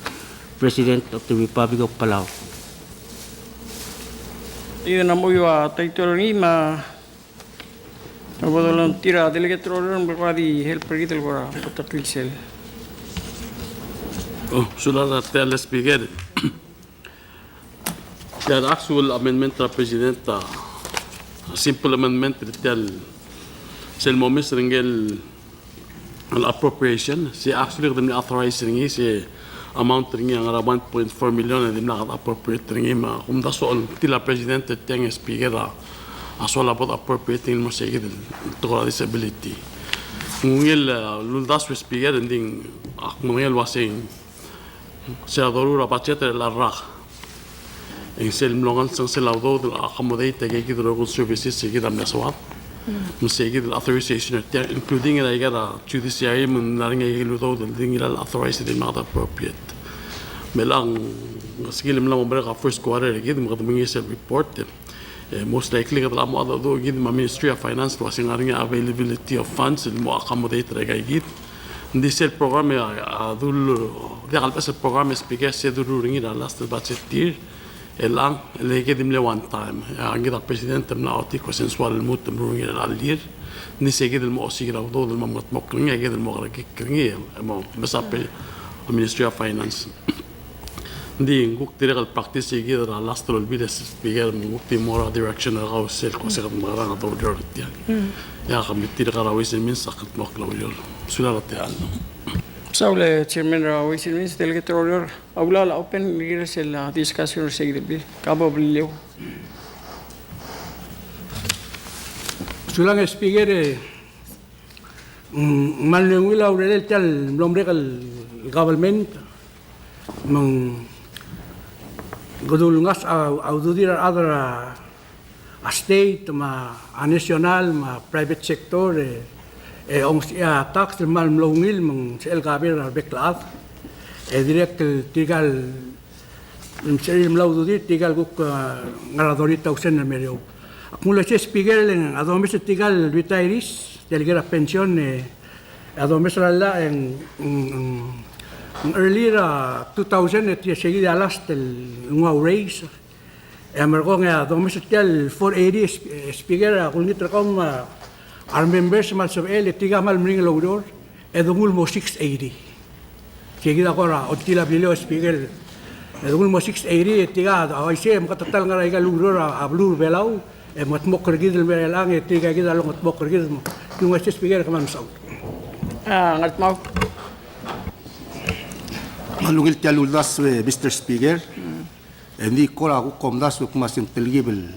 President of the Republic of Palau. Tia ng mo ua title er ngii me a A bo dolengiil er tir a delegate er a Oreor me ng kora di help er kid el kora betok el sel. Oh, sulang er a tia el speaker. Tia el actual amendment er a president a simple amendment er tia el sel momes er ngii el appropriation, se actually kede mle authorize er ngii, se amount er ngii a ngar er a one point four million e dimlak a appropriate er ngii me a kumdasu el tir a president er tiang e speaker a soal a bo de appropriate er ngii el mo se kid el tekoi er a disability. Ng ungil, e, el uldasu e speaker, e ng di ak medengei el uasei se a doruul er a budget er a rak. E ng sel mlo ngesang sel a udoud el accommodate a ikakid el rokui el services se kid a mle soad. Me se kid el authorization er tiang, including er a ikal judiciary me ng ngar er ngii a ikal udoud el di ngilai el authorize e dimlak de appropriate. Me ng Ng sel mla mo merek a first quarter er kid, me kede mengiis el report, e, e, most likely kede mo mengedecheduch kid me a Ministry of Finance el uase ng ngar er ngii a availability of funds el mo accommodate er aika kid. Ng di sel program e a, a dul, diak el beches el program e Speaker, se dulu er ngii er a last el budget year, el ang, el kid a mle one time. E a ngii a President a mla ochotii e kuk se ng soal el lmuut el meruul er ngii er a year. Ng di se kid el mo osiik er a udoud el mo mengetmokl er ngii, e kid el mo kerekikl er ngii, el mo mesa a Ministry of Finance. Ng di ng kuk dirrek el practice er kid er a last el olbiil e Speaker, me ng kuk di mo er a direction er kau sel kuk se kede mekerang e doureor er tiang. Mm. E a committee er kau er a Ways and Means a kldmokl el oureor. Sulang er a techall. Sulang e Chairman er a Ways and Means, Delegate Roureor, a ulal a open el kirel sel, a, discussion er se kid el bill. Ka bo Beliliou. Sulang e Speaker, e, mm, me ng ungil a urerel tia el mlo merek el government, me ng kede ulengasech a, a ududir a rechad er a, a state, me a national, me a private sector, e, e ongesechii a tax el kmal mlo ungil, me ng sebechel el cover er a rebek el chad. E dirrek el tirka el, ng sebechir el mla ududir, tirka el kuk, a, ngar er a thirty thousand el meriou. Ak mle uaisei Speaker, e le ng a domes er tirka el retirees, tirka el kirel a pension, e, a domes er a llach e ng, ng, ng early er a two thousand e tia se kid a last el nguu a raise. E a merekong e a domes er tia el four eighty, Sp-, Speaker, a kulengit er kau me a remembers me a lsebechel e tirka a kmal meringel el oureor, e de nguu el mo six eighty. Se kid a kora oltil a Beliliou, Speaker, e de nguu el mo six eighty, e tirka a uaisei e meketeket el ngar er aika el ureor er a, a beluu er a Belau, e mengetmokl er kid el mei er chelechang, e tirka kid a longetmokl er kid el mo. Ng uaisei Speaker, e kmal mesaul. A, Ngardmau. Me a ungil tia el uldasu e Mister Speaker. Mm. E ng di kora kuk omdasu e kmo se ng telkib el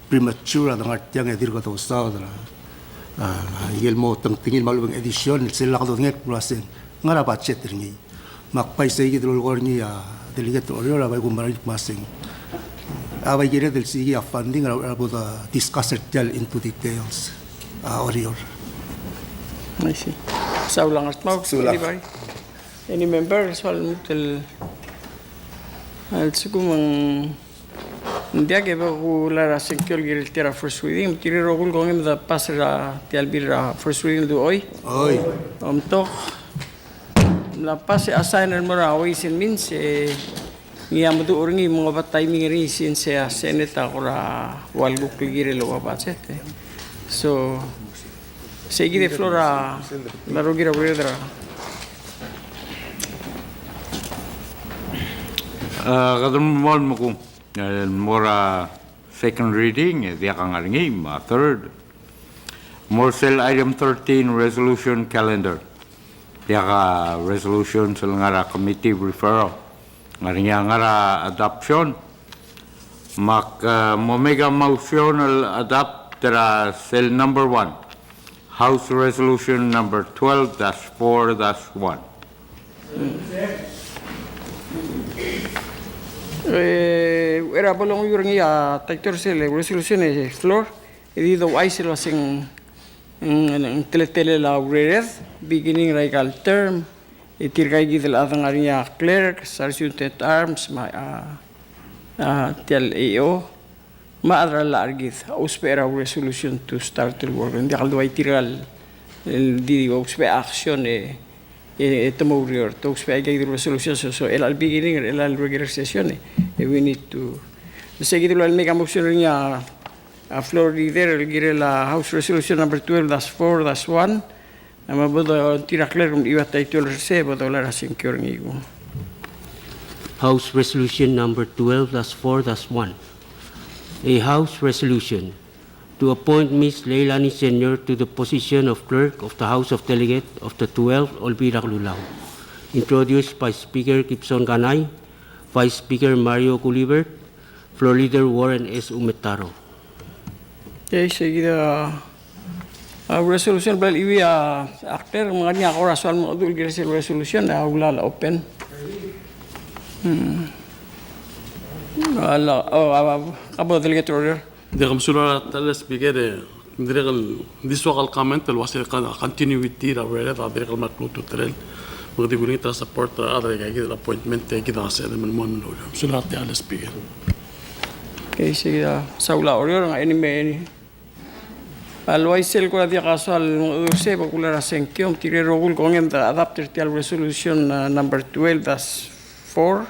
premature a dengar tiang e dirk dosaod er a, a, ikel mo tengtengil me a lechub e ng addition, sel lak dodengei el kmo se ng ngar er a budget er ngii. Me ak bai sei kid el olekoi er ngii a Delegate Roureor, a bai kumerang el kmo se ng, a bai kired el sikii a funding er a, er a bo de discuss er tia el into details, a, Roureor. I see. Sulang Ngardmau. Sulang. Anybody? Any member, soal el lmuut el, a lsekum ng diak e bo kulai er a sengkio el kirel tia er a first reading, me tir a rokui el kongei me de pass er tia el bill er a first reading el dechor. Oi. Omtok. Mla pass e assign el mo er a Ways and Means, e ngii a meduch er ngii me ng oba timing er ngii since a Senate a kora ua el kuk el kirel el ua budget, e. So, sei kid a floor er a, me a rokir a urered er a. A, kede mo el mekung, e, mo er a second reading, e diak a ngar er ngii, me a third. Mo er sel item thirteen, resolution calendar. Diak a resolution sel ngar er a committee referral. Ngar er ngii a ngar er a adoption. Me ak, e, mo make a motion el adopt er a sel number one. House Resolution number twelve dash four dash one. E, er a bo longuiu er ngii a title er sel resolution e floor, e di douchais el uase ng, ng, ng teletelel a urered, beginning er aika el term, e tirka kid el chad el ngar er ngii a clerk, sergeant at arms, me a, a, tia el A O, me a chad er a llach er kid, a ousbech er a resolution to start el work. Ng diak el dua tirka el, el di ousbech a action e, e, e te mo oureor, te ousbech aika kid el resolution, so, so, er a beginning, er a regular session, e, e we need to, sei kid el ua el make a motion er ngii a, a floor leader, el kirel a House Resolution number twelve dash four dash one, A me bo dotirakl er a title er sei, bo dolai er a sengkio er ngii. House Resolution number twelve dash four dash one. A House Resolution to appoint Miss Leilani Senior to the position of Clerk of the House of Delegate of the twelfth Olbiil er a Kelulau. Introduced by Speaker Gibson Kanai, Vice Speaker Mario Gulibert, Floor Leader Warren S. Umetaro. Okay, sei kid a, a resolution, bla el chiuii a, a clerk, me ng ngar er ngii a kora soal mengedecheduch el kirel sel resolution, a ulal open. Hmm. Ala, o, a, a, a bo delegate order. Ng di ke mesulang er a ta el speaker, e, ng dirrek el, ng di soak el comment el uase a continuity er a urered a dirrek el mle klou a ultutelel. Me kede kulengit er a support er a rechad er aika kid el appointment e kid a sebeched el melemolem el oureor. Sulang tia el Speaker. Okay, sei a saul a Oreor, ng any me any. A le uaisei el kora diak a soal el mengedecheduch er sei, e bo kulekoi er a sengkio, me tirke el rokui el kongei me de adopt er tia el resolution, uh, number twelve dash four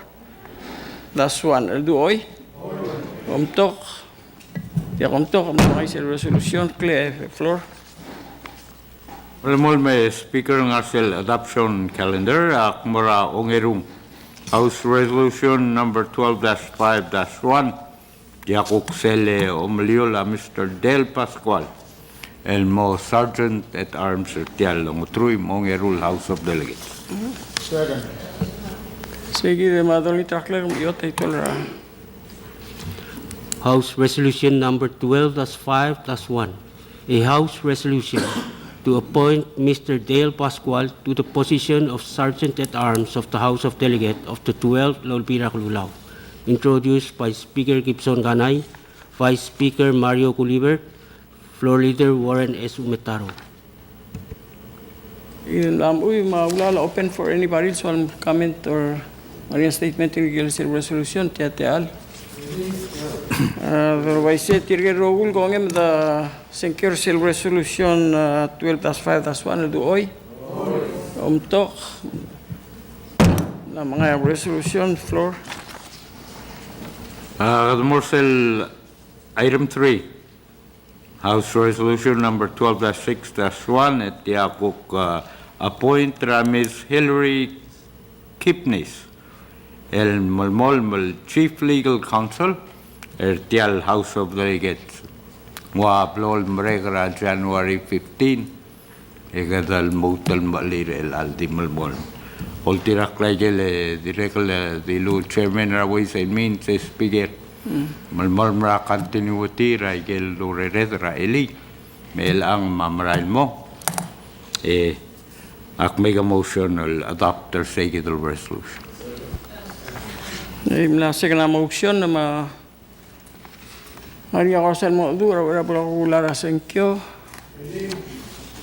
dash one. El dechor? Omtok? Diak omtok, me ng uaisei el resolution, clear floor. Melemolem, Speaker, ngar sel adoption calendar, ak mo er a ongerung. House Resolution number twelve dash five dash one. Tia kuk sel omeliuul a Mister Dale Pascual el mo Sergeant at Arms er tia el ongeteruich me a ongeru el House of Delegates. Second. Sei kid e me a dolengit er a clerk me iot a title er a House Resolution number twelve dash five dash one, a House resolution to appoint Mister Dale Pascual to the position of Sergeant at Arms of the House of Delegate of the twelfth Olbiil er a Kelulau, introduced by Speaker Gibson Kanai, Vice Speaker Mario Gulibert, Floor Leader Warren S. Umetaro. Ng mla mo, me a ulal a open for anybody el soal comment or any statement er ngii el sel resolution, tia tia el. Uh, otherwise, tirke el rokui el kongei me de sengkio er sel resolution, uh, twelve dash five dash one, el dechor? Omtok? Ng mla mengai a resolution, floor. Uh, kede mo er sel item three. House Resolution number twelve dash six dash one, e tia kuk, uh, appoint er a Miss Hillary Kipnis el melemolem el Chief Legal Counsel er tia el House of Delegates. Ng ua blo el merek er a January fifteen, e kede lmuut el mechelir el di melemolem. Oltirakl a ikel, e dirrek el dilu chairman er a Ways and Means, e Speaker. Mm. Melemolem er a continuity er a ikel urered er a elii. Me chelechang me a merael el mo. E ak make a motion el adopt er sei kid el resolution. E mla second a motion me a Ngar er ngii a kora sal mo dmu er a, er a bla kular a sengkio.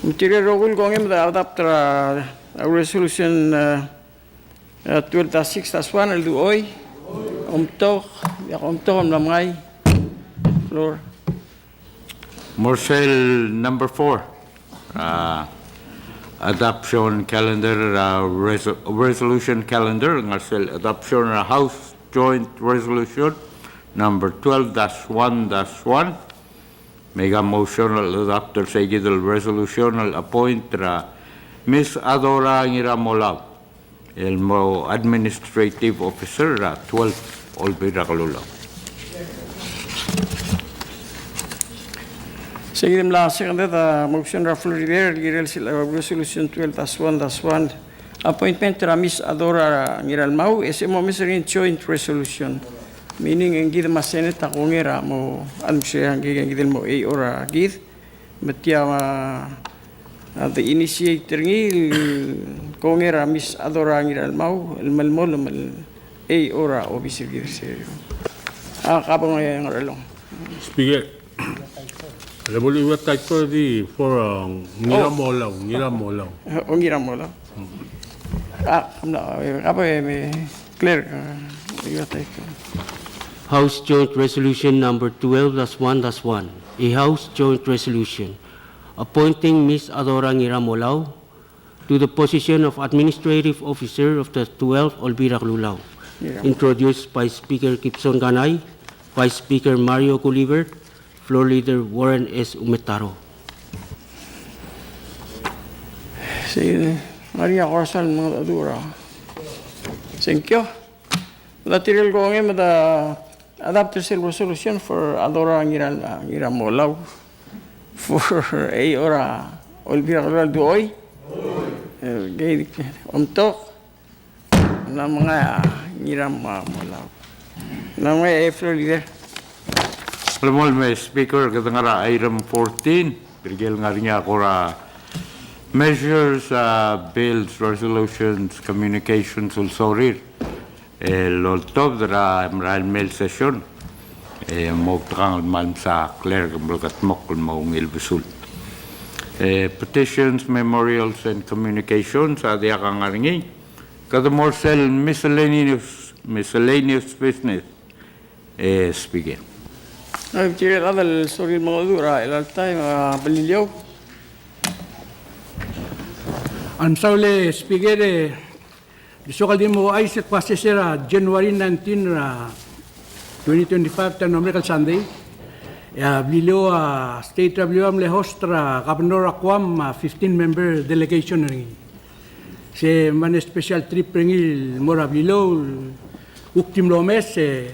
Me tirke el rokui el kongei me de adopt er a, a resolution, eh, eh, twelve dash six dash one el dechor? Omtok? Diak omtok, ng mla mengai. Floor. Mo er sel number four. Uh, adoption calendar, uh, res-, resolution calendar, ngar sel adoption er a House Joint Resolution number twelve dash one dash one. Make a motion el adopt er sei kid el resolution el appoint er a Miss Adora Ngiramolau el mo Administrative Officer er a twelve Olbiil er a Kelulau. Sei kid el mla seconded a motion er a floor leader el kirel sel, uh, resolution twelve dash one dash one, appointment er a Miss Adora Ngiralmau, e se mo omes er ngii a joint resolution. Meaning e ng kid me a Senate a kongei er a mo administer er ngii, e ng kid el mo A O er kid. Me tia, a, a, the initiator er ngii el kongei er a Miss Adora Ngiralmau el melemolem el A O er a obis er kid er sei. A, kabong e Ngerchelong. Speaker, a lebo el typo di for, uh, Ngiramolau, Ngiramolau. O, Ngiramolau. A, ng mla, e, kabong e me Clerk, uh, you take, uh. House Joint Resolution number twelve dash one dash one, a House Joint Resolution appointing Miss Adora Ngiramolau to the position of Administrative Officer of the twelve Olbiil er a Kelulau, Ngiramolau, introduced by Speaker Gibson Kanai, Vice Speaker Mario Gulibert, Floor Leader Warren S. Umetaro. Sei, ng ngar er ngii a kora sal mengedecheduch er a sengkio. Tirke el kongei me de adopt er sel resolution for Adora Ngira, Ngiramolau for A O er a Olbiil er a Kelulau el dechor? E, okay, omtok? Ng mla mengai a Ngiramolau. Ng mla mengai a floor leader. Melemolem, Speaker, kede ngar er a item fourteen, tirke el ngar er ngii a kora measures, uh, bills, resolutions, communications, el sorir el oltobed er a merael mei el session. E mo outekangel el kmal msa clerk el mekedmokl el mo ungil besul. E, petitions, memorials, and communications a diak a ngar er ngii. Kede mo er sel miscellaneous, miscellaneous business, e, Speaker. A, tirke el chad el sorir el mengedecheduch er a chelecha el taem, a, Beliliou. A, mesaul e Speaker, e, Di soak el di mo ouchais el kmo se er a January nineteen er a twenty twenty-five, tia el mlo merek el Sunday, e a Beliliou, a state er a Beliliou a mle host er a governor er a Guam, a fifteen member delegation er ngii. Se mle special trip er ngii el mo er a Beliliou, kuk di mlo omes, e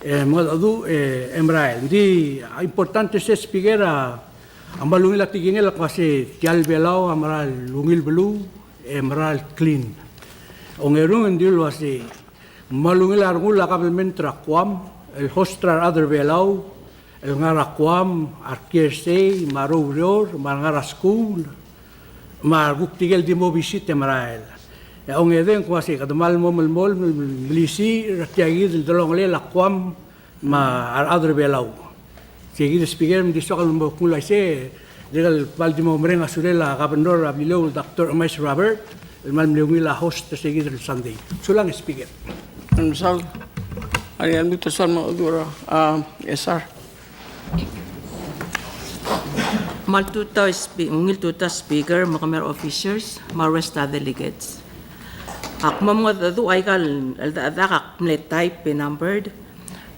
e, mengedecheduch, e, e merael. Ng di, a, importante se Speaker a, a kmal ungil a tekingel el kmo se tia el Belau a mera el ungil beluu, e mera el clean. Ongerung e ng dilu el uase, kmal ungil a rengul a government er a Guam, el host er a rechad er a Belau, el ngar er a Guam, a rekiei er sei, me a roureor, me a rengar er a skuul, me a rekuk tirke el di mo visit e merael. E a ongedei ng kmo se kede kmal mo melemolem el melisiich er tia kid el delongelel a Guam me a rechad er a Belau. Sei kid Speaker, me ng di soak el mo kmo uaisei, dirrek el kmal di mo mereng a sulel a Governor er a Beliliou el Doctor Emais Robert, el kmal mle ungil a host er sei kid el Sunday. Sulang Speaker. Mesaul, a, a, Esar. Me a tutau spe-, ungil tutau Speaker, me kemiu a officers, me a rest a delegates. Ak mo mengedecheduch aika el, el, a, ak mle type e numbered.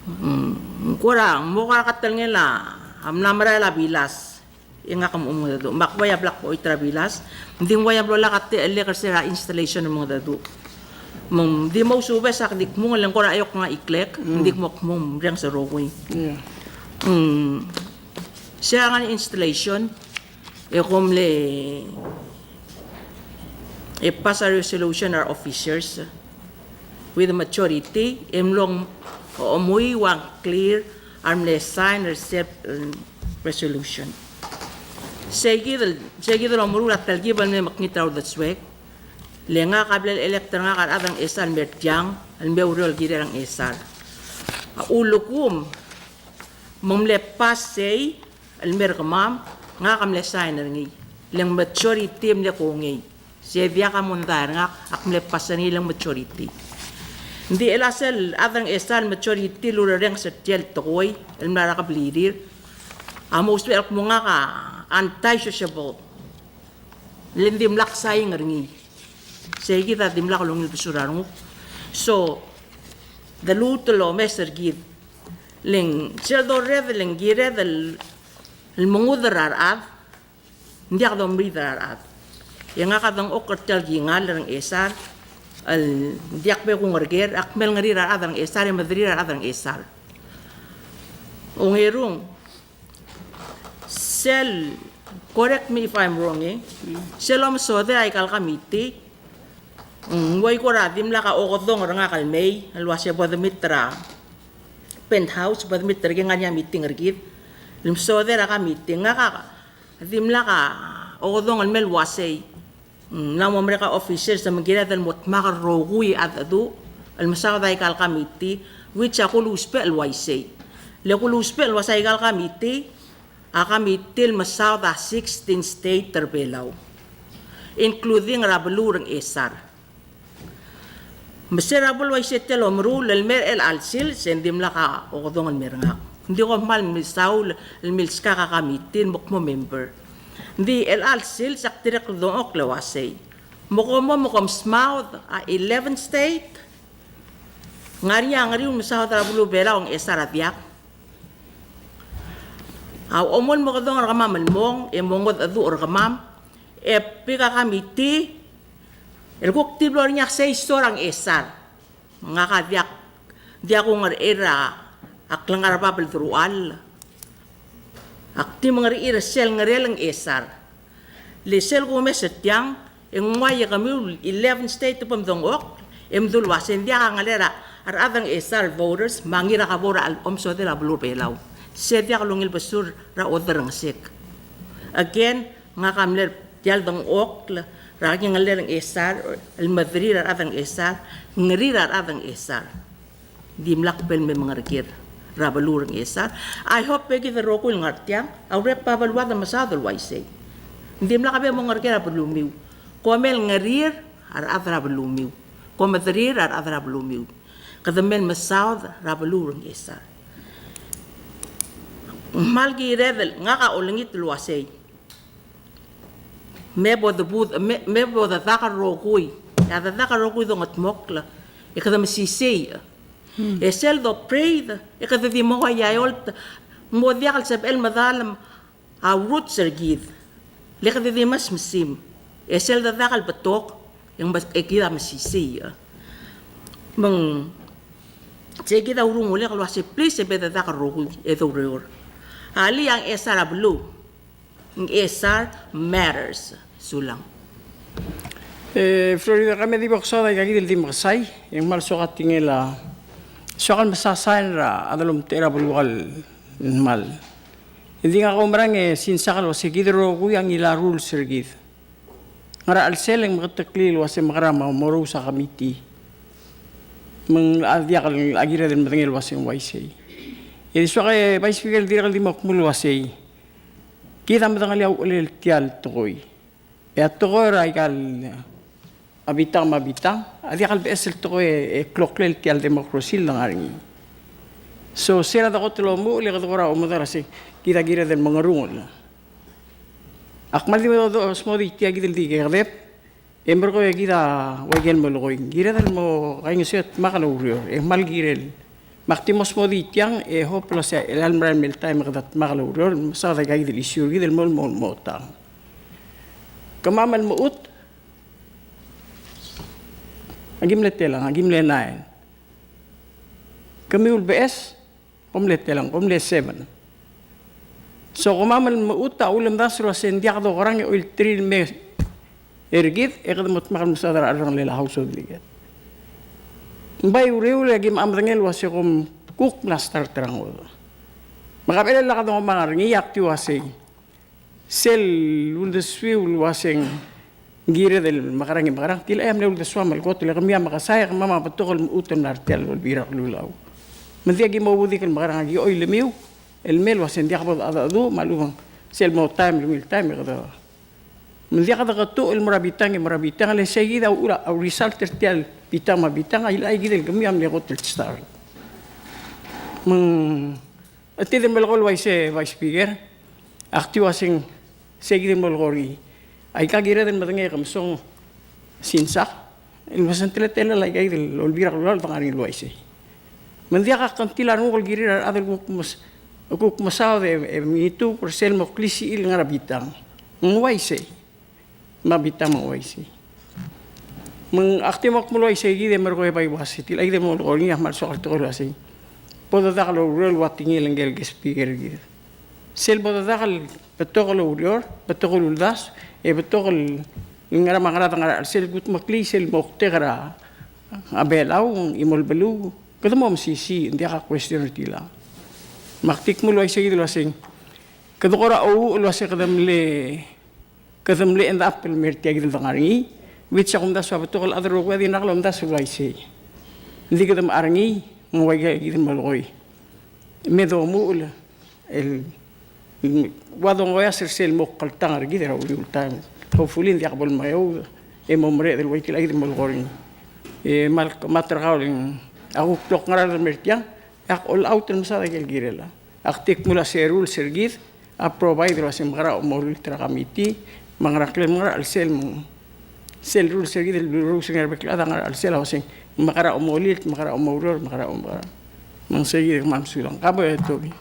Mm, ng kora, ng mo kora katelngel a, a mla merael a bilas. E ngak a mo mengedecheduch. Me ak ua ia black board er a bilas. Ng di ng ua ia blo lak a techellek er se er a installation el mengedecheduch. Me ng di mo ousubes e ak di kmung e le ng kora iok ngar er a iklek, ng di kmo kmung, reng se rokui. Mm. Se er a ngar er a installation, e kom mle, e pass a resolution er a officers with majority, e mlo ng, o, omui ua ng clear a remle sign er se el, mm, resolution. Sei kid el, sei kid el omeruul a telkib el mle mekngit er a uldesuek. Le ngak a bla elect er ngak a rechad er a Ngchesar el mer tiang, el me oureor el kirel a Ngchesar. A ulekum, me ng mle pass sei, el mer kemam, ngak a mle sign er ngii. Le ng majority el mle kongei. Se diak a mondai er ngak, ak mle pass er ngii le ng majority. Ng di chelecha sel chad er a Ngchesar el majority el urerrenges er tia el tekoi, el mla er a keblirir. A mo ousbech el kmo ngak a anti-sociable. Le ng dimlak sain er ngii. Sei kid a dimlak lungil besul a renguk. So, de luut el omes er kid. Le ng sel dorreder, le ng kired el, el mengudel er a rechad, ng diak domriid er a rechad. E ngak a dengchokl er tia el kingall er a Ngchesar, el diak bo kungereker, ak mle ngerir a rechad er a Ngchesar, e mederir a rechad er a Ngchesar. Ongerung, sel, correct me if I'm wrong, e. Sel omesodel aika el committee, mm, ng ua kora dimlak a okedong er ngak el mei, el uase bo demit er a penthouse, bo demit er ngii e ngar er ngii a meeting er kid. El mesodel a committee, ngak a dimlak a okedong el mei el uasei. Mm, ng mla mo merek a officers me ng kired el mo dmak el rokui a cheldecheduch el mesaod aika el committee, which a kulusbech el uaisei. Le kulusbech el uasei aika el committee, a committee el mesaod a sixteen state er a Belau, including er a beluu er a Ngchesar. Me se er a bo el uaisei tia el omeruul el mer chelecha el sils, e ng dimlak a okedong el mer ngak. Ng di kom kmal mesaul el milskak a committee el mo kmo member. Ng di chelecha el sils ak dirrek el dengchokl el uasei, me kom mo, me kom smaod a eleven state? Ng ngar er ngii a ngeriu el mesaod er a beluu er a Belau a Ngchesar a diak? A uchul me ng okedong er kemam el mong, e mongedecheduch er kemam, e pick a committee, el kuk di blo er ngii a sei sor a Ngchesar. Ngak a diak, diak kungerecher a klengar er a bab el deruchall. Ak di mengerecher er sel ngerel a Ngchesar. Le sel kumes er tiang, e ng uai e kemiu el eleven state el bo mdengchokl, e mdu el uasei ng diak a ngerel a rechad er a Ngchesar el voters, me a Ngirakeber a omesodel a beluu er a Belau. Se diak lungil besul er a oderengesek. Again, ngak a mle er tia el dengchokl er a kingellel a Ngchesar, el mederir a rechad er a Ngchesar, ngerir a rechad er a Ngchesar. Dimlak bo el me mengereker er a beluu er a Ngchesar. I hope e kid el rokui el ngar tiang a urerel a bab el ua de mesaod el uaisei. Ng dimlak a bo mo ngerker a belumiu. Kom el ngerir a rechad er a belumiu. Kom mederir a rechad er a belumiu. Kede mei el mesaod er a beluu er a Ngchesar. Ng kmal kired el, ngak a olengit el uasei, me bo debud, me, me bo dedak el rokui. E a dedak el rokui dongedmokl, e kede mesisiich. Hmm. E sel dobraid, e kede di mo ua eolt, mo diak el sebechel medal a roots er kid. Le kede di mes mesim. E sel dedak el betok, e ng bes-, e kid a mesisiich. Me ng, se kid a urungulek el uasei, please, e bo dedak el rokui, e de oureor. Alii, a Ngchesar a beluu. Ngchesar matters. Sulang. E, Florida, kemam a di bo ksaod aika kid el di mekesai, e ng kmal soak a tekingel a, soak el mesasain er a delomtechei er a beluu el kmal. E di ngak a oumerang e sinsak el uasei kid el rokui a ngilai a rules er kid. Ngera chelsel e ng meketeklii el uasei mekerang me a morous a committee. Me ng a diak el, a kired el medengei el uasei ng uaisei. E di soak e Vice Speaker el dirrek el di mo kmu el uasei, kid a medengelii a uchelel tia el tekoi. E a tekoi er aika el, a bitang me a bitang, a diak el beches el tekoi e, e kloklel tia el democracy el dengar er ngii. So, se er a dekot el omuchel e kede kora oumedal el uasei, kid a kired el mengerungel. Ak kmal di mo do-, smodii tia kid el di kekedeb, e merekong e kid a ua ikel melekoi. Kired el mo kaingeseu e dmak el oureor, e kmal kirel. Me ak di mo smodii tiang, e hope el uasei a chelecha el merael mei el taem e kede dmak el oureor, mesaod aika kid el issue er kid el mo, mo, mo tang. Kemam el mechut, aki mle telang, aki mle nine. Kemiu el beches, kom mle telang, kom mle seven. So kemam el mechut a ulemdasu el uasei ng diak dokerang e oilterir el mei er kid, e kede mo dmak el mesaod er a cherrengelel a House of Delegate. Ng bai uriul e aki mla medengei el uasei kom kuk mla start er a ngodech. Me a kebelel a kede mo ngar er ngii, ak di uasei, sel uldesuiu el uasei ng kired el mekerang e mekerang, tilecha e mle uldesuam el kot, le kemiu a mekesai e kemam a betok el mechut el mla er tia el Olbiil er a Kelulau. Me ng diak ki mo udik el mekerang, aki oilemiu el mei el uasei ng diak bo dechedecheduch, me a lechub e ng sel mo taem el ungil taem e kede. Me ng diak deketuch el mo er a bitang e mo er a bitang, le sei kid a uchul a result er tia el bitang me a bitang, a ilecha kid el kemiu a mle kot el start. Me ng Chetid el melekoi el uaisei, Vice Speaker, ak di uaseng sei kid el melekoi er ngii. Aika kired el medengei e ke mesong sinsak el uaseng teletelel aika kid el Olbiil er a Kelulau el dengar er ngii el uaisei. Me ng diak a kngtil a renguk el kirir a rechad el kuk mes-, kuk mesaod e, e mengituub er sel mo klisichil el ngar er a bitang. Ng uaisei. Me a bitang me ng uaisei. Me ng ak di mo kmo el uaisei kid e merekong e bai uasei, tia kid el mo melekoi er ngii a kmal soak el tekoi el uasei, bo dedak el oureor el ua tekingel ngike el speaker er kid. Sel bo dedak el betok el oureor, betok el uldasu, e betok el ngar er a, me a ngerang, ngar er a chelsel kudmeklii sel moktek er a, a Belau, chimo el beluu, kede mo mesisiich, ng diak a question er tiang. Me ak di kmo el uaisei kid el uaseng, kede kora ouuchel el uasei kede mle Kede mle end up el mer tia kid el dengar er ngii, which a kumdasu a betok el chad el rokui a di ngar er a kumdasu el uaisei. Ng di kede mechar er ngii, me ng ua ika kid el melekoi. Me domuchel el, el ua dongoias er sel mo kltang er kid er a uriul taem. Hopefully ng diak bo lemeoud e mo mereched el ua ika kid el melekoi er ngii. E mal, me a terkau el, a kuk klok ngar er a mer tiang, e ak olecholt el mesaod a ikel kirel a. Ak di kmo el uasei rules er kid a provide el uasei mekerang a omolilt er a committee, me a ngerang, klem ngar er a chelsel, me ng sel rules er kid el rules er a bek el chad a ngar er a chelsel a uasei mekerang a omolilt, mekerang a omoureor, mekerang a omekerang. Me ng sei kid, me kmal mesulang. Ka bo e Toby.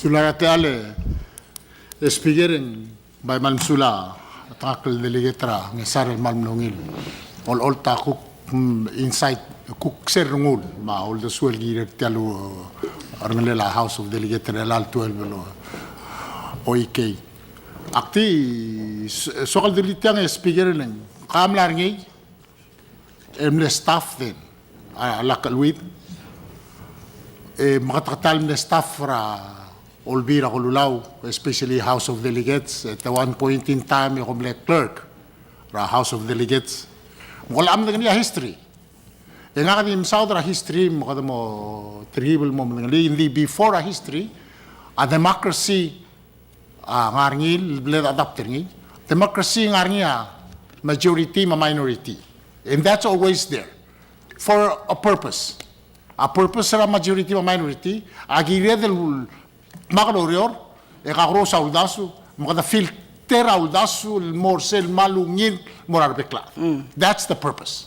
Sulang er a techall e Speaker, e ng bai kmal mesulang a tengakl el delegate er a Ngchesar el kmal mle ungil olecholt a kuk, mm, insight, kuk sel rengul me a uldesuel el kirir tia el, uh, cherrengelel a House of Delegate er a elecha el twelve el, uh, O E K. Ak di s-, soak el dulii tiang e Speaker, e le ng ka mla er ngii el mle staff then, a, a lak el uid, e, meketeketang el mle staff er a Olbiil er a Kelulau, especially House of Delegates, at the one point in time e kom mle clerk er a House of Delegates. Me kom locha medengelii a history. E ngak a di mesaod er a history, me kede mo terkib el mo medengelii, in the before a history, a democracy, a ngar er ngii el bla de adapt er ngii. Democracy a ngar er ngii a majority me a minority. And that's always there for a purpose. A purpose er a majority me a minority a kired el dmak el oureor e kakerous a uldasu me kede filter a uldasu el mo er sel kmal ungil el mo er a rebek el chad. That's the purpose.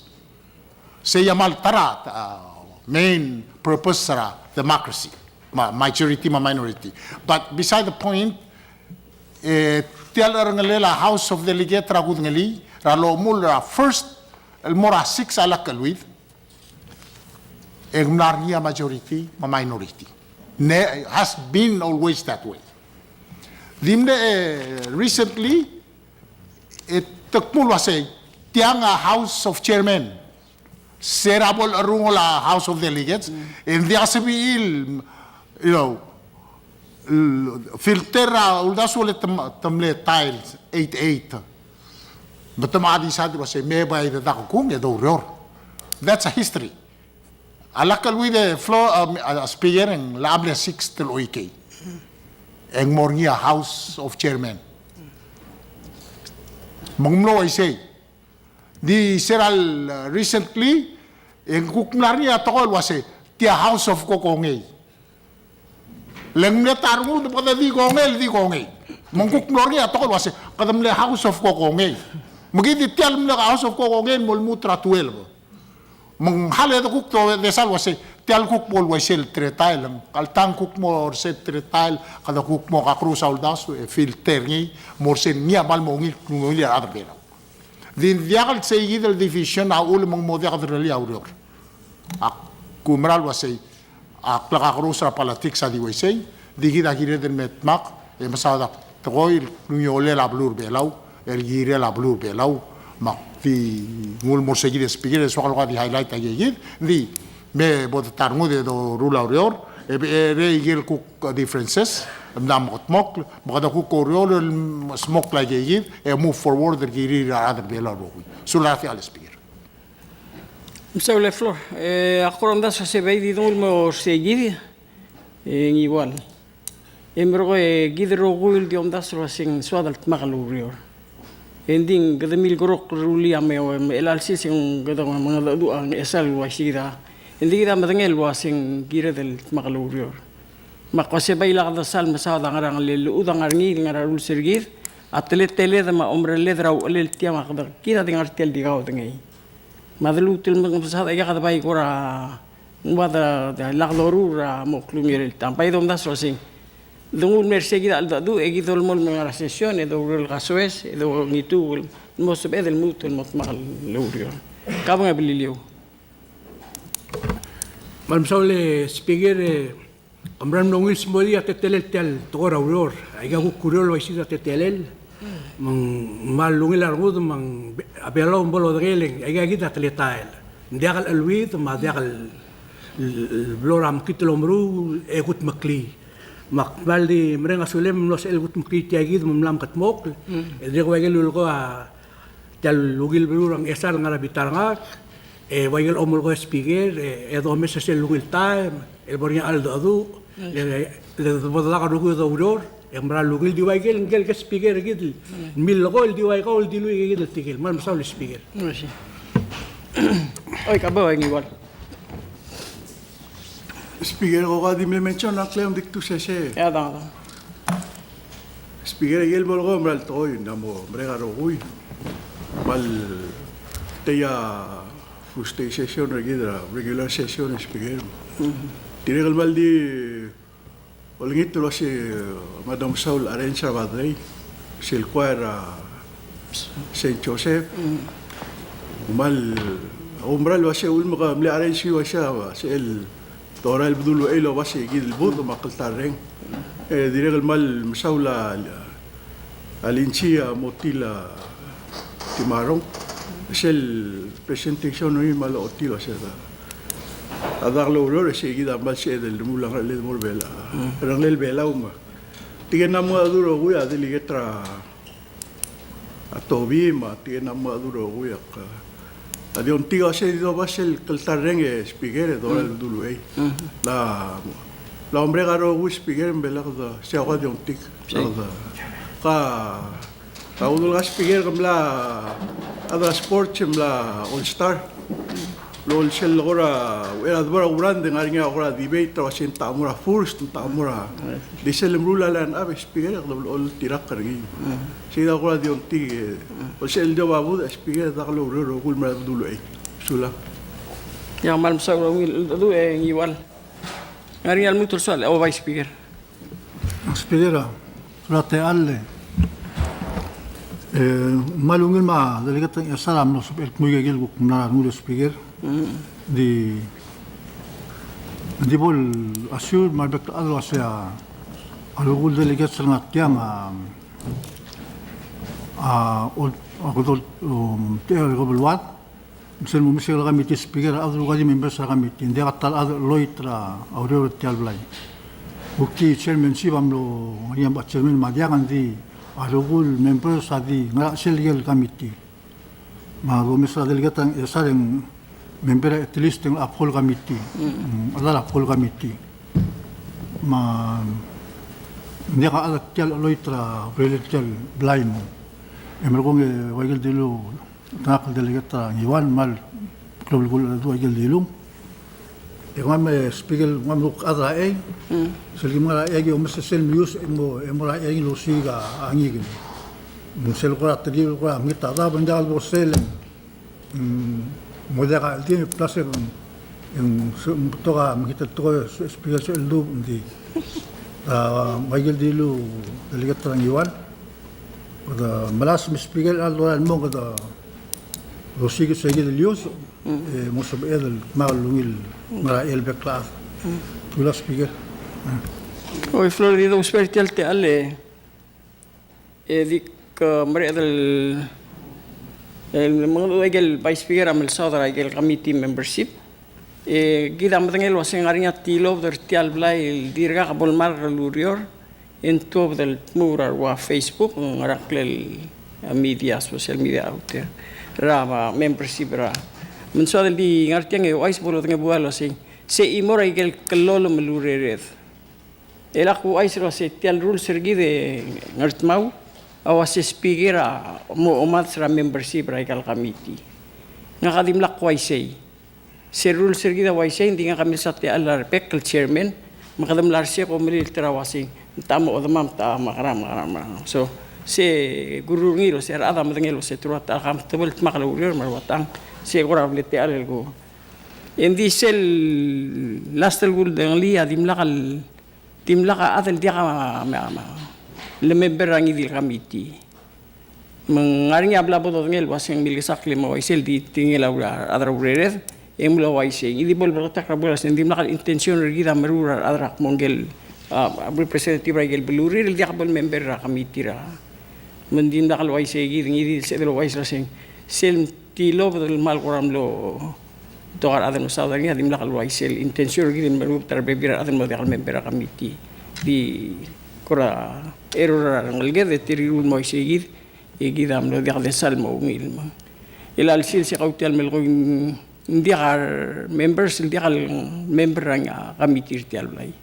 Sei a kmal ta er a, uh, main purpose er a democracy, ma-, majority me a minority. But beside the point, e tia el cherrengelel a House of Delegate er a kudengelii er a lomuchel er a first el mo er a six a lak el uid, e ng mla er ngii a majority me a minority. Ne, has been always that way. Di mle, e, recently, e te kmo el uasei, tiang a House of Chairman. Se er a bo el cherrungel a House of Delegates, e ng diak sebechiu el, you know, el filter a uldasu el te m-, te mle tiles, eight eight. Me te mla decide el uasei me bai dedak kung e doureor. That's a history. A lak el uid e floor, um, a, a speaker e ng locha mle six el oikei. E ng mo er ngii a House of Chairman. Me ng mlo uaisei. Di se er a, uh, recently, e ng kuk mla er ngii a tekoi el uasei, tia House of Kokongei. Le ng mle ta rengud me kede di kongei, di kongei. Me ng kuk mlo er ngii a tekoi el uasei, kede mle House of Kokongei. Me kid di tia el mle House of Kokongei el mo lmuut er a twelve. Me ng hale de kuk to-, de sal uasei, tia el kuk bo el uaisei el teletael, ng alta ng kuk mo er sel teletael, kede kuk mo kakerous a uldasu, e filter er ngii, mo er sel ngii a kmal mo ungil, ungil a rechad er a Belau. Di ng diak el seikid el division a uchul me ng mo diak derellii a ureor. Ak kumerang el uasei, a klekakerous er a politics a di uaisei, di kid a kired el me dmak, e mesaod a tekoi el klungiolel a beluu er a Belau, el kirel a beluu er a Belau, me ak di nguu el mo er seikid el speaker, e soak el kuk di highlight a ikakid, di me bo de ta rengud e doruul a ureor, e be-, e re ikel kuk differences, e mla mekedmokl, me kede kuk oureor el smokl a ikakid, e move forward el kirir a rechad er a Belau el rokui. Sulang er tia el speaker. Mesaul e Flor, e, ak kora omdasu el uasei bai di denguu el mo er seikid, e, Ngiwal. E merekong e kid el rokui el di omdasu el uaseng soad el dmak el oureor. E ng di kede milkerokl el rullii a me, me chelecha el sils e ng kede mengedecheduch a Ngchesar el uaisei kid a. E ng di kid a medengei el uaseng kired el dmak el oureor. Me ak uasei bai lak de sal mesaod a ngerang, le llechud a ngar er ngii el ngar er a rules er kid, a teleteled me a omerelled er a uchelel tia me a kede, kid a di ngar tia el di kaudengei. Me a de lmuut el mekngesang e aika kede bai kora ng ua de, de lak doruul er a mo klungiolel. Te bai domdasu el uaseng, de nguu el mer se kid a cheldecheduch e kid dolemolem el ngar er a session e doureor el kasoes e dongituu el mo sebeched el lmuut el mo dmak el oureor. Kabong e Beliliou. Me kmal mesaul e Speaker, e Kom mera el mlo ungil smodii a teletelel tia el tekoi er a ureor. Aika kuk ureor el uaisei a teletelel. Me ng kmal ungil a rengud me ng be-, a Belau a bo lodengei el, aika kid a teletael. Ng diak el cheleuid me a diak el, el, el blo er a mekngit el omeruul e kudmeklii. Me ak kmal di mereng a sulem el mlo sebechel el kudmeklii tia kid me ng mla mekedmokl. E dirrek ua ikel lulekoi a tia el ungil beluu er a Ngchesar el ngar er a bita er ngak, e ua ikel omelekoi a Speaker, e, e domes er sel ungil taem el bo er ngii a cheldecheduch, le, le bo delak a rokui e doureor, e ng mera el ungil di ua ikel, ngikel Speaker er kid el millekoi el di ua ikau el dilu ikakid el tirke el. Me kmal mesaul Speaker. Oi, ka bo ua Ngiwal. Speaker, ko ka di mle mention a kleim di kdu sesei. Ia, dang, dang. Speaker, ikel bo leko mera el tekoi, ng mo merek a rokui. Kmal tia Tuesday session er kid er a regular session, Speaker. Tirke el kmal di olengit el uase, uh, Madam Saul arrange er a birthday sel choir er a Saint Joseph. Kmal, a oumera el uase, ulekum ke mle arrange er uase, a, sel dorael el bedul uchei el oba se kid el budech me a kltarreng. E dirrek el kmal mesaul a, a Lindsay a mo tir a Timarong. Sel presentation er ngii me a lochotii el uase a dak loureor e se kid a kmal sebeched el remuul a ngercheled el mo er a Belau. Ngercheled el Belau me tirke el mla mengedecheduch el rokui a delegate er a a Tobi me tirke el mla mengedecheduch el rokui a ka. A di ongtik a uase di doba sel kltarreng e Speaker e dorael el bedul uchei. La, la omerek a rokui Speaker me lak de se a ua di ongtik. Ka, ka uldurech a speaker, ke mla, a chad er a sports e mla all star. Lo el sel lekora, uchei er a debo er a kurang, ng ngar er ngii a kora debate er a uasei ng techa mo er a first, ng techa mo er a. Di sel lemeruul a line up, speaker, e kede blechoel oltirakl er ngii. Sei a kora di ongtik, e, olsel di obabud, speaker, e dak loureor el rokui el mera el duluchei. Sulang. Ia, kmal mesaul er a ungil, e, Ngiwal. Ng ngar er ngii a lmuut el soal, o vice speaker. Speaker, a, sulang, techall, e, kmal ungil me a delegate er a Ngchesar a mlo sebechel el kmo ikel kuk mla er a rengul, Speaker. Di, di bo le assure me a rebek el chad el uasei a rokui el delegate er a Ngchesar a, a, ol, a, kede, um, techall er a beluad. Me sel mo mesa el committee, Speaker, a rokui el di members er a committee, ng diak a ta el chad el cheloit er a ureor er tia el blai. Kuk di chairmanship a mlo ngar er ngii a chairman me a diak, ng di a rokui el members a di ngar er a chelsel ikel committee. Me a domes er a delegate er a Ngchesar e ng member at least er a whole committee. Mm, a whole committee. Me ng diak a chad er tia el cheloit er a ureor er tia el blai me. E merekong e ua ikel dilu Ngak el delegate er a Ngiwal, me a klou el kulekoi a ikel dilung. E kemam, e, Speaker, kemam el kuk chad er a chei. Mm. Sel kim ngar er a chei e aki omes sel meius e mo, e mo er a chei el osiik a ngikel. Sel kora telkib el kora mekngit a daob, ng diak el bo sel, mm, mo diak a cheldem, plus e ng, e ng betok a mekngit el tekoi, Speaker, sel dub, ng di. A, me a ikel dilung delegate er a Ngiwal. Kede melasem, Speaker, a lorael el mong, kede osiik se kid el ius, e mo sebeched el kmal ungil ngar er a chei el bek el chad. Sulang, Speaker. Oi, Floor, di dousbech er tia el techall, e, e dik, e, mereched el, el mengedecheduch a ikel Vice Speaker a melsaod er a ikel committee membership. E kid a medengei el uasei ng ngar er ngii a tilobed er tia el blai el dirkak bo lemerek el ureor, e ng tuobed el tmuu er a rua Facebook, ngereklel, a, media, social media out there, er a, a, membership er a. Me ng soad el di ngar tiang e ouchais bo lodengei a buai el uasei, se chimo er a ikel kellolem el urered. E lak ouchais el uasei tia el rules er kid e Ngardmau a uasei speaker a mo omadres er a membership er a ikal committee. Ngak a dimlak kuaisei. Se rules er kid a uaisei, ng di ngak a milsa techall er a rebek el chairman, me kede mla er sei e ko melilt er a uasei, ng techa mo odemam, ng techa mekerang, mekerang, mekerang. So, se kuruul er ngii el uasei a rechad a medengei el uasei te rua techa el comfortable el dmak el oureor me a rua tang, se kora mle techall el ko. E ng di sel last el kuldengelii a dimlak el dimlak a chad el diak a, a, a, le member er a ngii di el committee. Me ng ngar er ngii a bla bo dodengei el uasei ng milkesakl e mo uaisei el di tekingel a rechad er a urered, e ng mlo uaisei. Ngii di bo lebeketakl er a buil el uasei ng dimlak el intention er kid a meruul er a rechad er a kmo ngike el, a, representative er a ikel belurir el diak bo le member er a committee er a. Me ng dimlak el uaisei kid, ngii di sebeched el ouchais el uasei sel tilobed el kmal kora mlo betok a rechad el mesaod er ngii a dimlak el uaisei el intention er kid el meruul er a rebebil er a rechad el mo diak el member er a committee. Di kora error er a rengeleked e te rirruul el mo uaisei kid, e kid a mlo diak desa el mo ungil me. E le a lsils e kau tia el melekoi ng diak a re members, el diak el member er a committee er tia el blai.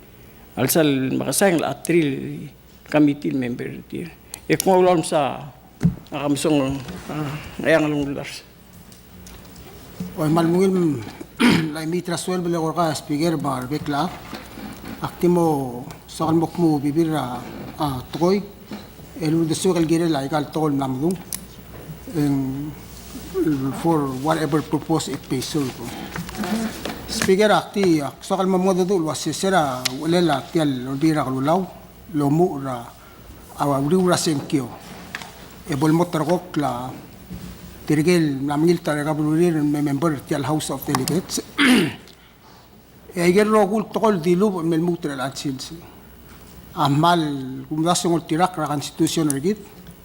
A lsal mekesai e ng locha three el committee el member er tir. E kmo ulaol msa, a, Kamsong, a, Eang el Ungulars. Oi, me a lungil, mm, el imiit er a sueleb el eko er kau a Speaker me a rebek el chad. Ak di mo soak el mo kmo bebil er a, a, tekoi el uldesuek el kirel a ikal tekoi el mla medung. E ng, for whatever purpose it may serve. Speaker, ak di, ak soak el mo mengedecheduch el uasei se er a uchelel a tia el Olbiil er a Kelulau el omuchel er a, a, uriul er a sengkio e bo lemoterekokl a tirke el mla mengilt er a ika el belurir el me member er tia el House of Delegates. E aike el rokui el tekoi el dilubech el me lmuut er chelecha el sils a kmal kumdasu e ng oltirakl er a Constitution er kid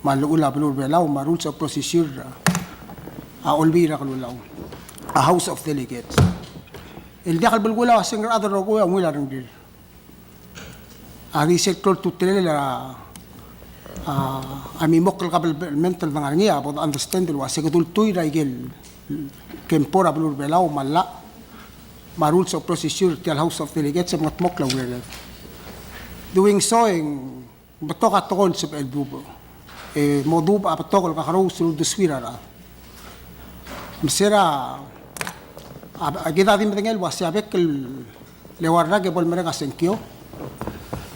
me a llechul a beluu er a Belau me a Rules of Procedure er a Olbiil er a Kelulau, a House of Delegates. El diak el belkul a uasei ng rechad el rokui a ungil a rengrir. A di sel klou el ultutelel a, a, a mimokl el kabelment el dengar er ngii a bo de understand el uasei kede ultuil er a ikel kempo er a beluu er a Belau me a llach me a Rules of Procedure er tia el House of Delegates e mengetmokl a urered. Doing so e ng betok a tekoi el sebechel dubech. E mo dubech a betok el kakerous el uldesuir a rechad. Me se er a, a, a kid a di medengei el ua se a bek el eua el rak e bo lemerek a sengkio,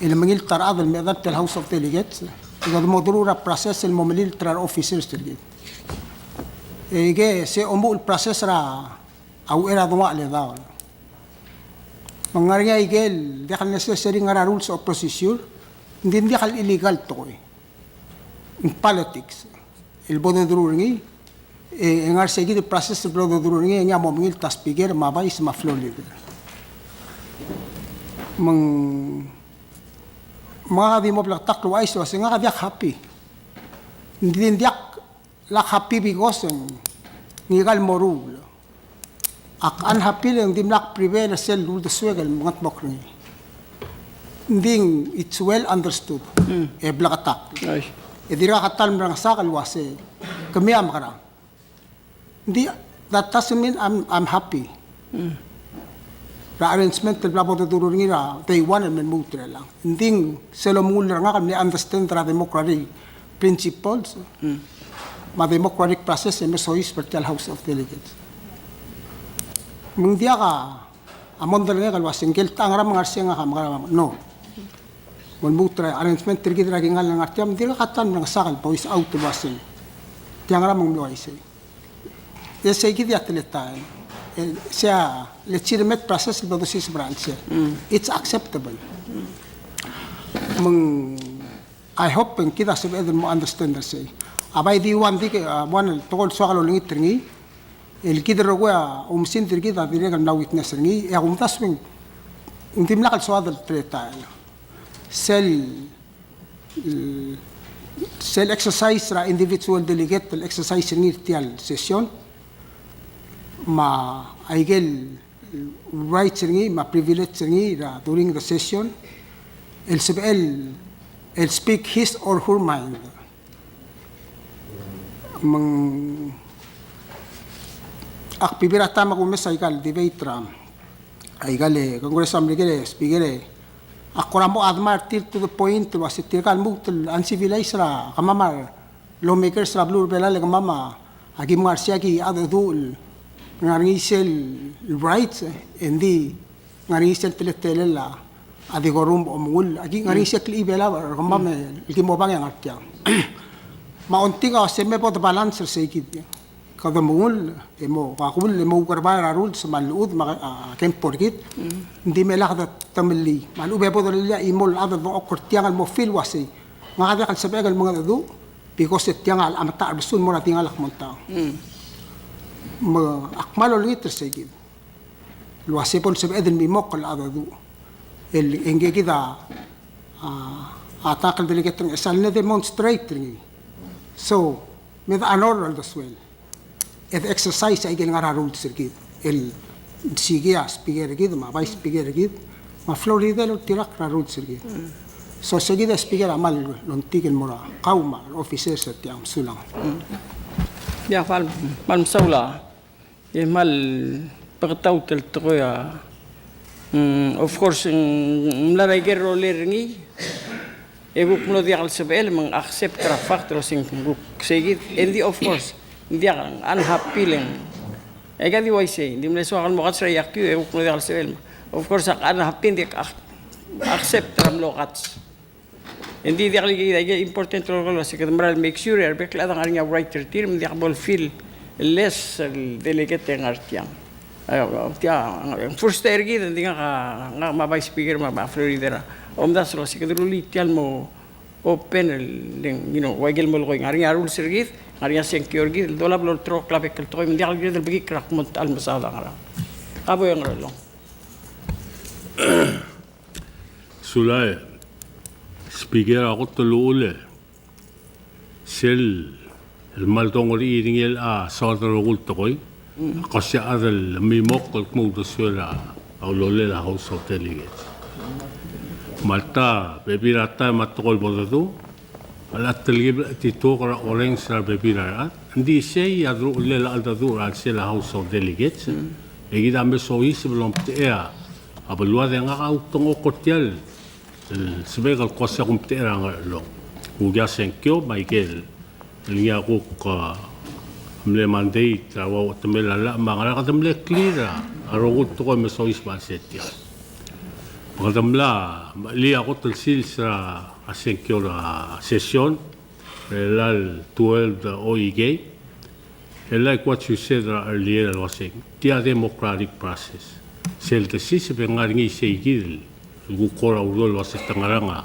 e le mengilt a rechad el mechedal tia el House of Delegates, e kede mo deruul er a process el mo melilt er a re officers er kid. E aike se omuchel el process er a uchei er a dengua el chedaol. Me ng ngar er ngii aike el diak el necessary ngar er a rules of procedure, ng di ng diak el illegal tekoi. Ng politics el bo doderuul er ngii, e, e ngar er sei kid el process el bo doderuul er ngii, e ngii a mo mengilt a speaker me a vice me a floor leader. Me ng, me ngak a di mo bleketakl el ouchais el ua se ngak a diak happy. Ng di ng diak lak happy because ng ngika el moruul. Ak unhappy le ng dimlak prevail er sel uldesuek el mengedmokl er ngii. Ng di it's well understood. Mm. E bleketakl. Ai. E dirkak a ta el merengesak el ua se, kemiu a mekerang. Ng di, that doesn't mean I'm, I'm happy. Mm. Er a arrangement el bla bo doderuul er ngii er a day one el me lmuut er chelechang. Ng di sel omengull er ngak el mle understand er a democratic principles, mm, me a democratic process e me soiseb er tia el House of Delegates. Me ng diak a, a mondai er ngak el ua se ngike el techang er a me ngar er sei ngak a mekerang, no. Me lmuut er a arrangement er kid er a kingall el ngar tiang, me dirkak a ta el merengesak el voice out el ua se tiang er a me ng mlo uaisei. E sei kid a teletael. E sei a legitimate process el bo dosiseb er a chelsel. Mm. It's acceptable. Me ng, I hope e ng kid a sebeched el mo understand er sei. A bai di ua ng di ke, a, ua el tekoi el soak el olengit er ngii, el kid el rokui a oumesingd er kid a dirrek el mla witness er ngii, e a kumdasu e ng dimlak el soad el teletael. Sel sel exercise er a individual delegate el exercise er ngii er tia el session, me aike el rights er ngii me a privilege er ngii er a during the session, el sebechel el speak his or her mind. Me ng, ak bebil er a taem ak umes aika el debate er a, aika el Congress er a Merikel, speaker, e ak kora mo admire er tir to the point el ua se tirka el lmuut el uncivilized er a kemam a re lawmakers er a beluu er a Belau, e kemam a kim ngar er sei a ki cheldecheduch el ngar er ngii sel rights, e ng di ngar er ngii sel teletelel a decorum, omengull, a ki ngar er ngii sel klechibelau er kemam el kim obang e ngar tiang. Me a ongtik a ua se me bo de balance er sei kid. Kede mengull, e mo, kakull, e mo oukerbai er a rules me a llechud me a, a, kempo er kid. Ng di me lak de temellii. Me a lechub e bo de lolii a chimo el chad el dengchokl er tiang el mo feel ua sei, ngak a diak el sebechek el mengedecheduch because e tiang a, a metacherbesul el mo er a di ngalek el kmo ng tang. Me ak kmal olengit er sei kid el ua se bo lsebeched el mimokl el cheldecheduch el ngke kid a, a, a tackle delegate er ngii, e sel le demonstrate er ngii. So me de honor el uldesuel e de exercise aike el ngar er a rules er kid el sikii a speaker er kid me a vice speaker er kid me a floor leader el oltirakl er a rules er kid. So sei kid a speaker a kmal longtik el mo er a kau me a re officers er tiang. Mesulang. Ia, kmal, kmal mesaul a E kmal beketaut el tekoi a, mm, of course, ng mla er aike el rolel er ngii, e kuk mlo diak el sebechel me ng accept er a fact el uasei ng kuk sei kid, e ng di of course, ng diak, ng unhappy le ng. Aika di uaisei, ng di mle soak el mo kats er a iakiu, e kuk mlo diak el sebechel. Of course, ak unhappy, ng diak, ak accept er a mlo kats. Ng di diak el kid a important el uasei kede mera el make sure e a rebek el chad a ngar er ngii a right er tir, me ng diak bo lefeel less el delegate el ngar tiang. A, tia, first er kid, ng di ngak a, ngak me a vice speaker me a floor leader a omdasu el uasei kede rullii tia el mo open el, you know, ua ikel mo lekoi, ngar er ngii a rules er kid, ngar er ngii a sengkio er kid, el dolab el olterekokl a bek el tekoi, me ng diak el kired el bekikl er a kmo ng techa el mesaod a ngerang. Ka bo e Ngerchelong. Sulang, Speaker, a kot el uchul e sel, el kmal dongerii er ngii el a soad el rokui el tekoi, a ko sei a chad el mimokl el kmo uldesuel a ulolel a House of Delegates. Me alta, bebil er a taem me a tekoi el bo dedu, a le telkib el chetituok er a orrenges er a rebebil er a rechad. Ng di sei a deruchellel a cheldecheduch er a chelsel a House of Delegates. E kid a me soiseb el omtechei a beluad e ngak a kuk dengchokl er tia el el sebechek el kuk se kumtechei er a Ngerchelong. Kuk a sengkio me a ikel el ngii a kuk, a, mle mandate er a ua temel a llach me a ngerang, kede mle clear a rokui el tekoi el me soiseb er a chelsel tiang. Me kede mla, me a kot el sils er a sengkio er a session er chelecha el twelve de oikei. E like what you said er a earlier el uaseng, tia democratic process. Sel desiseb e ng ngar er ngii sei kid el kuk kora ureor el uase te ngerang a.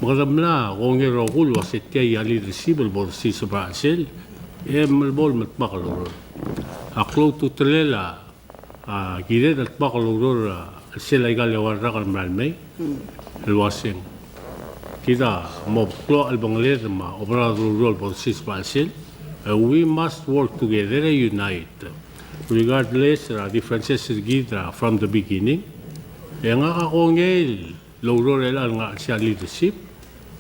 Me kede mla kongei el rokui el uase tia a leadership el bo desiseb er a chelsel, e me bo el medmak el oureor. A klou a ultutelel a, a, kired el dmak el oureor, a, sel aika el eua el rak el merael mei, el uaseng, kid a mo klou a chelbengeled me a oberaod el oureor el bo desiseb er a chelsel, e we must work together, e unite. Regardless er a differences er kid er a from the beginning. E ngak a kongei el oureor er chelecha el ngar er a chelsel a leadership,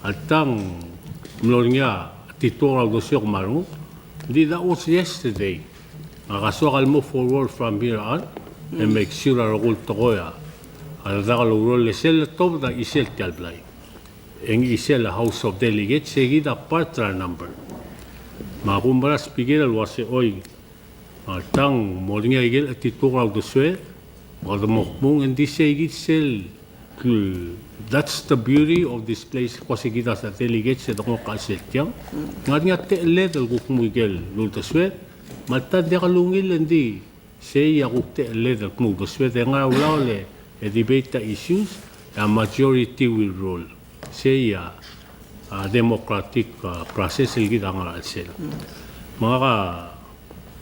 a tang mlo er ngii a tituok er a uldesuek me a renguk. Di that was yesterday. Ngak a soak el move forward from here on, e make sure a rokui el tekoi a, a dedak el oureor le sel letobed a chisel tia el blai. E ng chisel a House of Delegates, e kid a part er a number. Me a kumerang a Speaker el uase choi, a tang mo er ngii a ikel tituok er a uldesuek, me kede mo kmung, e ng di sei kid sel, that's the beauty of this place, kuk sei kid a delegates e de nguu a chelsel tiang. Ng ngar er ngii a techelled el kuk mo ikel uldesuek, me a le ta ng diak lungil e ng di sei a kuk techelled el kmo uldesued e ngar er a ulaol e debate a issues, e a majority will rule. Sei a, a democratic, a, process el kid a ngar er a chelsel. Me ngak a,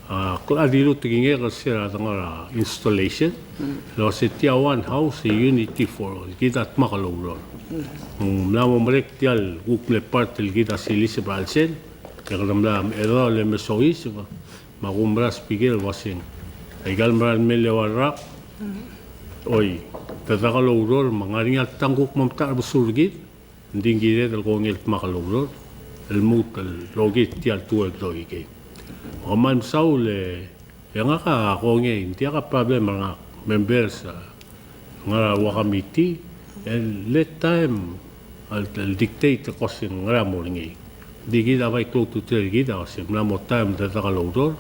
a, klou a dilu tekingek er se er a dengar er a installation, el uase tia one house, a unity for all. Kid a dmak el oureor. Ng mla mo merek tia el kuk mle part el kid a siliseb er a chelsel, e kede mla mechedaol e me soiseb, me a kumerang a Speaker el uaseng, aika el merael mei el eua el rak, choi, dedak el oureor, me ng ngar er ngii a tang kuk mo metacherbesul er kid, ng di ng kired el kongei el dmak el oureor el lmuut el rokir tia el tuobed el doikei. Me kmal mesaul e, e ngak a kongei, ng diak a problem er ngak, members a ngar er a ua committee, e let time el, el dictate el kmo se ng ngera mo er ngii. Ng di kid a bai klou a ultutelel er kid a kmo se ng mla mo time el dedak el oureor,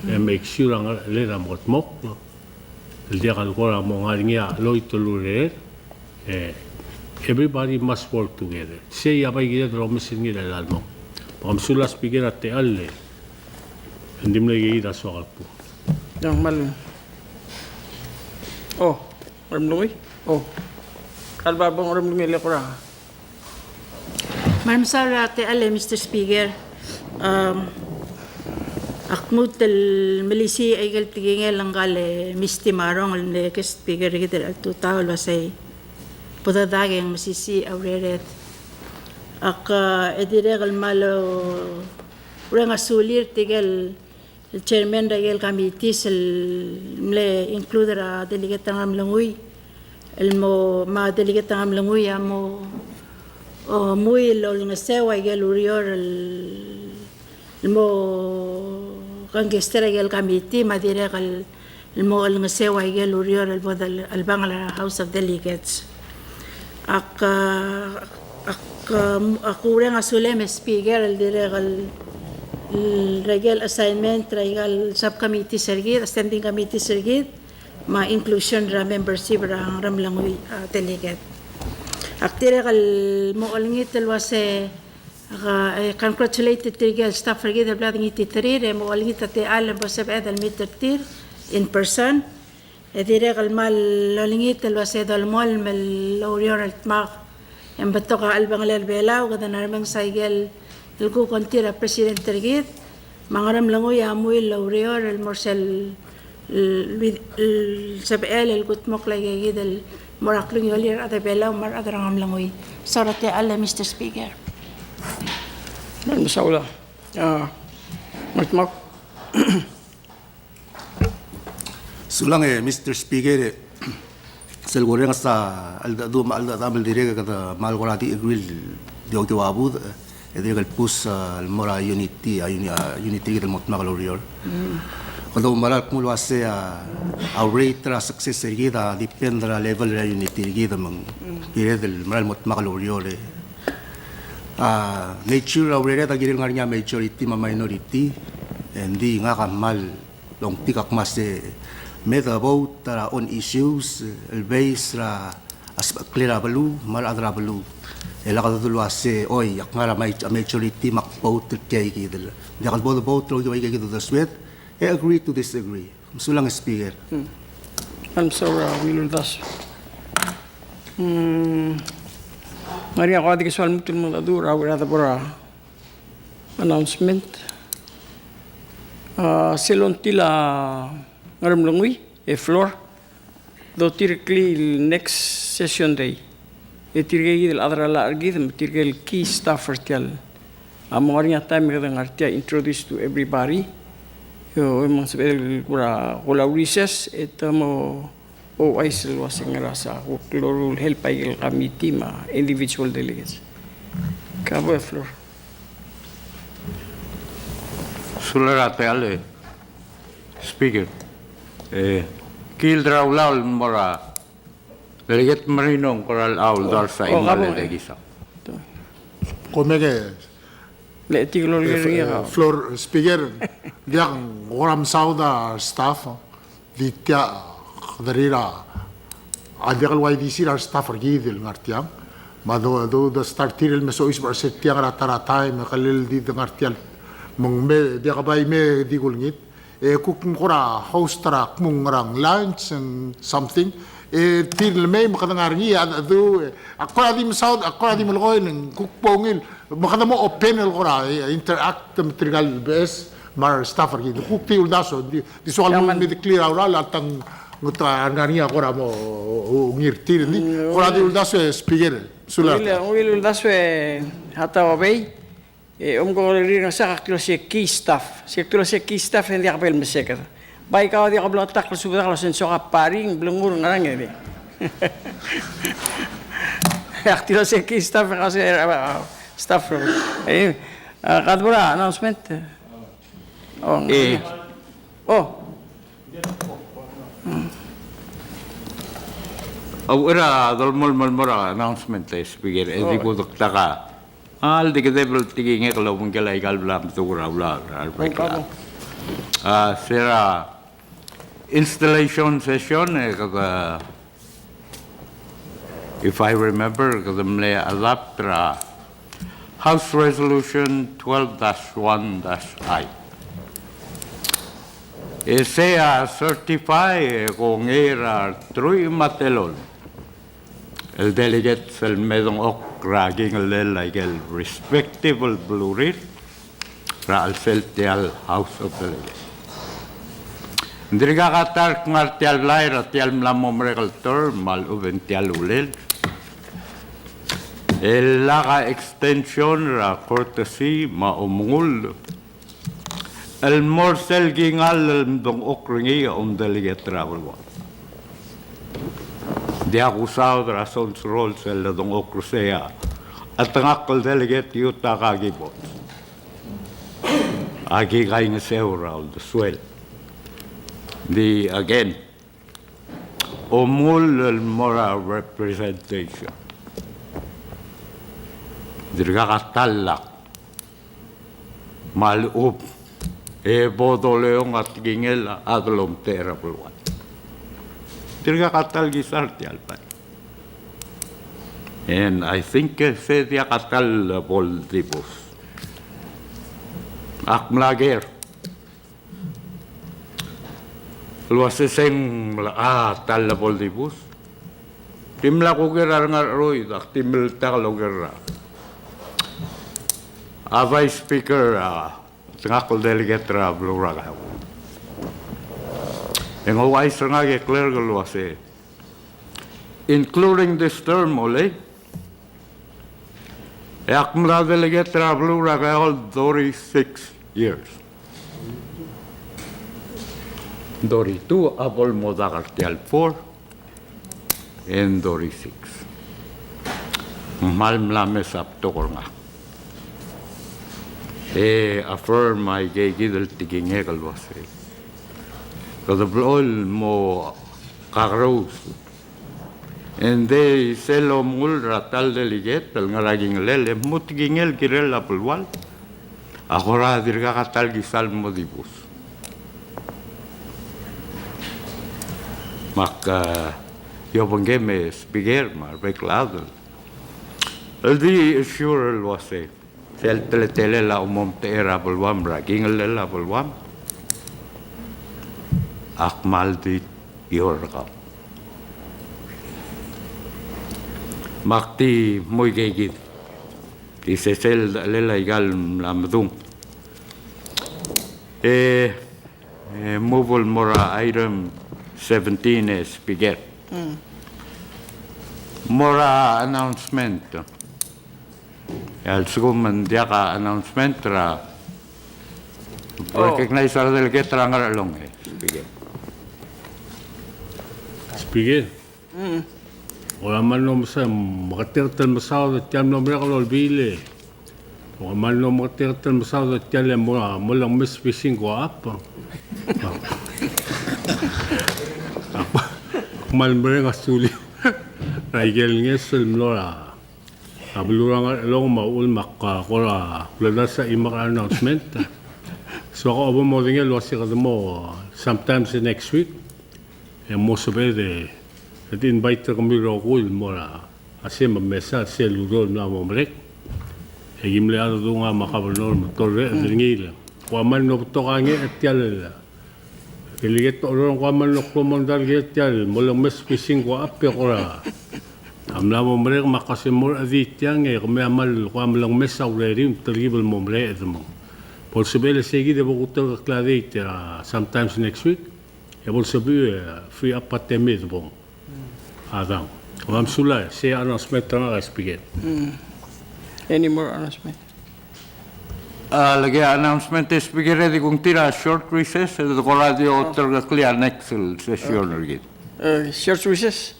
e make sure a ngercheled a mekedmokl el diak el kora mo ngar er ngii a cheloit el ureor, e everybody must work together. Sei a bai kired el omes er ngii er chelecha el mong. Me kom sulang Speaker a techall e ng di mle ikakid a soak el kmo. Ng kmal. O, Ngeremlengui? O. Alba bo Ngeremlengui el kora. Me kmal mesaul er a techall e Mister Speaker. Am, ak lmuut el melisiich a ikel tekingel el ngka el Misty Marong el mle guest speaker er kid er a tutau el uasei bo dedak e ng mesisiich a urered. Ak, e dirrek el kmal oureng a sulir tirke el el chairman er a ikel committees el mle include er a delegate er a Ngeremlengui el mo, me a delegate er a Ngeremlengui a mo, o, mui el olengeseu a ikel ureor el, el mo kengkester a ikel committee me a dirrek el, el mo olengeseu a ikel ureor el bo de chelebangel er a House of Delegates. Ak, ak, ak oureng a sulem e Speaker el dirrek el, el, er a ikel assignment er a ikal subcommittees er kid, standing committees er kid, me a inclusion er a membership er a Ngeremlengui, a, delegate. Ak dirrek el mo olengit el uase, ak, e, congratulate tirke el staff er kid el bla dengititerir, e mo olengit a techall el bo sebeched el meet er tir in person. E dirrek el kmal olengit el uase dolemolem el oureor el dmak e ng betok a chelebangelel Belau, kede ngar er a remenges a ikel el kuk ongtir a president er kid, me a Ngeremlengui a mui el oureor el mo er sel, el, el sebechel el kudmokl a ikakid el mo er a klungiolir a rechad er a Belau me a rechad er a Ngeremlengui. Soak er a techall e Mister Speaker. Mesaul a, a, Mark Mark. Sulang e Mister Speaker, e sel kurrenges a cheldecheduch me a cheldechedam el dirrek e kede kmal kora di agree el di okiu a budech, e dirrek el push, a, el mo er a unity, a, uni-, a, unity er kid el mo dmak el oureor. Kede oumera el kmo el uase, a, a rate er a success er kid a depend er a level er a unity er kid me ng Kired el mera el mo dmak el oureor e a nature er a urered a kirel ngar er ngii a majority me a minority, e ng di ngak a kmal longtik a kmo se me de vote er a on issues el base er a sbecheklel a beluu me a rechad er a beluu. E lak dodulu el uase oi, ak ngar er a maj-, majority me ak vote er tia ikid el. Diak bo de vote er a ua ikid el uldesued, e agree to disagree. Mesulang, Speaker. Hmm. Kmal mesaul a Ungil Uldasu. Hmm. Ng ngar er ngii a kuk di ke soal lmuut el mengedecheduch er a uchei er a debo er a announcement. A, sel longtil a Ngeremlengui, e floor, dotireklii el next session day. E tirke kid el chad er a llach er kid me tirke el key staff er tia el, a mo ngar er ngii a taem e kede ngar tia introduce to everybody. E, e me ng sebeched el kora, kora recess, e te mo ouchais el uase ngera se a kuk loruul el help a ikel committee me a individual delegates. Ka bo e floor. Sulang er a techall, Speaker. E, kild er a ulaol el mo er a Delegate Merino, ng kora ulaol el dars a email e de kisa. Ko meke. Le, tirke el, e, floor, Speaker, diak, ng kora mesaod a staff, di tia, kede rir a, a diak el uaisei er a staff er kid el ngar tiang. Me a do, do, do start er tir el me soiseb er se tiang er a ta er a taem, e kall di de ngar tiang. Me ng me, diak bai me di kulengit. E kuk ng kora host er a kmo ng ngerang lunch and something. E tir el mei me kede ngar er ngii a du, e, ak kora di mesaod, ak kora di melekoi e ng kuk bo ungil. Me kede mo open el kora, e, interact me tirka el beches me a restaff er kid. Kuk di uldasu, di, di soak el mo make clear a uraol, a tang ngot a ngar er ngii a kora mo, o, o, ungil er tir, di. Mm, kora di uldasu, e, Speaker. Sulang. Ungil, ungil uldasu, e, Hatau Obei. E, omko rirrengesakl a kdu el uase key staff. Se kdu el uase key staff e ng diak bo el meseked. Bai kau a diak bo el taklsubedakl el uase ng soak a paring, blengur, ngerang e di. E ak di el uase key staff, e kau se, a, a, staff. E, a, kede bo er a announcement. O, e. O. A uchei er a dolemolem el mo er a announcement, e Speaker, e di kudekdaka a, le di kedeb el tekingek el obengkel aika el bla mdung er a ulaol er a rebek el chad. A, se er a installation session, e kede, if I remember, kede mle adopt er a House Resolution twelve dash one dash I. E sei a certify e kongei er a truich me a telol el delegates el me dengchokl er a kingellel aike el respective el belurir er a chelsel tia el House of Delegates. Ng dirkak a ta el kngar tia el blai er tia el mla mo merek el term me a lechub e ng tia el ulel. E lak a extension er a courtesy me a omengull el mo er sel kingall el mdengchokl er ngii a omdelegate er a beluad. Diak kusaod er a sounds er sel ledengchokl er sei a chetengakl el delegate Yutaka Gibbons. Aki kaingeseu er a uldesuel. Di again, omengull el mo er a representation. Dirkak a ta el lak me a lechub e bo doleong a tekingel a delomtechei er a beluad. Dirkak a ta el kisar tia el bai. And I think, e, se diak a ta el bo el dibus. Ak mla ker el uase se ng mla, a, ta el bo el dibus. Di mla kuker a rengar er a cheroid, ak di meltak el oker er a, a Vice Speaker, a, chetengakl el delegate er a beluu er a Keok. E ng ouchais er ngak e clear el uase, including this term, ole, e ak mla delegate er a beluu er a Keok el thirty-six years. Thirty-two a bo el mo dak er tia el four, e ng thirty-six. Ng kmal mla mesa betok er ngak. E affirm aike kid el tekingek el uase kede blechoel el mo kakerous Ng di sel omengull er a ta el delegate el ngar er a kingellel, e lmuut kingel kirel a belual a kora dirkak a ta el kisal mo dibus. Me ak, e, obengkem e Speaker me a rebek el chad el di assure el uase sel teletelel a omomtechei er a beluam er a kingellel a beluam a kmal di ior er kau. Me ak di mo ikakid. Di sesei el dechelel aika el mla medung. E, e, move el mo er a item seventeen, e Speaker. Mm. Mo er a announcement. E a lsekum ng diak a announcement er a, oh, recognize er a delegate er a Ngarchelong, e Speaker. Speaker. Mm. Kora kmal mlo mesa, meketeket el mesaod er tia el mlo merek el olbiil e. Kora kmal mlo meketeket el mesaod er tia el mo, mo lengmes fishing ko app. Kmal mereng a suliu er a ikel ngeso el mlo er a a beluu er a Ngarchelong me a uchul me ak, a, kora kuledaes a chimak er a announcement. So ak bo modengei el uase kede mo sometimes next week e mo sebeched e de invite er kemiu el rokui el mo er a, a sei me mesa, sel ureor el mla mo merek. E ki mle chad el dung a me a governor me te orreched er ngii el kora kmal mlo betok a ngerel tia el Delegate Orong, kora kmal mlo klou a mondai el kirel tia el mo lengmes fishing ko app e kora a mla mo merek me ak kora se mo er a chedii tiang e kemiu a kmal kora melengmes a urerir me telkib el mo mereched me ng bo lsebechel e sei kid e bo kuterkeklii a date er a sometimes next week e bo lsebechiu e free up a temir e debong. A dang. Kom kmal mesulang, sei a announcement er ngak, Speaker. Mm. Any more announcement? A, le kid a announcement, Speaker, e di kung tir a short recess, e de kora di oterkeklii a next el session er kid. Uh, short recess.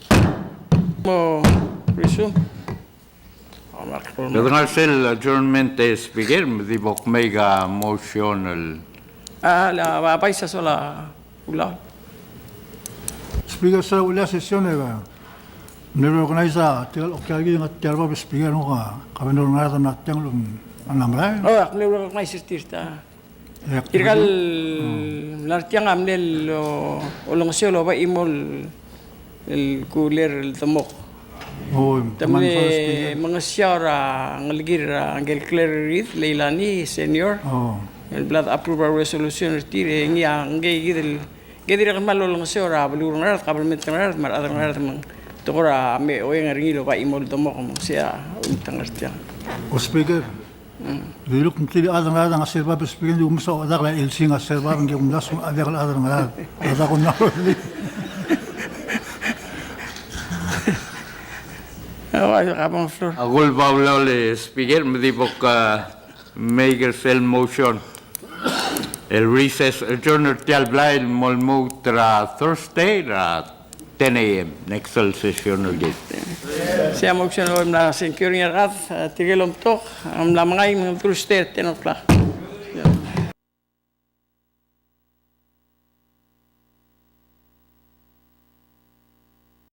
Mo resume. Kede ngar sel adjournment, e Speaker, me di bo kmake a motion el. A, le, a, bai sa sola. Ulaol. Speaker, sel uchul a session e ka mle recognize a tirka el okiu er ngii a tia el bab, Speaker, ngak a Governor Ngaraard me a tiang el mla merael. O, ak mle recognize er tir ta. Tirka el mla er tiang a mle olengeseu el oba chimo el kuler el demok. Te mle mengesiau er a ngelekir er a ngike el clerk er kid, Leilani Senior. El bla de approve a resolution er tir, e ngii a ngike kid el, ngike dirrek el kmal olengeseu er a beluu er a Ngaraard, kabelment er a Ngaraard, me a rechad er a Ngaraard me ng tekoi er a me oeng er ngii el oba chimo el demok me ng sei a ultang er tiang. O Speaker, diluk ng tir a chad er a Ngaraard a ngar sel bab, Speaker, ng di kumes a ochedak el chelsing a sel bab, ng di kumes a diak el chad er a Ngaraard. A dak a mla Oi, kabong floor. A kuk bo ulaol, Speaker, me di bo kmake er sel motion el recess, adjourn er tia el blai el mo lmuut er a Thursday er a ten A M, next el session er kid. Sei a motion el mla sengkio er ngii a rechad, e, tirke el omtok a mla mengai me ng Thursday er a ten o'clock.